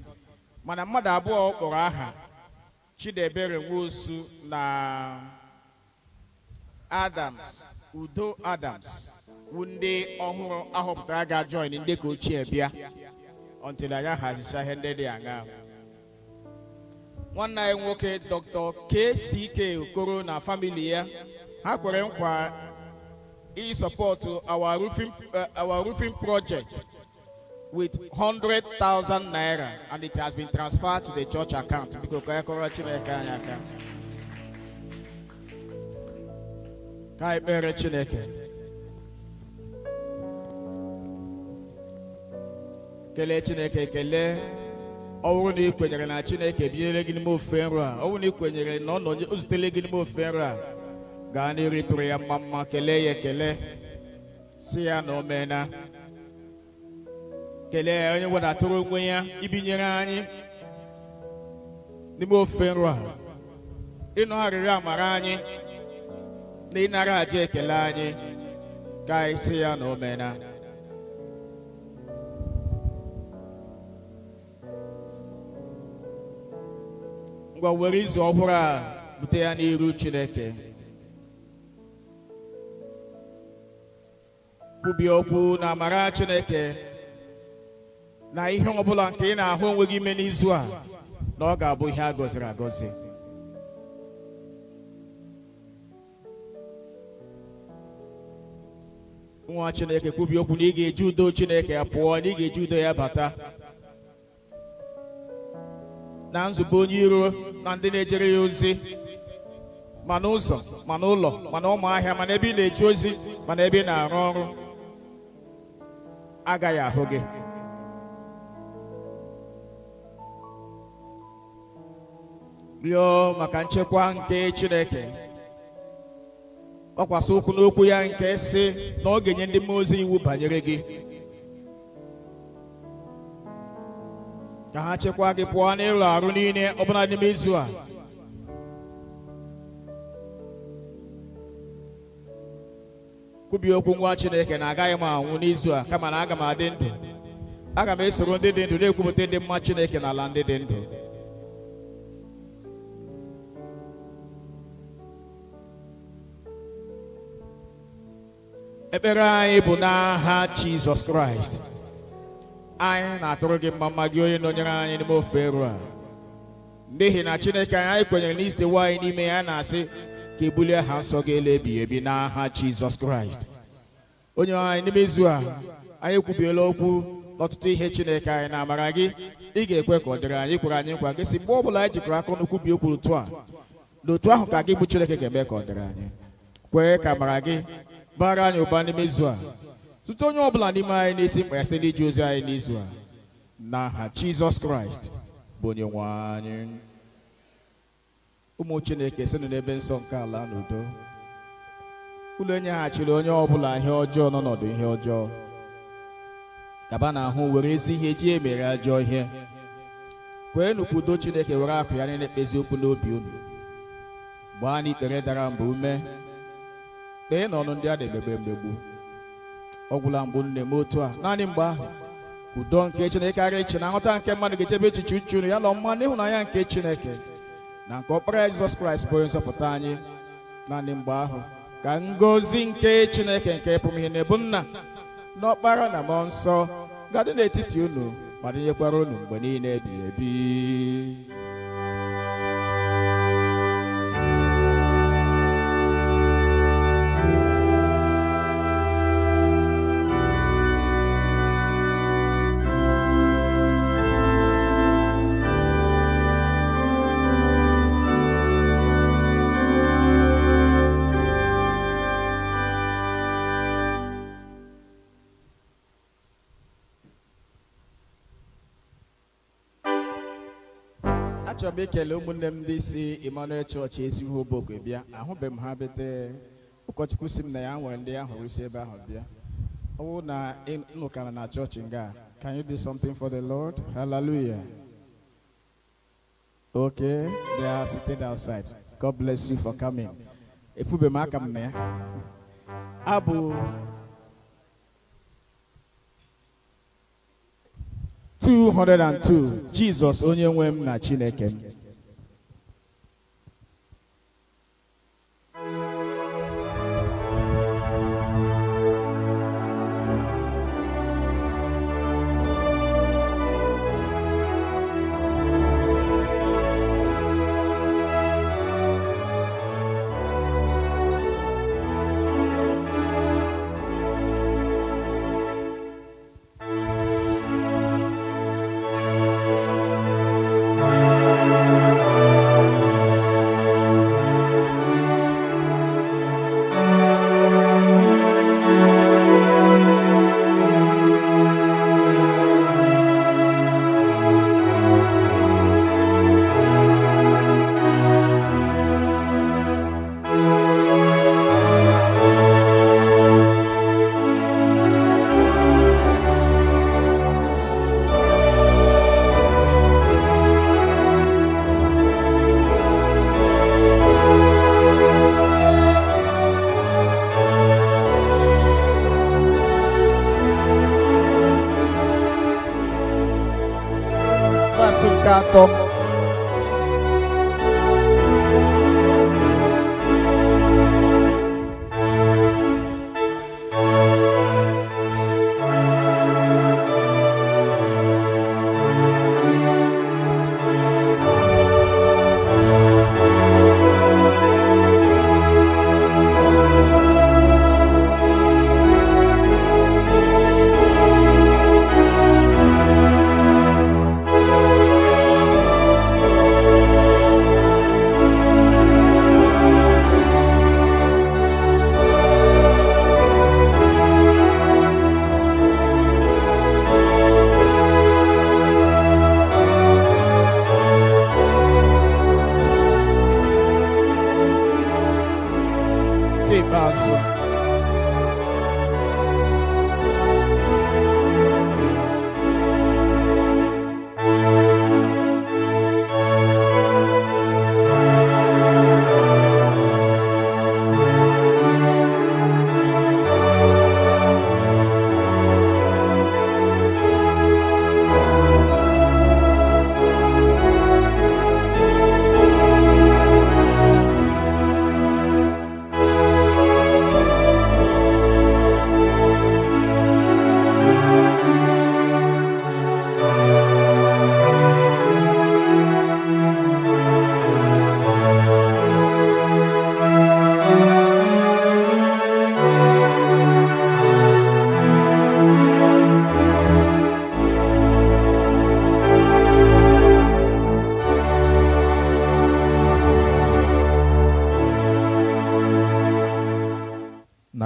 Mana mmadụ abụọ kpọrọ aha, Chidebere Nwosu na Adams Udo Adams, wụ ndị ọhụrụ ahọpụtara ga-join ndị ka ochie bịa until anyị ahazicha ihe ndị dị aṅa. Nwanne anyị nwoke Dr. KCK Okoro na family ya, ha kwere nkwa ịsupport our roofing project with 100,000 naira, and it has been transferred to the church account. Biko, ka anyị kọrọ Chineke anyị aka. Ka anyị kpere Chineke. Kelee Chineke, kelee. Ọ bụrụ na ị kwenyere na Chineke binyere gị n'ime ofe nro a, ọ bụrụ na ị kwenyere na ọ nọ o zutele gị n'ime ofe nro a, gaa n'iru ịtụrụ ya mma mma, kelee ya ekele, si ya na o meena. Kelee ya onye wedatụrụ onwe ya ibinyere anyị n'ime ofe nro a, ịnụ arịrịọ amara anyị na ịnara aja ekele anyị. Ka anyị si ya na o meena. Ngwa, were izu ọhụrụ a bute ya n'iru Chineke. Kwubie okwu na amara Chineke na ihe ọbụla nke ị na-ahụ onwe gị ime n'izu a, na ọ ga-abụ ihe a gọziri agọzi. Nwa Chineke, kwubie okwu na ị ga-eji udo Chineke ya pụọ, na ị ga-eji udo ya bata, na nzube onye iro na ndị na-ejere ya ozi, ma n'ụzọ, ma n'ụlọ, ma n'ụmụ ahịa, ma n'ebe ị na-eje ozi, ma n'ebe ị na-arụ ọrụ, agaghị ahụ gị. Rịọ maka nchekwa nke Chineke. Ọkwasị ụkwụ n'okwu ya nke si na ọ ga-enye ndị mmụọ ozi iwu banyere gị ka ha chekwaa gị pụọ n'ịlụ arụ niile ọbụla n'ime izu a. Kwubie okwu, nwa Chineke, na agaghị m anwụ n'izu a, kama na aga m adị ndụ, aga m esoro ndị dị ndụ na-ekwupụta ịdị mma Chineke n'ala ndị dị ndụ. Ekpere anyị bụ n'aha Jizọs Kraịst. Anyị na-atụrụ gị mma mma, gị onye nọnyere anyị n'ime ofe eru a, n'ihi na Chineke anyị, anyị kwenyere na isitewo anyị n'ime ya, na-asị ka ebulie aha nsọ gị elu ebighị ebi n'aha Jizọs Kraịst. Onye nwe anyị, n'ime izu a anyị ekwubiela okwu n'ọtụtụ ihe. Chineke anyị, na amara gị, ị ga-ekwe ka ọ dịrị anyị. Kwere anyị nkwa gị si mgbe ọ bụla anyị jikọrọ aka ọnụ kwubi okwu otu a, n'otu ahụ ka gị bụ Chineke ga-eme ka ọ dịrị anyị. Kwee ka amara gị bara anyị ụba n'ime izu a, tụtụ onye ọbụla n'ime anyị na-esi mkpa ya site n'ije ozi anyị n'izu a, n'aha Jizọs Kraịst bụ onye nwe anyị. Ụmụ Chineke, sinụ n'ebe nsọ nke ala n'udo. Ụlọ enyeghachila onye ọbụla ihe ọjọọ n'ọnọdụ ihe ọjọọ. Kaba na ahụ were ezi ihe ji emere ajọ ihe. Kweenụ ka udo Chineke were akụ ya niile kpezi okwu n'obi unu. Gbaa n'ikpere dara mba ume, kpee n'ọnụ ndị a na-emegbu emegbu. Ọ gwụla mgbe unu na-eme otu a, naanị mgbe ahụ, udo nke Chineke karịa iche na nghọta nke mmadụ ga-echebe echiche uche unu, ya na ọmụma na ịhụnanya nke Chineke na nke Ọkpara ya Jizọs Kraịst bụ onye nzọpụta anyị. Naanị mgbe ahụ ka ngọzi nke Chineke nke pụrụ ihe na-ebu Nna na Ọkpara na Mmụọ Nsọ ga-adị n'etiti unu ma dịnyekwara unu mgbe niile ebighị ebi. Achọrọ m ikele ụmụnne m ndị si Emmanuel Chọọchị Ezigbo Obokwe bịa. Ahụbeghị m ha bete. Ụkọchukwu si m na ya nwere ndị ahụrụ isi ebe ahụ bịa. Ọ bụrụ na ị nụkara na chọọchị nga, can you do something for the Lord? Hallelujah. Okay, they are seated outside. God bless you for coming. Efube m aka m na ya abụ 202, Jizọs onye nwe m na Chineke m. Verse nke atọ.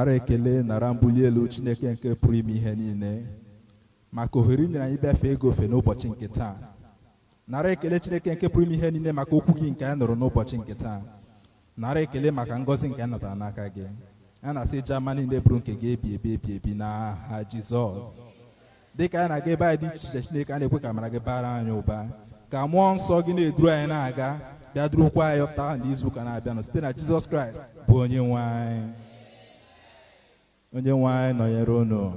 Nara ekele, nara mbuli elu, Chineke nke pụrụ ime ihe niile, maka ohere i nyere anyị bịa fee gị ofe n'ụbọchị nke taa. Nara ekele, Chineke nke pụrụ ime ihe niile, maka okwu gị nke anyị nụrụ n'ụbọchị nke taa. Nara ekele maka ngọzi nke anyị natara n'aka gị. A na-asị jama niile bụrụ nke gị ebi ebi ebi ebi n'aha Jizọs. Dịka anyị na-aga ebe anyị dị iche iche, Chineke, a na-ekwe ka amara gị bara anyị ụba, ka mmụọ nsọ gị na-eduru anyị na-aga, bịa durukwa anyị taa n'izu ụka na-abịanụ, site na Jizọs Kraịst bụ onye nwe anyị. Onye nwe anyị nọnyere unu.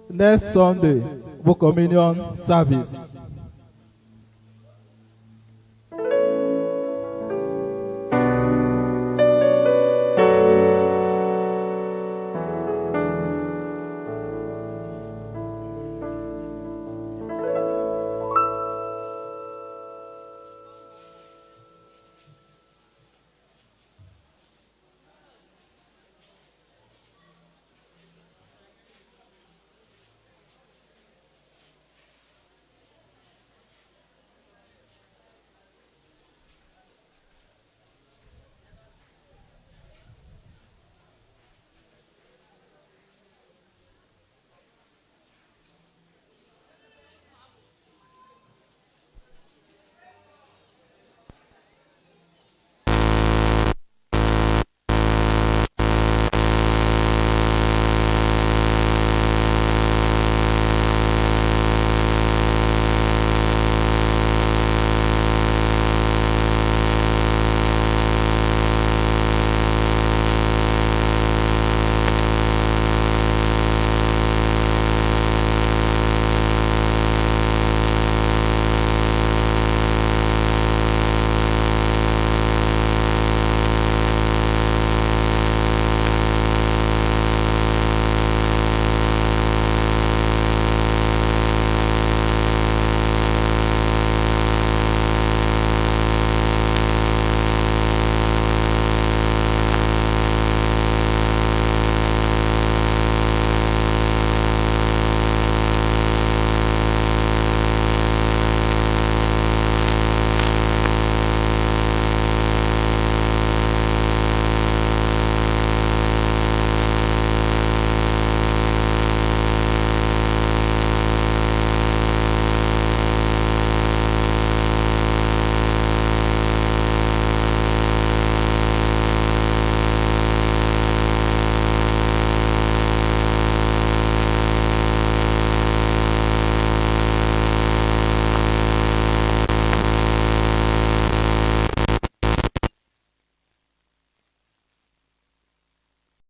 Next Sunday bụ communion service.